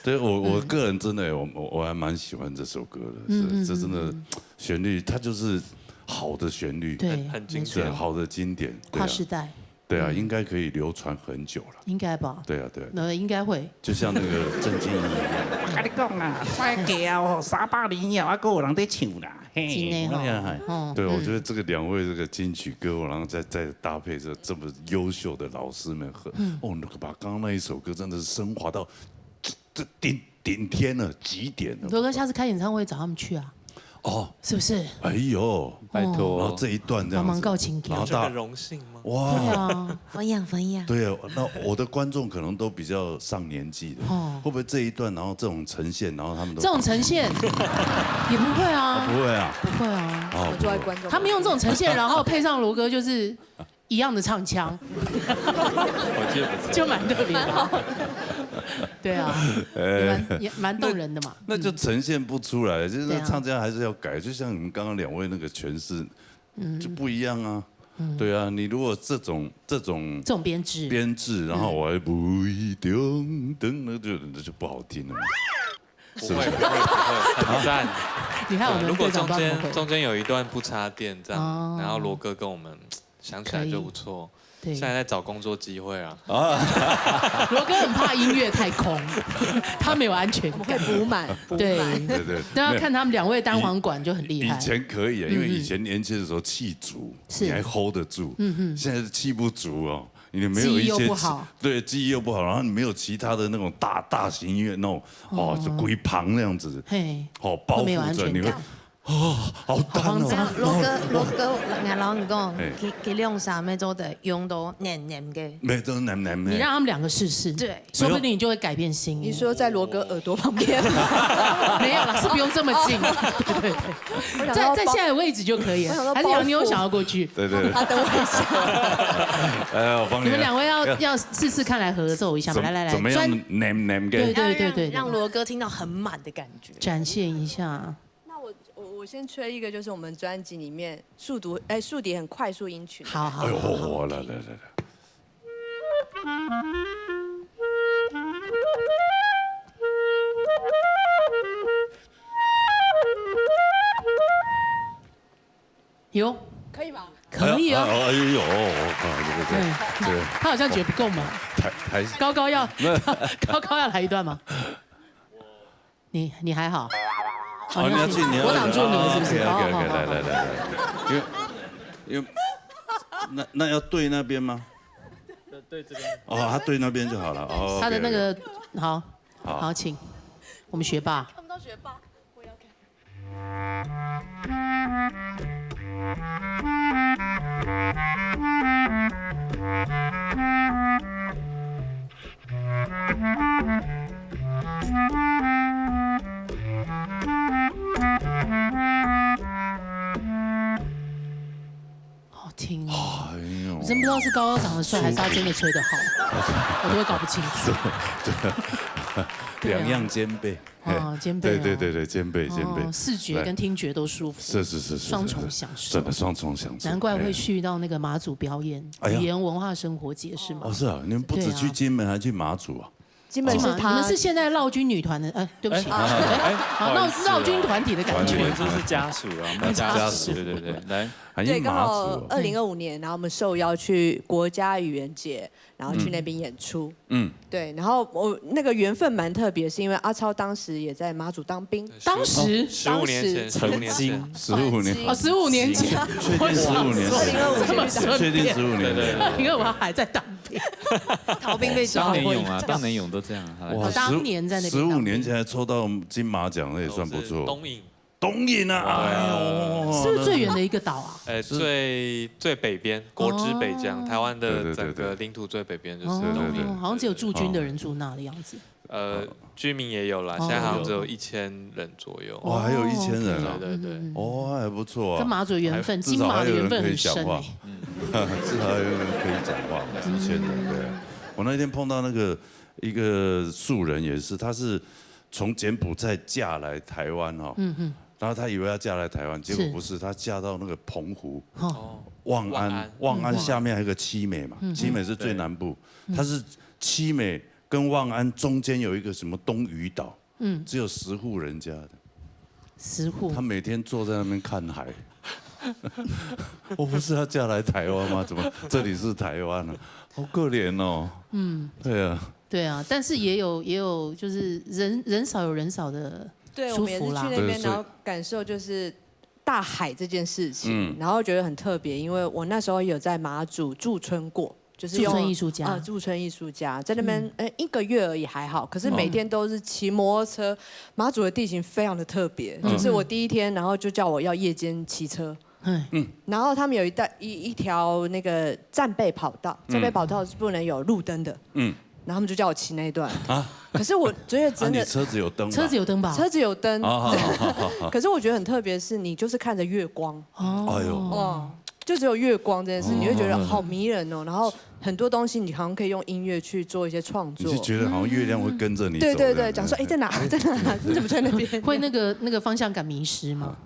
对我我个人真的我我我还蛮喜欢这首歌的，是这真的旋律，它就是好的旋律，对，很经没错对，好的经典，对啊跨世代对啊，应该可以流传很久了，应该吧？对啊对啊，那应该会。就像那个郑敬怡一样。我跟你讲啊，我的歌啊，吼，三百年以后，还有人在唱啦，嘿。真的吼哎呀，嗯对，我觉得这个两位这个金曲歌后，然后再再搭配这这么优秀的老师们合，哦，那个把刚刚那一首歌真的是升华到这这顶顶天了，极点了。罗哥下次开演唱会找他们去啊，哦，是不是？哎呦，拜托然后这一段这样子，帮忙告情然后大这个荣幸吗？对哇。啊，分享分享。对，那我的观众可能都比较上年纪的，哦会不会这一段，然后这种呈现，然后他们都这种呈现也不会啊，不会啊？不会啊。哦，我坐在观众，他们用这种呈现，然后配上罗哥就是一样的唱腔，我记得不错。就蛮特别的。对啊，也蛮也蛮动人的嘛。那就呈现不出来，就是对啊唱这样还是要改，就像你们刚刚两位那个诠释，就不一样啊。对啊，你如果这种这种这种编制，编制，然后我还不一定等，那就那就不好听了嘛。不会不会不会，很赞。你看我们如果中队长帮我们回间中间有一段不插电这哦样，然后罗哥跟我们想起来就不错。对，现在在找工作机会啊。罗哥很怕音乐太空，他没有安全感。我们会补满，补对满。对对，大家没有看他们两位单簧管就很厉害。以前可以啊，因为以前年轻的时候气足，是你还 hold 得住，嗯嗯，现在是气不足哦。你没有一些记忆又不好，对，记忆又不好，然后你没有其他的那种大大型音乐那种，哦，就鬼旁那样子，嘿，哦，包会没有安覆着你会全感，。哦，好淡哦。好慌张这样，罗哥，罗哥，我跟你讲哎，佢佢两三暝做得用到黏黏个。没，都是黏黏的。你让他们两个试试，对说不定你就会改变心意。你说在罗哥耳朵旁边，没有啦，是不用这么近。对对对，在在现在的位置就可以了。我想说还是杨妞想要过去？对对对，他等我一下。哎，我帮你们两位要要要试试看来合奏一下嘛，怎来来来，怎么样专对对对对对让让罗哥听到很满的感觉。展现一下。那我我我先吹一个，就是我们专辑里面速度哎速度很快速音群。好好哎呦，好好，好来来来来，有可以吗？可以啊。哎呦，哎呦，哦，哦，对对对对，他好像觉得不够嘛，台台高高要高高要来一段吗？你你还好？哦，你要进，你要我挡住你了是不是？OK 好 OK 好 OK，好来来来来，因为因为那那要对那边吗？对这边。哦，他对那边就好了。哦，他的那 OK，OK 个好好好，请我们学霸。他们都学霸，我也要看。好听哦。哎呦我真不知道是高高长得帅，还是他真的吹得好，我都会搞不清楚。对啊两样兼备。哦兼备哦对对对对，兼备兼备哦，。视觉跟听觉都舒服，是是是是，双重享受真的双重享受。难怪会哎。去到那个马祖表演哎呀语言文化生活节是吗？哦，是啊，你们不止对啊去金门，还去马祖啊？金门是他你们是现在绕军女团的，哎，对不起，哎好，绕绕军团体的感觉我们。就是家属啊，我们家属。家属对对对，来，还去对，刚马祖好哦。二零二五年，然后我们受邀去国家语言节，然后去那边演出。嗯，对，然后我那个缘分蛮特别，是因为阿超当时也在马祖当兵。当时十五年前，十五年前，十五年，哦，十五年前，确定十五年前，这么顺便确定十五年前。因为我还在当兵。逃兵被抓回当年勇啊，当年勇都这样。好来哇，哦当年在那边当兵十五年前还抽到金马奖，那也算不错。东引，东引啊，哎呦，是不是最远的一个岛啊？呃，最最北边，果汁北疆，哦台湾的对对对整个对领土最北边就是哦东引。对对好像只有驻军的人住那的样子。呃，居民也有啦，哦现在好像只有一千人左右。哇，还有一千人啊！对对对，哦，还不错啊，跟马祖缘分，还至少还有人可以讲话金马的缘分很深欸，至少还有人可以讲话嘛，一千人对啊。我那天碰到那个一个素人也是，她是从柬埔寨嫁来台湾哦，嗯嗯，然后她以为要嫁来台湾，结果是不是，她嫁到那个澎湖哦，望安，望安望安下面还有个七美嘛，七美是最南部，她是七美跟望安中间有一个什么东嶼岛，嗯，只有十户人家的。十户他每天坐在那边看海。我不是要嫁来台湾吗？怎么这里是台湾啊？好可怜哦。嗯，对啊，对啊，但是也有也有就是人人少有人少的对，我舒们也是去服啦。那边，对所以然后感受就是大海这件事情，嗯然后觉得很特别，因为我那时候有在马祖驻村过。就是用驻村艺术家啊，驻村艺术家在那边，呃，一个月而已还好，可是每天都是骑摩托车。马祖的地形非常的特别，就是我第一天，然后就叫我要夜间骑车，嗯，然后他们有一带一一条那个战备跑道，战备跑道是不能有路灯的，嗯，然后他们就叫我骑那一段啊，可是我觉得啊，真的你车子有灯吧？车子有灯吧？车子有灯，啊，好好好好好。可是我觉得很特别是，你就是看着月光，哦，哎呦，哦，就只有月光这件事，哦你会觉得好迷人哦。然后很多东西你好像可以用音乐去做一些创作你就。觉得好像月亮会跟着你走对对对，这样子讲说哎在哪在哪，你怎么在那边？会那个那个方向感迷失吗？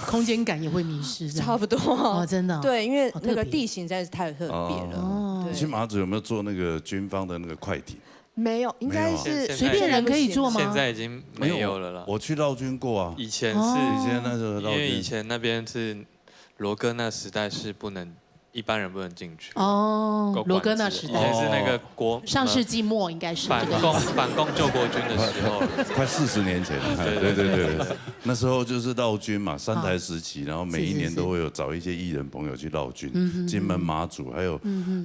空间感也会迷失，这样差不多。哦，真的哦对，因为那个好特别地形实在是太特别了。哦对，去马祖有没有坐那个军方的那个快艇？没有，应该是没有现在随便人可以坐吗？现在已经没有了啦。我去绕军过啊，以前是哦以前那时候因绕军，为以前那边是罗哥那时代是不能一般人不能进去。哦，罗哥那时代。而且是那个国上世纪末应该是这个意思。反共，反共救国军的时候了。快四十年前了，对对对对对。那时候就是绕军嘛，三台时期，然后每一年都会有找一些艺人朋友去绕军，金门、马祖，还有，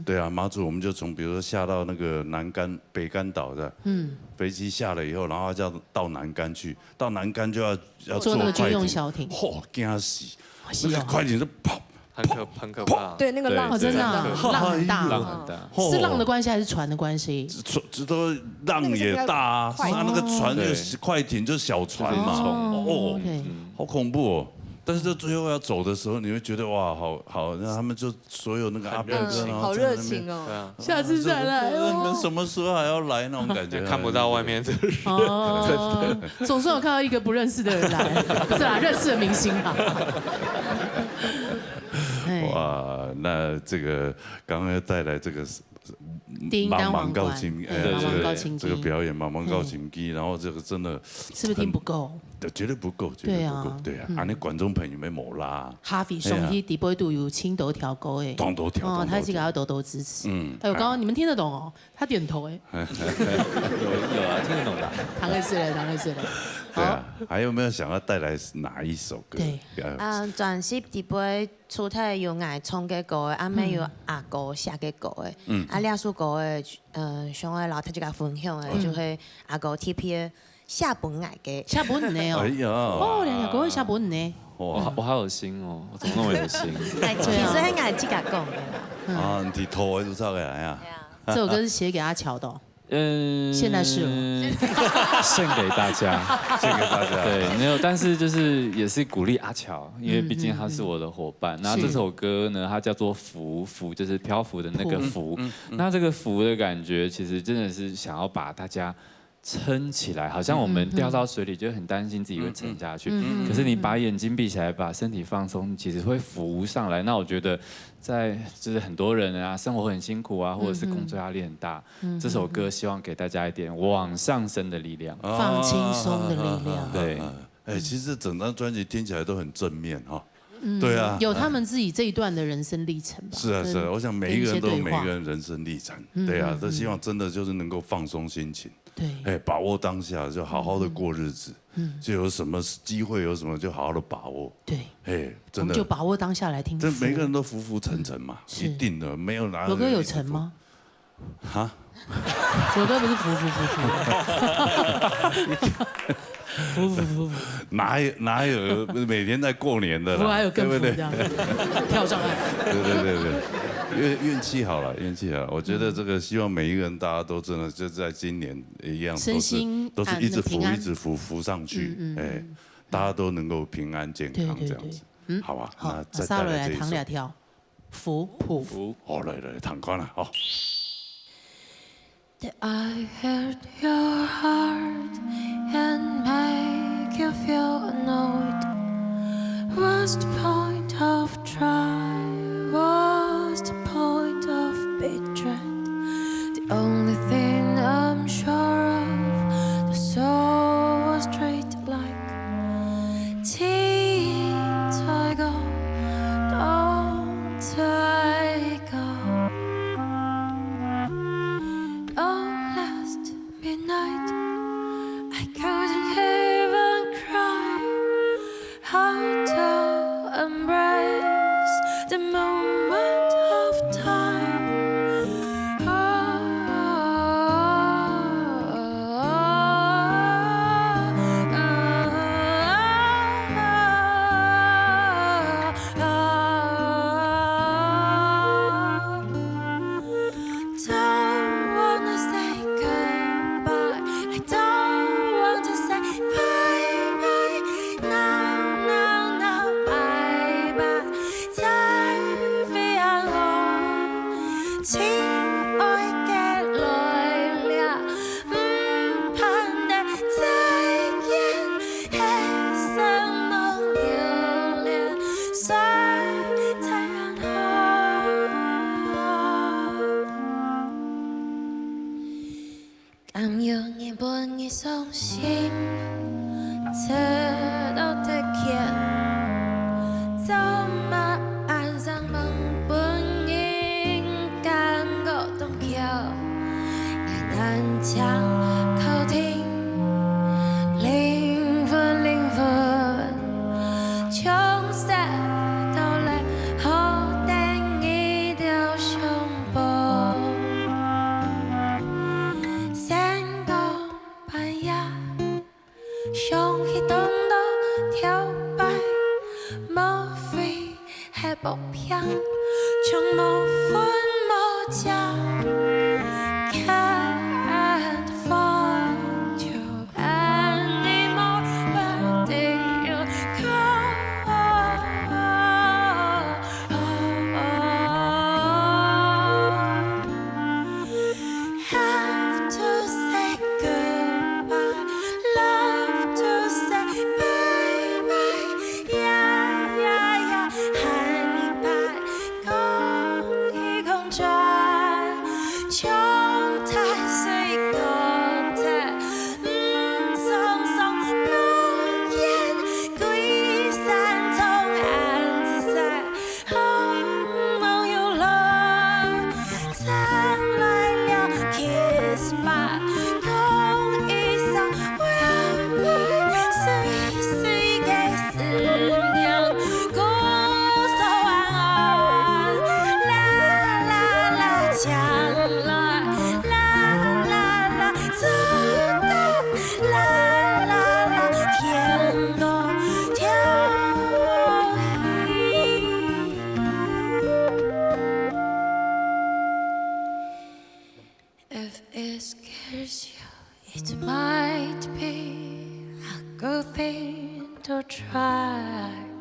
对啊，马祖我们就从比如说下到那个南竿、北竿岛的，嗯，飞机下了以后，然后就要到南竿去，到南竿就要要坐那个军用小艇，嚯，惊死！那个快艇就跑。很可很可怕。对，那个浪，对真的啊，浪很大，浪很大。是浪的关系还是船的关系？船这都浪也大啊，他那个船就是快艇，就是小船嘛。哦，OK，好恐怖哦。但是到最后要走的时候，你会觉得哇，好好，那他们就所有那个阿兵哥，然后好热情哦。下次再来哦。你们什么时候还要来那种感觉？看不到外面的人。哦，总算有看到一个不认识的人来，不是啦，认识的明星啊。哇，那这个刚刚要带来这个叮当王冠，哎，这个这个表演，茫茫告情机，然后这个真的是不是听不够？绝对不够，绝对不够，对啊，啊，那观众朋友们没啦。哈菲兄弟底背都有青豆条歌哎，当多条，哦，他这个要多多支持。嗯，哎呦，刚刚你们听得懂哦？他点头哎，有有啊，听得懂的。唐克斯了，唐克斯了。对啊，还有没有想要带来哪一首歌？对，嗯，专辑底背 除忒有𠊎唱个歌个，啊乜有阿哥寫个歌个，啊這首歌个，呃，想愛摎大家分享个，就係阿哥特別寫分𠊎个。寫分你哦。哎呀，哦，兩條歌寫分你。哇，我好有心哦，我怎麼那麼有心？哎，其實係𠊎自家講个啦。啊，你偷个就抄个來啊。這首歌是寫給阿喬的哦。嗯，现在是了。献给大家，献给大家。对，没有，但是就是也是鼓励阿乔，因为毕竟他是我的伙伴。那这首歌呢，它叫做《浮》，浮就是漂浮的那个浮。那这个浮的感觉，其实真的是想要把大家撑起来，好像我们掉到水里就很担心自己会沉下去，可是你把眼睛闭起来，把身体放松，其实会浮上来。那我觉得在就是很多人啊，生活很辛苦啊，或者是工作压力很大，这首歌希望给大家一点往上升的力量。放轻松的力量。对，哎，其实整张专辑听起来都很正面哈。对啊，有他们自己这一段的人生历程吧。是啊是啊，我想每一个人都有每一个人人生历程。对啊，这希望真的就是能够放松心情。对，哎，把握当下，就好好的过日子。嗯，就有什么机会，有什么就好好的把握。对，哎，真的就把握当下来听。这每个人都浮浮沉沉嘛，一定的，没有哪。罗哥有沉吗？哈，罗哥不是浮浮浮浮。浮浮浮浮，哪有哪有每天在过年的啦？浮还有更浮这样，跳上来。对对对对，运运气好了，运气好了。我觉得这个希望每一个人大家都真的就在今年一样，身心都是一直浮平安一直浮浮上去，哎，大家都能够平安健康这样子，好吧？好，那再下落来带来这一首。唐两条，浮浮。浮。好，来来来，唐康了，好。 Did I hurt your heart and make you feel annoyed? What's the point of try? What's the point of betrayed? The only thing I'm sure of, the soul was treated like teen tiger. Don't take off. Oh, last midnight, I couldn't even cry. How to embrace the moment of time. Oh, oh, oh, oh. Don't wanna say goodbye. I don't want to say bye bye. No, no, no, bye bye. Time beyond 無病，從無分無焦，can't afford to anymore. Where did you go? Have to say goodbye, love to say bye bye. Yeah, yeah, yeah. 喊一擺，講一講轉，長大歲高大，毋鬆鬆，無言，歸山中安在。 好朋友來，正來了，kiss my，講一聲，我愛碎碎个思念，故所晚安。啦啦啦，將來，啦啦啦，祝福，啦啦啦，天公跳。 If it scares you, it might be a good thing to try.